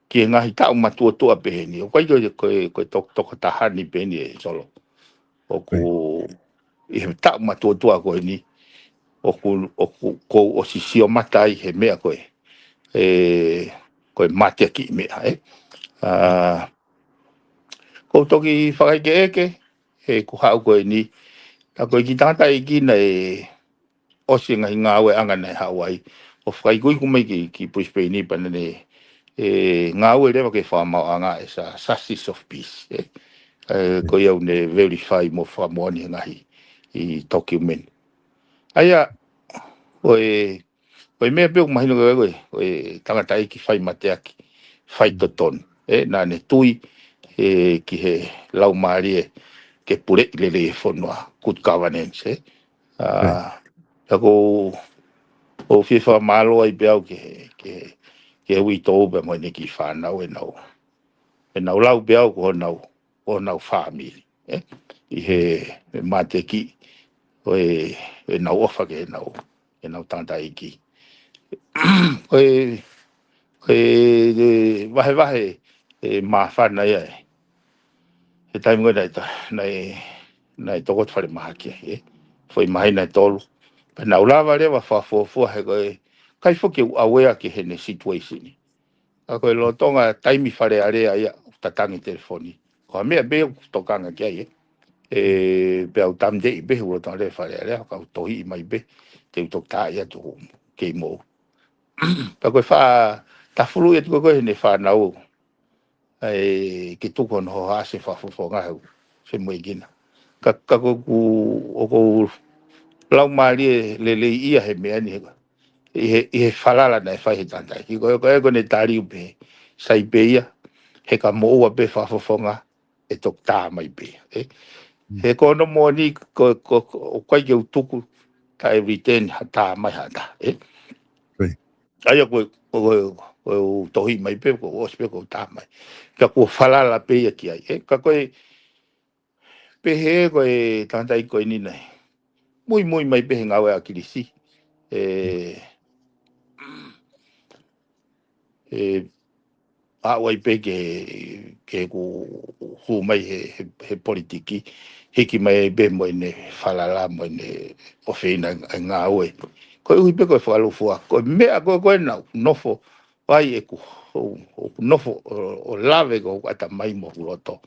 ki he ngaahi taʻu matuʻotuʻa peheni, ʻoku ʻikai ko e, ko e, ko e tok-, tokotaha ni peheni ē Solo. ʻOku ʻi he taʻu matuʻotuʻa ko eni, ʻoku, ʻoku, ʻoku ou ʻosi sio mata ai he meʻa ko e, ē, ko e mateakiʻi meʻa, ē? ʻA, ʻoku ou toki fakaʻekeʻeke, he ʻoku haʻu ko eni, tā ko e kiʻi tangataʻeiki naʻe ʻosi e ngaahi ngāueʻanga naʻe haʻu ai, ʻo fakaikuiku mai ki, ki Brisbane pea naʻa ne, ē, ngāue leva ki he fakamaauʻanga as a Justice of Peace, ē? Ē, ko ia ʻoku ne verify mo fakamoʻoni e ngaahi ʻi document. ʻA ia, ko e, ko e meʻa pē ʻoku mahino ko e, ko e, ko e tangataʻeiki fai mateaki, fai totonu. Ē, naʻa ne tui, ē, ki he laumālie ke puleʻi lelei e fonua, good governance, ē. ʻA, ka ʻoku ou, ʻoku ou fie fakamālō ai pē au ki he, ki he, ki he uitou pea mo ʻene kiʻi fānau ʻenau, ʻenau lau pē au ko honau, ko honau fāmili, ē? ʻI he, he mateakiʻi ʻo e, ʻenau ʻofa ki heʻenau, ʻenau tangataʻeiki. Ko e, ko e, e vahevahe e māfana ia ē. He taimi ko ē naʻe ta-, naʻe, naʻe tokoto falemahaki ai, ē? Foʻi māhina ʻe tolu. Pea naʻa ku lava leva fakafuofua he ko e ʻikai foki ke u aware ki heʻene situation ni. Ka ko e lolotonga taimi Fale Alea ia ʻoku tatangi telefoni. Ko ha meʻa pē ʻoku tokanga ki ai, ē. Ē, pea u tamteʻi pē he lolotonga lea Fale Alea, ka u tohiʻi mai pē, te u toki tā ia tu kei mou. Pea ko e fakatafuluʻi atu ko ē heʻene fānau, ʻai ke tuku hono hohaʻa ʻa e fakafofonga he ʻoku femoʻuekina. Ka, ka ko ʻeku, ʻoku ou laumālie lelei ia he meʻa ni he, ʻi he, ʻi he falala naʻe fai he tangataʻeiki. Ko e, ko e, ko ʻene tali pē, sai pē ia, he ka moʻua pē fakafofonga, ʻe toki tā mai pē, ē? He ko hono moʻoni ko, ko, ko, ʻoku ʻikai ke u tuku taʻe return ha tā mai ha taha, ē? ʻA ia ko e, ko e, ko e, ko e u tohi mai pē, ko e ʻosi pē ko e tā mai. Ka kuo falala pē ia ki ai, ē? Ka ko e, pehē ko e tangataʻeiki ko eni naʻe muimui mai pē he ngāue ʻa ʻAkilisi. Ē, ē, aʻu ai pē ke, ke u hū mai he, he, he politiki, hiki mai ai pē mo ʻene falala, mo ʻene ʻofeina e ngāue. Koeʻuhi pē ko e fakalūkufua, ko e meʻa ko ē ko ē naʻa ku nofo ai ʻeku, ʻo, ʻoku nofo ʻo, ʻo lave ko ē ʻatamai mo hoku loto.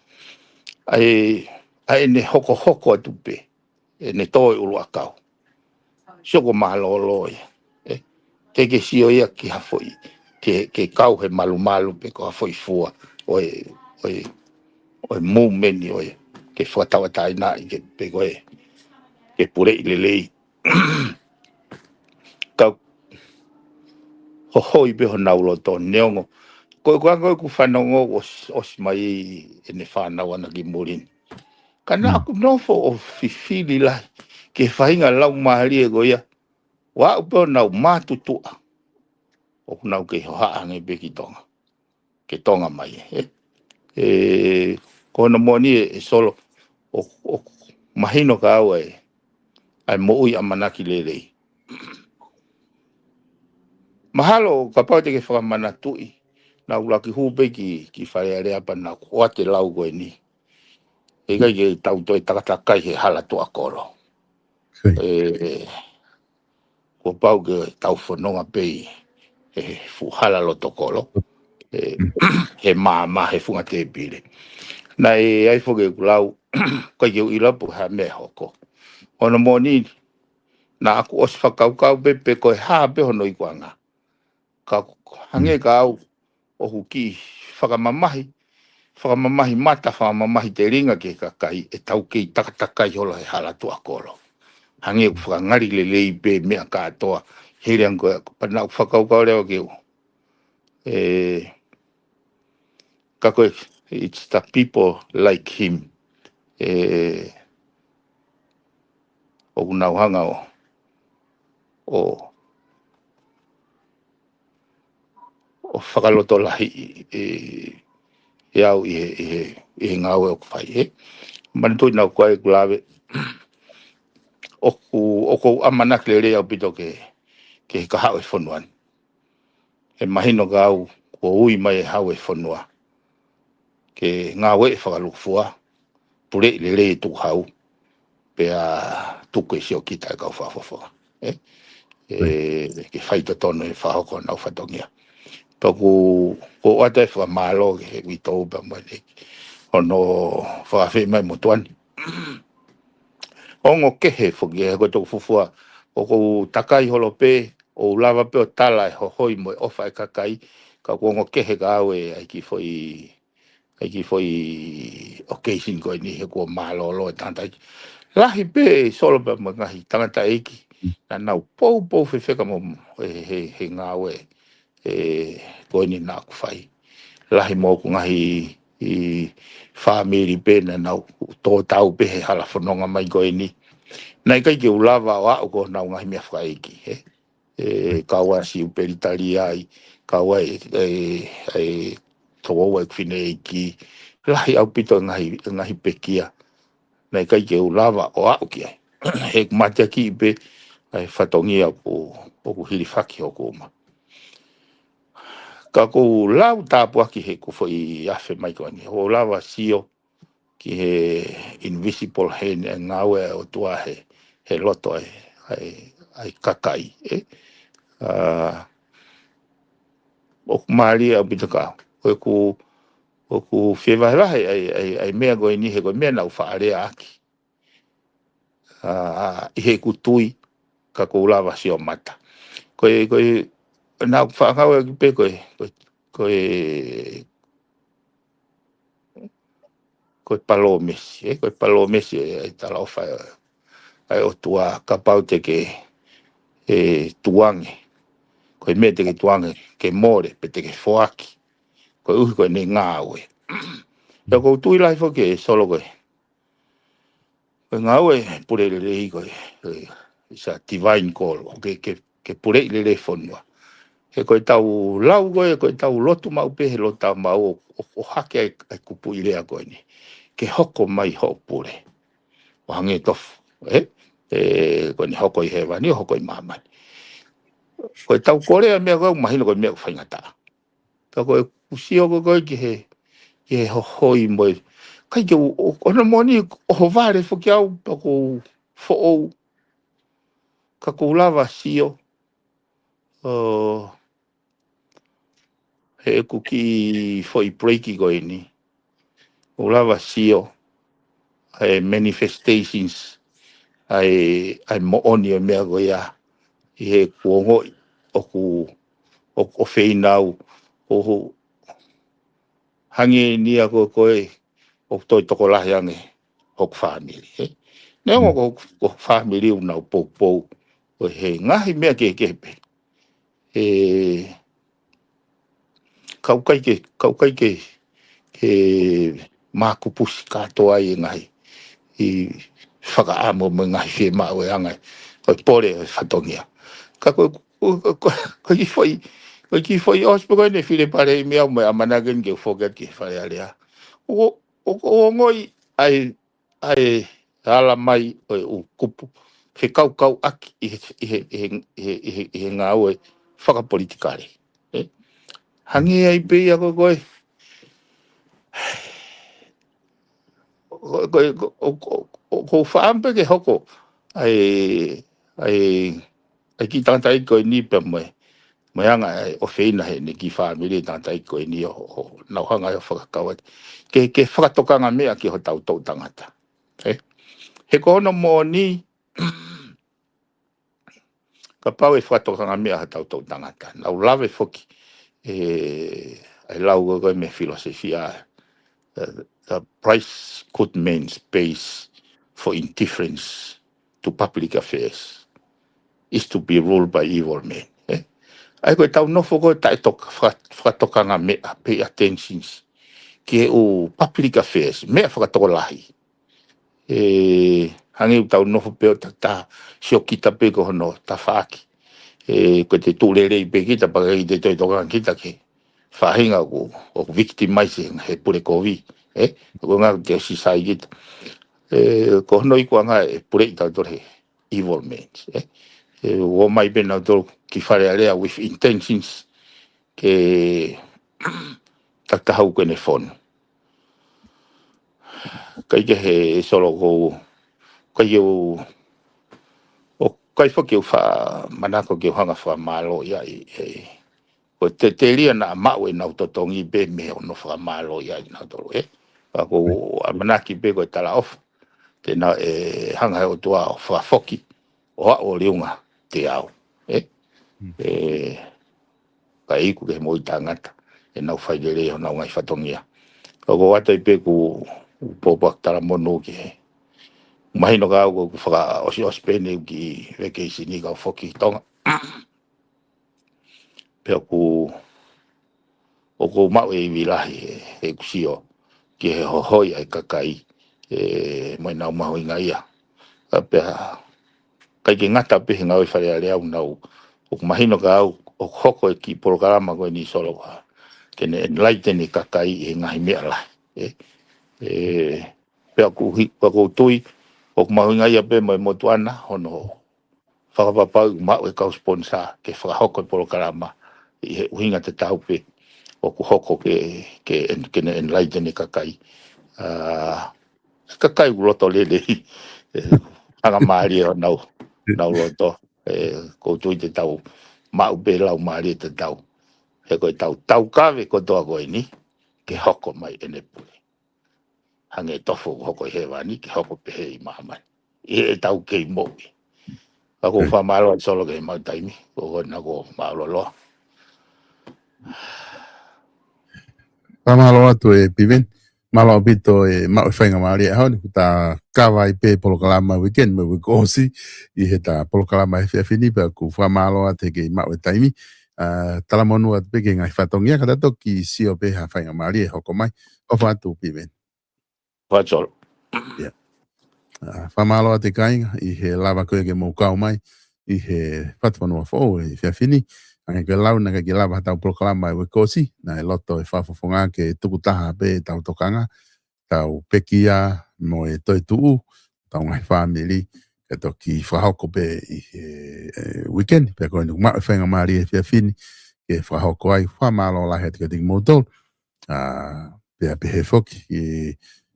ʻA e, ʻa ʻene hokohoko atu pē, ʻene tō e ʻuluʻakau. Sio ko e mālōlō ia. Ē, teʻeki ke sio ia ki ha foʻi, ke, ke kau he malumalu pe ko ha foʻi fua ʻo e, ʻo e, ʻo e movement ʻo e, ke fakatauʻatāinaʻi ke, pe ko e, ke puleʻi lelei. Ka hohoi pē honau loto neongo. Ko, ko ʻeku fanongo ʻosi, ʻosi mai ʻene fānau ʻana ki muli ni. Ka naʻa ku nofo ʻo fifili lahi ki he faʻahinga laumālie ko ia. ʻOku aʻu pē ʻo nau mātutuʻa. ʻOku nau kei hohaʻa ange pē ki Tonga. Ke Tonga mai, ē. Ē, ko hono moʻoni ē, ē Solo, ʻo, ʻoku mahino kiate au ē, ʻa e moʻui ʻamanaki lelei. Mahalo, kapau te ke fakamanatuʻi, naʻa ku laki hū pē ki, ki Fale Alea pea naʻa ku ʻoatu e lau ko eni. ʻIkai ke tau toe takatakai he hala tuʻa kolo. Ē, kuo pau ke tau fononga pē ʻi he fuʻu hala loto kolo. Ē, he maama, he funga tēpile. Naʻe ʻi ai foki ʻeku lau, ʻikai ke u ʻilo pe ko e hā e meʻa ʻe hoko. Hono moʻoni, naʻa ku ʻosi fakakaukau pē, pe ko e hā pē hono ikuʻanga. Ka hangē kiate au, ʻoku kiʻi fakamamahi, fakamamahi mata, fakamamahi telinga ki he kakai, ʻe tau kei takatakai holo he hala tuʻa kolo. Hangē ʻoku fakangali lelei pē meʻa kātoa, he leʻo ko ē, pea naʻa ku fakakaukau leva ke u. Ē, ka ko e, it's the people like him. Ē, ʻoku nau hanga ʻo, ʻo, ʻo fakalotolahiʻi, ē, ʻe au ʻi he, ʻi he, ʻi he ngāue ʻoku fai, ē. Manatuʻi naʻa ku ʻai ʻeku lave, ʻoku, ʻoku ou ʻamanaki lelei ʻaupito ke, ke kahaʻu e fonua ni. ʻE mahino ka au, kuo ui mai e hau e fonua ke ngāue fakalūkufua, puleʻi lelei e tukuhau, pea tuku e siokita e kau fakafofonga, ē? ʻE, ke fai totonu e fakahoko honau fatongia. Pea ʻoku, ʻoku ʻoatu e fakamālō ki he uitou pea mo e ʻEiki hono fakaafeʻi mai motuʻa ni. Ongo kehe foki ē, ko e toki fuofua, ʻoku ou takai holo pē, ʻo lava pē ʻo tala e hohoi mo e ʻofa e kakai, ka ʻoku ongo kehe ka au e ʻai ki foʻi, ʻai ki foʻi occasion ko eni he kuo mālōlō e tangataʻeiki. Lahi pē Solo pea mo e ngaahi tangataʻeiki naʻa nau poupou fefeka mo, he, he, he ngāue, ē, ko eni naʻa ku fai. Lahi mo ʻeku ngaahi, ʻi, fāmili pē naʻa nau tō tau pē he hala fononga mai ko eni. Naʻe ʻikai ke u lava ʻo aʻu ki honau ngaahi meʻa fakaʻeiki, ē. ʻE, kau ai Siu Pelitalia ai, kau ai, ē, ē, tokoua ʻeku fineʻeiki. Lahi ʻaupito e ngaahi, ngaahi pekia naʻe ʻikai ke u lava ʻo aʻu ki ai. He ʻoku mateakiʻi pē ʻa e fatongia ʻoku, ʻoku hilifaki hoku uma. Ka ʻoku ou lau tāpuaki he ʻoku foʻi afe mai ko eni, ʻo lava sio ki he invisible hand, e ngāue ʻa e ʻOtua he, he loto ʻa e, ʻa e, ʻa e kakai, ē. ʻA, ʻoku mālie ʻaupito ka, ʻoku, ʻoku fie vahevahe ʻa e, ʻa e, ʻa e meʻa ko eni he ko e meʻa naʻa ku faʻa lea ʻaki. ʻA, ʻa, ʻi heʻeku tui, ka ʻoku ou lava sio mata. Ko e, ko e, naʻa ku faʻa ngāueʻaki pē ko e, ko e, ko e, ko e palōmesi, ē, ko e palōmesi ʻa e, ʻa e talaʻofa ʻa e, ʻa e ʻOtua kapau te ke, ē, tukuange. Ko e meʻa te ke tukuange, ke mole, pe te ke foaki. Koeʻuhi ko ʻene ngāue. Pea ʻoku ou tui lahi foki ē Solo ko e, ko e ngāue pule lelei ko e, ko e, it's a divine call, ʻo ke, ke, ke puleʻi lelei fonua. He ko e tau lau ko e, ko e tau lotu maʻu pē he lotu tau maʻu ʻo, ʻo, ʻo hake ai, ai kupuʻi lea ko eni. Ke hoko mai hoʻo pule. ʻO hangē tofu, ē? ʻE, ko eni hoko ʻi hēvani, ʻo hoko ʻi māmani. Ko e tau kolea meʻa ko e, mahino ko e meʻa ʻoku faingataʻa. Ka ko e kusio ko e ko e ki he, ki he hohoi mo e. ʻIkai ke u, ʻo, ʻo hono moʻoni, ʻohovale foki au, pea ʻoku ou foʻou. Ka ʻoku ou lava sio, ʻo, he ʻeku kiʻi foʻi break ko eni. ʻOku ou lava sio, ʻa e manifestations, ʻa e, ʻa e moʻoni ʻo e meʻa ko ia, ʻi heʻeku ongoʻi, ʻoku, ʻoku, ʻo feina au, ʻo, ʻo, hangē ni ia ko e, ko e, ʻoku toe tokolahi ange hoku fāmili, ē? Neongo ko, ko hoku fāmili ʻoku nau poupou, ʻo he ngaahi meʻa kehekehe pē. ʻE, ka ʻoku ʻikai ke, ka ʻoku ʻikai ke, ke mākupusi kātoa ai e ngaahi, ʻi fakaʻamu mo e ngaahi fiemaʻu ʻe anga, ko e pole ʻo e fatongia. Ka ko, ko, ko, ko, ko e kiʻi foʻi, ko e kiʻi foʻi ʻosi pē ko eni file pale ʻi meʻa mo e ʻamanaki eni ke u foki atu ki he Fale Alea. ʻO, ʻo, ʻo ongoʻi ʻa e ʻa e ala mai ʻo e ʻū kupu fekaukauʻaki ʻi he, ʻi he, ʻi he, ʻi he, ʻi he, ʻi he ngāue fakapolitikale. Ē? Hangē ai pē ia ko e, ko e, ko e, ko e, ko e, ko e, ko e, ko e faʻa pē ke hoko ʻa e, ʻa e, ʻa e kiʻi tangataʻeiki ko eni pea mo e, mo e anga e ʻofeina heʻene kiʻi fāmili e tangataʻeiki ko eni ʻo, ʻo nau hanga ʻo fakakau atu. Ke, ke fakatokanga meʻa ki hotau toʻutangata. Ē? He ko hono moʻoni, kapau ʻe fakatokanga meʻa hotau toʻutangata. Nau lave foki, ē, ʻa e lau ko e, ko e meʻa filōsofia, ē, the price good men pays for indifference to public affairs is to be ruled by evil men. Ē? ʻA ia ko e tau nofo ko e taʻetoka, faka-, fakatokanga meʻa, pay attentions ki he ʻū public affairs, meʻa fakatokolahi. Ē, hangē ʻoku tau nofo pē ʻo takitaha, siokita pē ko hono tafaʻaki. Ē, ko e te tuʻu lelei pē kita, pea ʻikai te toe tokanga kita ki he faʻahinga ʻoku, ʻoku victimize he pule kovi. ʻE, ko e ʻuhinga te si sai kita. ʻE, ko hono ikuʻanga ʻe puleʻi tautolu he evil minds, ʻe. ʻE, ō mai pē nautolu ki Fale Alea with intentions ke takitaha ʻoku ne fonu. ʻIkai ke he Solo ko, ʻikai ke u, ʻoku ʻikai foki ke u faʻa manako ke u hanga fakamālō ia ʻi, ʻe, ko e te, telia naʻa maʻu ʻenau totongi pē mei hono fakamālō ia ʻi nautolu, ʻe. Ka ko u ʻamanaki pē ko e talaʻofa, te na ʻe hanga he ʻOtua ʻo fakafoki, ʻo aʻu ʻo liunga te au, ʻe. Mm. ʻE, ka iku ke moʻui tangata, ʻenau fai lelei honau ngaahi fatongia. Ka ko ʻoatu ai pē ʻeku pōpoaki talamonū ki he. Mahino ka au ʻoku fakaʻosiʻosi pē ʻeku kiʻi vacation ka u foki ki Tonga. Pea ʻoku, ʻoku ou maʻu e ivi lahi he, heʻeku sio ki he hohoi ʻa e kakai, ʻe, mo ʻenau mahuʻingaʻia. Ka pea, ʻikai ke ngata pē he ngāue Fale Alea ʻoku nau, ʻoku mahino ka au, ʻoku hoko e kiʻi polokalama ko eni Solo ka, ke ne enlighten e kakai ʻi he ngaahi meʻa lahi, ʻe. ʻE, pea ʻoku hi-, pea ʻoku ou tui, ʻoku mahuʻingaʻia pē mo e motuʻa na, hono fakapapauʻi maʻu e kau sponsor ke fakahoko e polokalama ʻi he ʻuhinga tatau pē ʻoku hoko ke, ke en-, ke ne enlighten e kakai. ʻA, kakai ʻoku loto lelei, ʻe, hanga mālie ʻo nau, nau loto, ʻe, ʻoku ou tui te tau maʻu pē lau mālie te tau. He ko e tau, tau kave kotoa ko eni, ke hoko mai ʻene pule. Hangē tofu ʻoku hoko ʻi hēvani, ke hoko pehē ʻi māmani. ʻI heʻetau kei moʻui. Ka ʻoku ou fakamālō atu Solo ke maʻu taimi, ko hono ko mālō loa. Fakamālō atu ʻe Piven, mālō ʻaupito e maʻu e faingamālie he ʻaho ni, kuo ta kava ai pē polokalama weekend mo e uike ʻosi, ʻi heʻeta polokalama he efiafi ni pea ʻoku fakamālō atu he kei maʻu e taimi. ʻA, talamonū atu pē ki he ngaahi fatongia, ka ta toki sio pē ha faingamālie ʻe hoko mai. ʻOfa atu Piven. Fatsol. ʻIa. ʻA, fakamālō atu kāinga ʻi he lava ko ia ke mou kau mai ʻi he Fatufonua Foʻou he efiafi ni. Hangē ko e lau naʻe ʻikai ke lava haʻatau polokalama he uike ʻosi, naʻe loto e fakafofonga ke tukutaha pē ʻetau tokanga, tau pekia mo e toetuʻu, tau ngaahi fāmili, ke toki fakahoko pē ʻi he, ʻe, weekend, pea ko eni kuo maʻu e faingamālie he efiafi ni, ke fakahoko ai, fakamālō lahi atu kiate kimoutolu. ʻA, pea pehē foki, ʻi,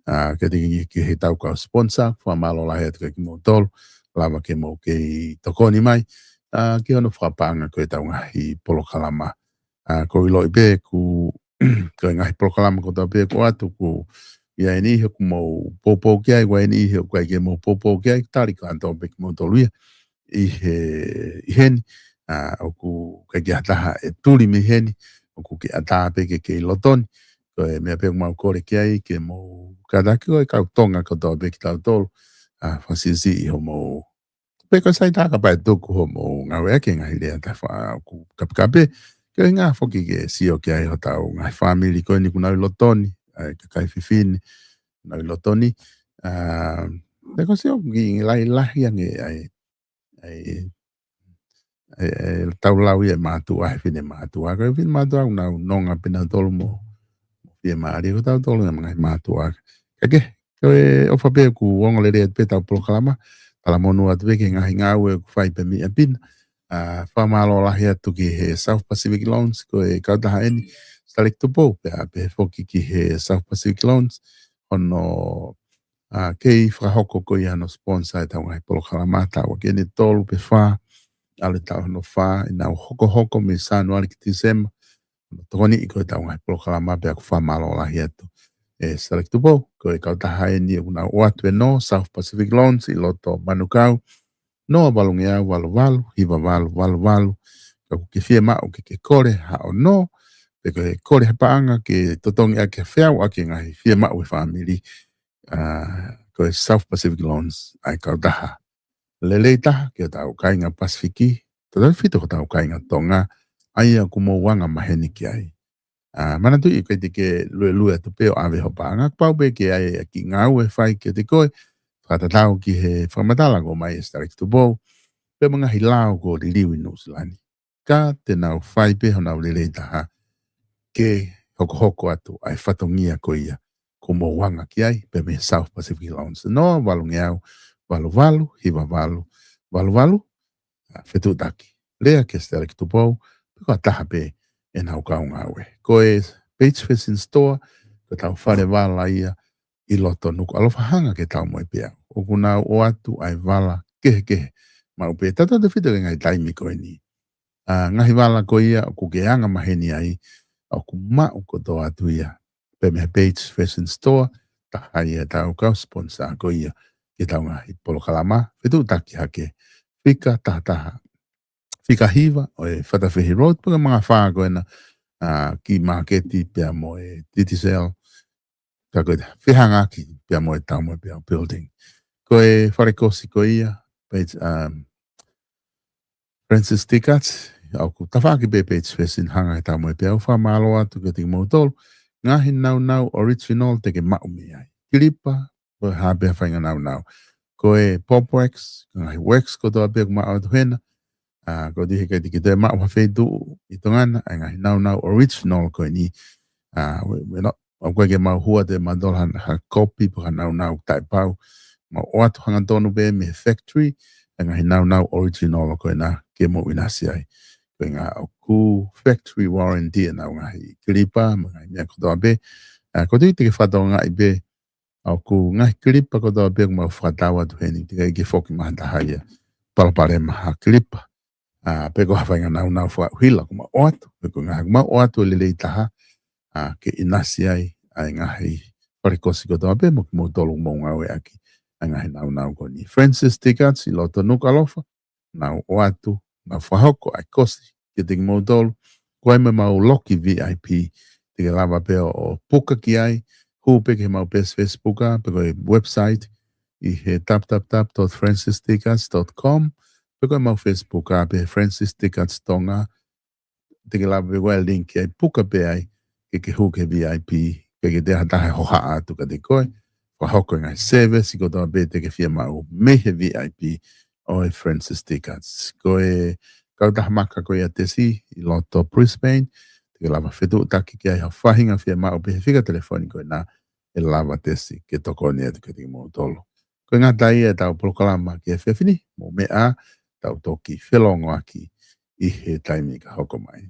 ʻa, kiate ki, ki heʻetau kau sponsor, fakamālō lahi atu kiate kimoutolu, lava ke mou kei tokoni mai, ʻa, ki hono fakapaʻanga ko ʻetau ngaahi polokalama. ʻA, ʻoku ou ʻiloʻi pē ʻoku, ko e ngaahi polokalama kotoa pē ʻoku ʻoatu ʻoku ʻi ai e niʻihi ʻoku mou poupou ki ai, ʻoku ʻi ai e niʻihi ʻoku ʻikai ke mou poupou ki ai, tali kātoa pē kimoutolu ia ʻi he, ʻi heni, ʻa, ʻoku ʻikai ke ʻi ai ha taha ʻe tuli mei heni, ʻoku ke ʻatā pē ke kei loto ni, ko e meʻa pē ʻoku mau kole ki ai, ke mou kātaki ko e kau Tonga kotoa pē kitautolu, ʻa, fakasiʻisiʻi homou. Pe ko e sai tā kapau ʻe tuku homou ngāueʻaki e ngaahi lea tafaʻaki ʻoku kapekape, ke ʻuhinga foki ke sio ki ai hotau ngaahi fāmili ko eni ʻoku nau ʻi loto ni, ʻa e kakai fefine, nau ʻi loto ni, ʻa, pe ko e sio ki he lahilahi ange ʻa e, ʻa e, ʻa e, ʻa e tau lau ia ʻe mātuʻa, he finemātuʻa, ko e finemātuʻa ʻoku nau nonga pē nautolu mo, mo fiemālie, ko tautolu ia mo e ngaahi mātuʻa. Ka ke, ko e ʻofa pē ʻoku ongo lelei atu pē ʻetau polokalama, talamonū atu pē ki he ngaahi ngāue ʻoku fai pē mei ʻapi na. ʻA, fakamālō lahi atu ki he South Pacific Loans, ko e kautaha eni, Select Tupou, pea pehē foki ki he South Pacific Loans, hono, ʻa, kei fakahoko ko ia hono sponsor ʻetau ngaahi polokalama, taʻu ʻaki eni tolu pe fā, ʻalu e taʻu hono fā, ʻenau hokohoko mei Sānuali ki Tīsema, hono tokoniʻi ko ʻetau ngaahi polokalama pea ʻoku fakamālō lahi atu. ʻE Select Tupou, ko e kautaha eni ʻoku nau ʻoatu e nō, South Pacific Loans, ʻi loto Manukau, noa valungeau valu valu, hiva valu valu valu, ka ʻoku ke fiemaʻu ke ke kole haʻo nō, pe ko e kole ha paʻanga ke totongi ʻaki ha feau ʻaki e ngaahi fiemaʻu e fāmili, ʻa, ko e South Pacific Loans, ʻa e kautaha lelei taha ki hotau kāinga Pasifiki, tautefito ki hotau kāinga Tonga, ʻa ia ʻoku mou anga maheni ki ai. ʻA, manatuʻi ʻoku ʻikai te ke luelue atu pē ʻo ʻave ho paʻanga, kapau pē ʻoku ʻi ai ha kiʻi ngāue ʻe fai kiate koe, fakatatau ki he fakamatala ʻoku ʻomai ʻe Select Tupou, pea mo e ngaahi lao kuo liliu ʻi Nuʻusila ni. Ka te nau fai pē honau lelei taha ke hokohoko atu ʻa e fatongia ko ia ʻoku mou anga ki ai, pea mei South Pacific Loans. Noa valu ngeau valu valu hiva valu valu valu, ʻa, fetuʻutaki. Lea kia Stella ki Tupou, pe ko ha taha pē ʻenau kau ngāue. Ko e Page Fashion Store, ko ʻetau fale vala ia ʻi loto Nukuʻalofa, hanga ke tau mo e peau. ʻOku nau ʻoatu ʻa e vala kehekehe. Maʻu pē tautautefito ki he ngaahi taimi ko eni. ʻA, ngaahi vala ko ia ʻoku ke anga maheni ai, ʻoku maʻu kotoa atu ia pē mei he Page Fashion Store, taha ia ʻetau kau sponsor ko ia ki heʻetau ngaahi polokalama, fetuʻutaki hake, fika taha taha, fika hiva ʻo e Fatafehi Road, pe ko e mangafā ko ena, ʻa, ki māketi pea mo e Digicel, ka ko e fehangaki pea mo e Tau mo e Peau Building. Ko e fale kosi ko ia, Page, um, Francis Tickets, ʻoku tafaʻaki pē Page Fashion, hanga he Tau mo e Peau. Fakamālō atu kiate kimoutolu. Ngaahi naunau original te ke maʻu mei ai. Kilipa, ko e hā pē ha faʻahinga naunau. Ko e pop wax, ngaahi wax kotoa pē ʻoku maʻu atu hena. ʻA, ko e tiki he kai tiki te maʻu ha feituʻu ʻi Tonga na, ʻa e ngaahi naunau original ko eni. ʻA, we, we not, ʻoku ʻikai ke mau hua te mau tola ha, ha kopi pe ha naunau taʻepau. Mau ʻoatu hangatonu pē mei he factory, ʻa e ngaahi naunau original ko ena ke mou ʻinasi ai. Ko e ʻuhinga ʻoku factory warranty ʻenau ngaahi kilipa, mo e ngaahi meʻa kotoa pē. ʻA, ko e tiki te ke fakatokangaʻi pē, ʻoku ngaahi kilipa kotoa pē ʻoku mau fakatau atu heni, teʻeki ai ke foki mai ha taha ia palopalema ha kilipa. ʻA, pe ko ha faʻahinga naunau fakaʻuhila ʻoku mau ʻoatu, pe ko e ngaahi ʻoku mau ʻoatu ʻe lelei taha, ʻa, ke ʻinasi ai ʻa e ngaahi fale kosi kotoa pē mo kimoutolu ʻoku mou ngāueʻaki ʻa e ngaahi naunau ko eni. Francis Tickets ʻi loto Nukuʻalofa, nau ʻoatu, nau fakahoko ʻa e kosi kiate kimoutolu. Ko e ʻai mai ʻemau loki V I P, te ke lava pē ʻo, ʻo puka ki ai, hū pē ki heʻemau peesi Facebook, pe ko e website, ʻi he w w w dot francis tickets dot com, pe ko ʻemau Facebook, pe Francis Tickets Tonga, te ke lava pē ko e link ai, puka pē ai, ke ke hū ki he V I P, ke ke toe ʻai ha taha ʻe hohaʻa atu kiate koe, fakahoko e ngaahi service kotoa pē te ke fiemaʻu mei he V I P ʻo e Francis Tickets. Ko e kautaha maka ko ia Tesi ʻi loto Brisbane, te ke lava fetuʻutaki ki ai ha faʻahinga fiemaʻu pē he fika telefoni ko ena ʻe lava Tesi ke tokoni atu kiate kimoutolu. Ko e ngata ia ʻetau polokalama ki he efiafi ni, mou meʻa ā, tau toki felōngoaki ʻi he taimi ka hoko mai.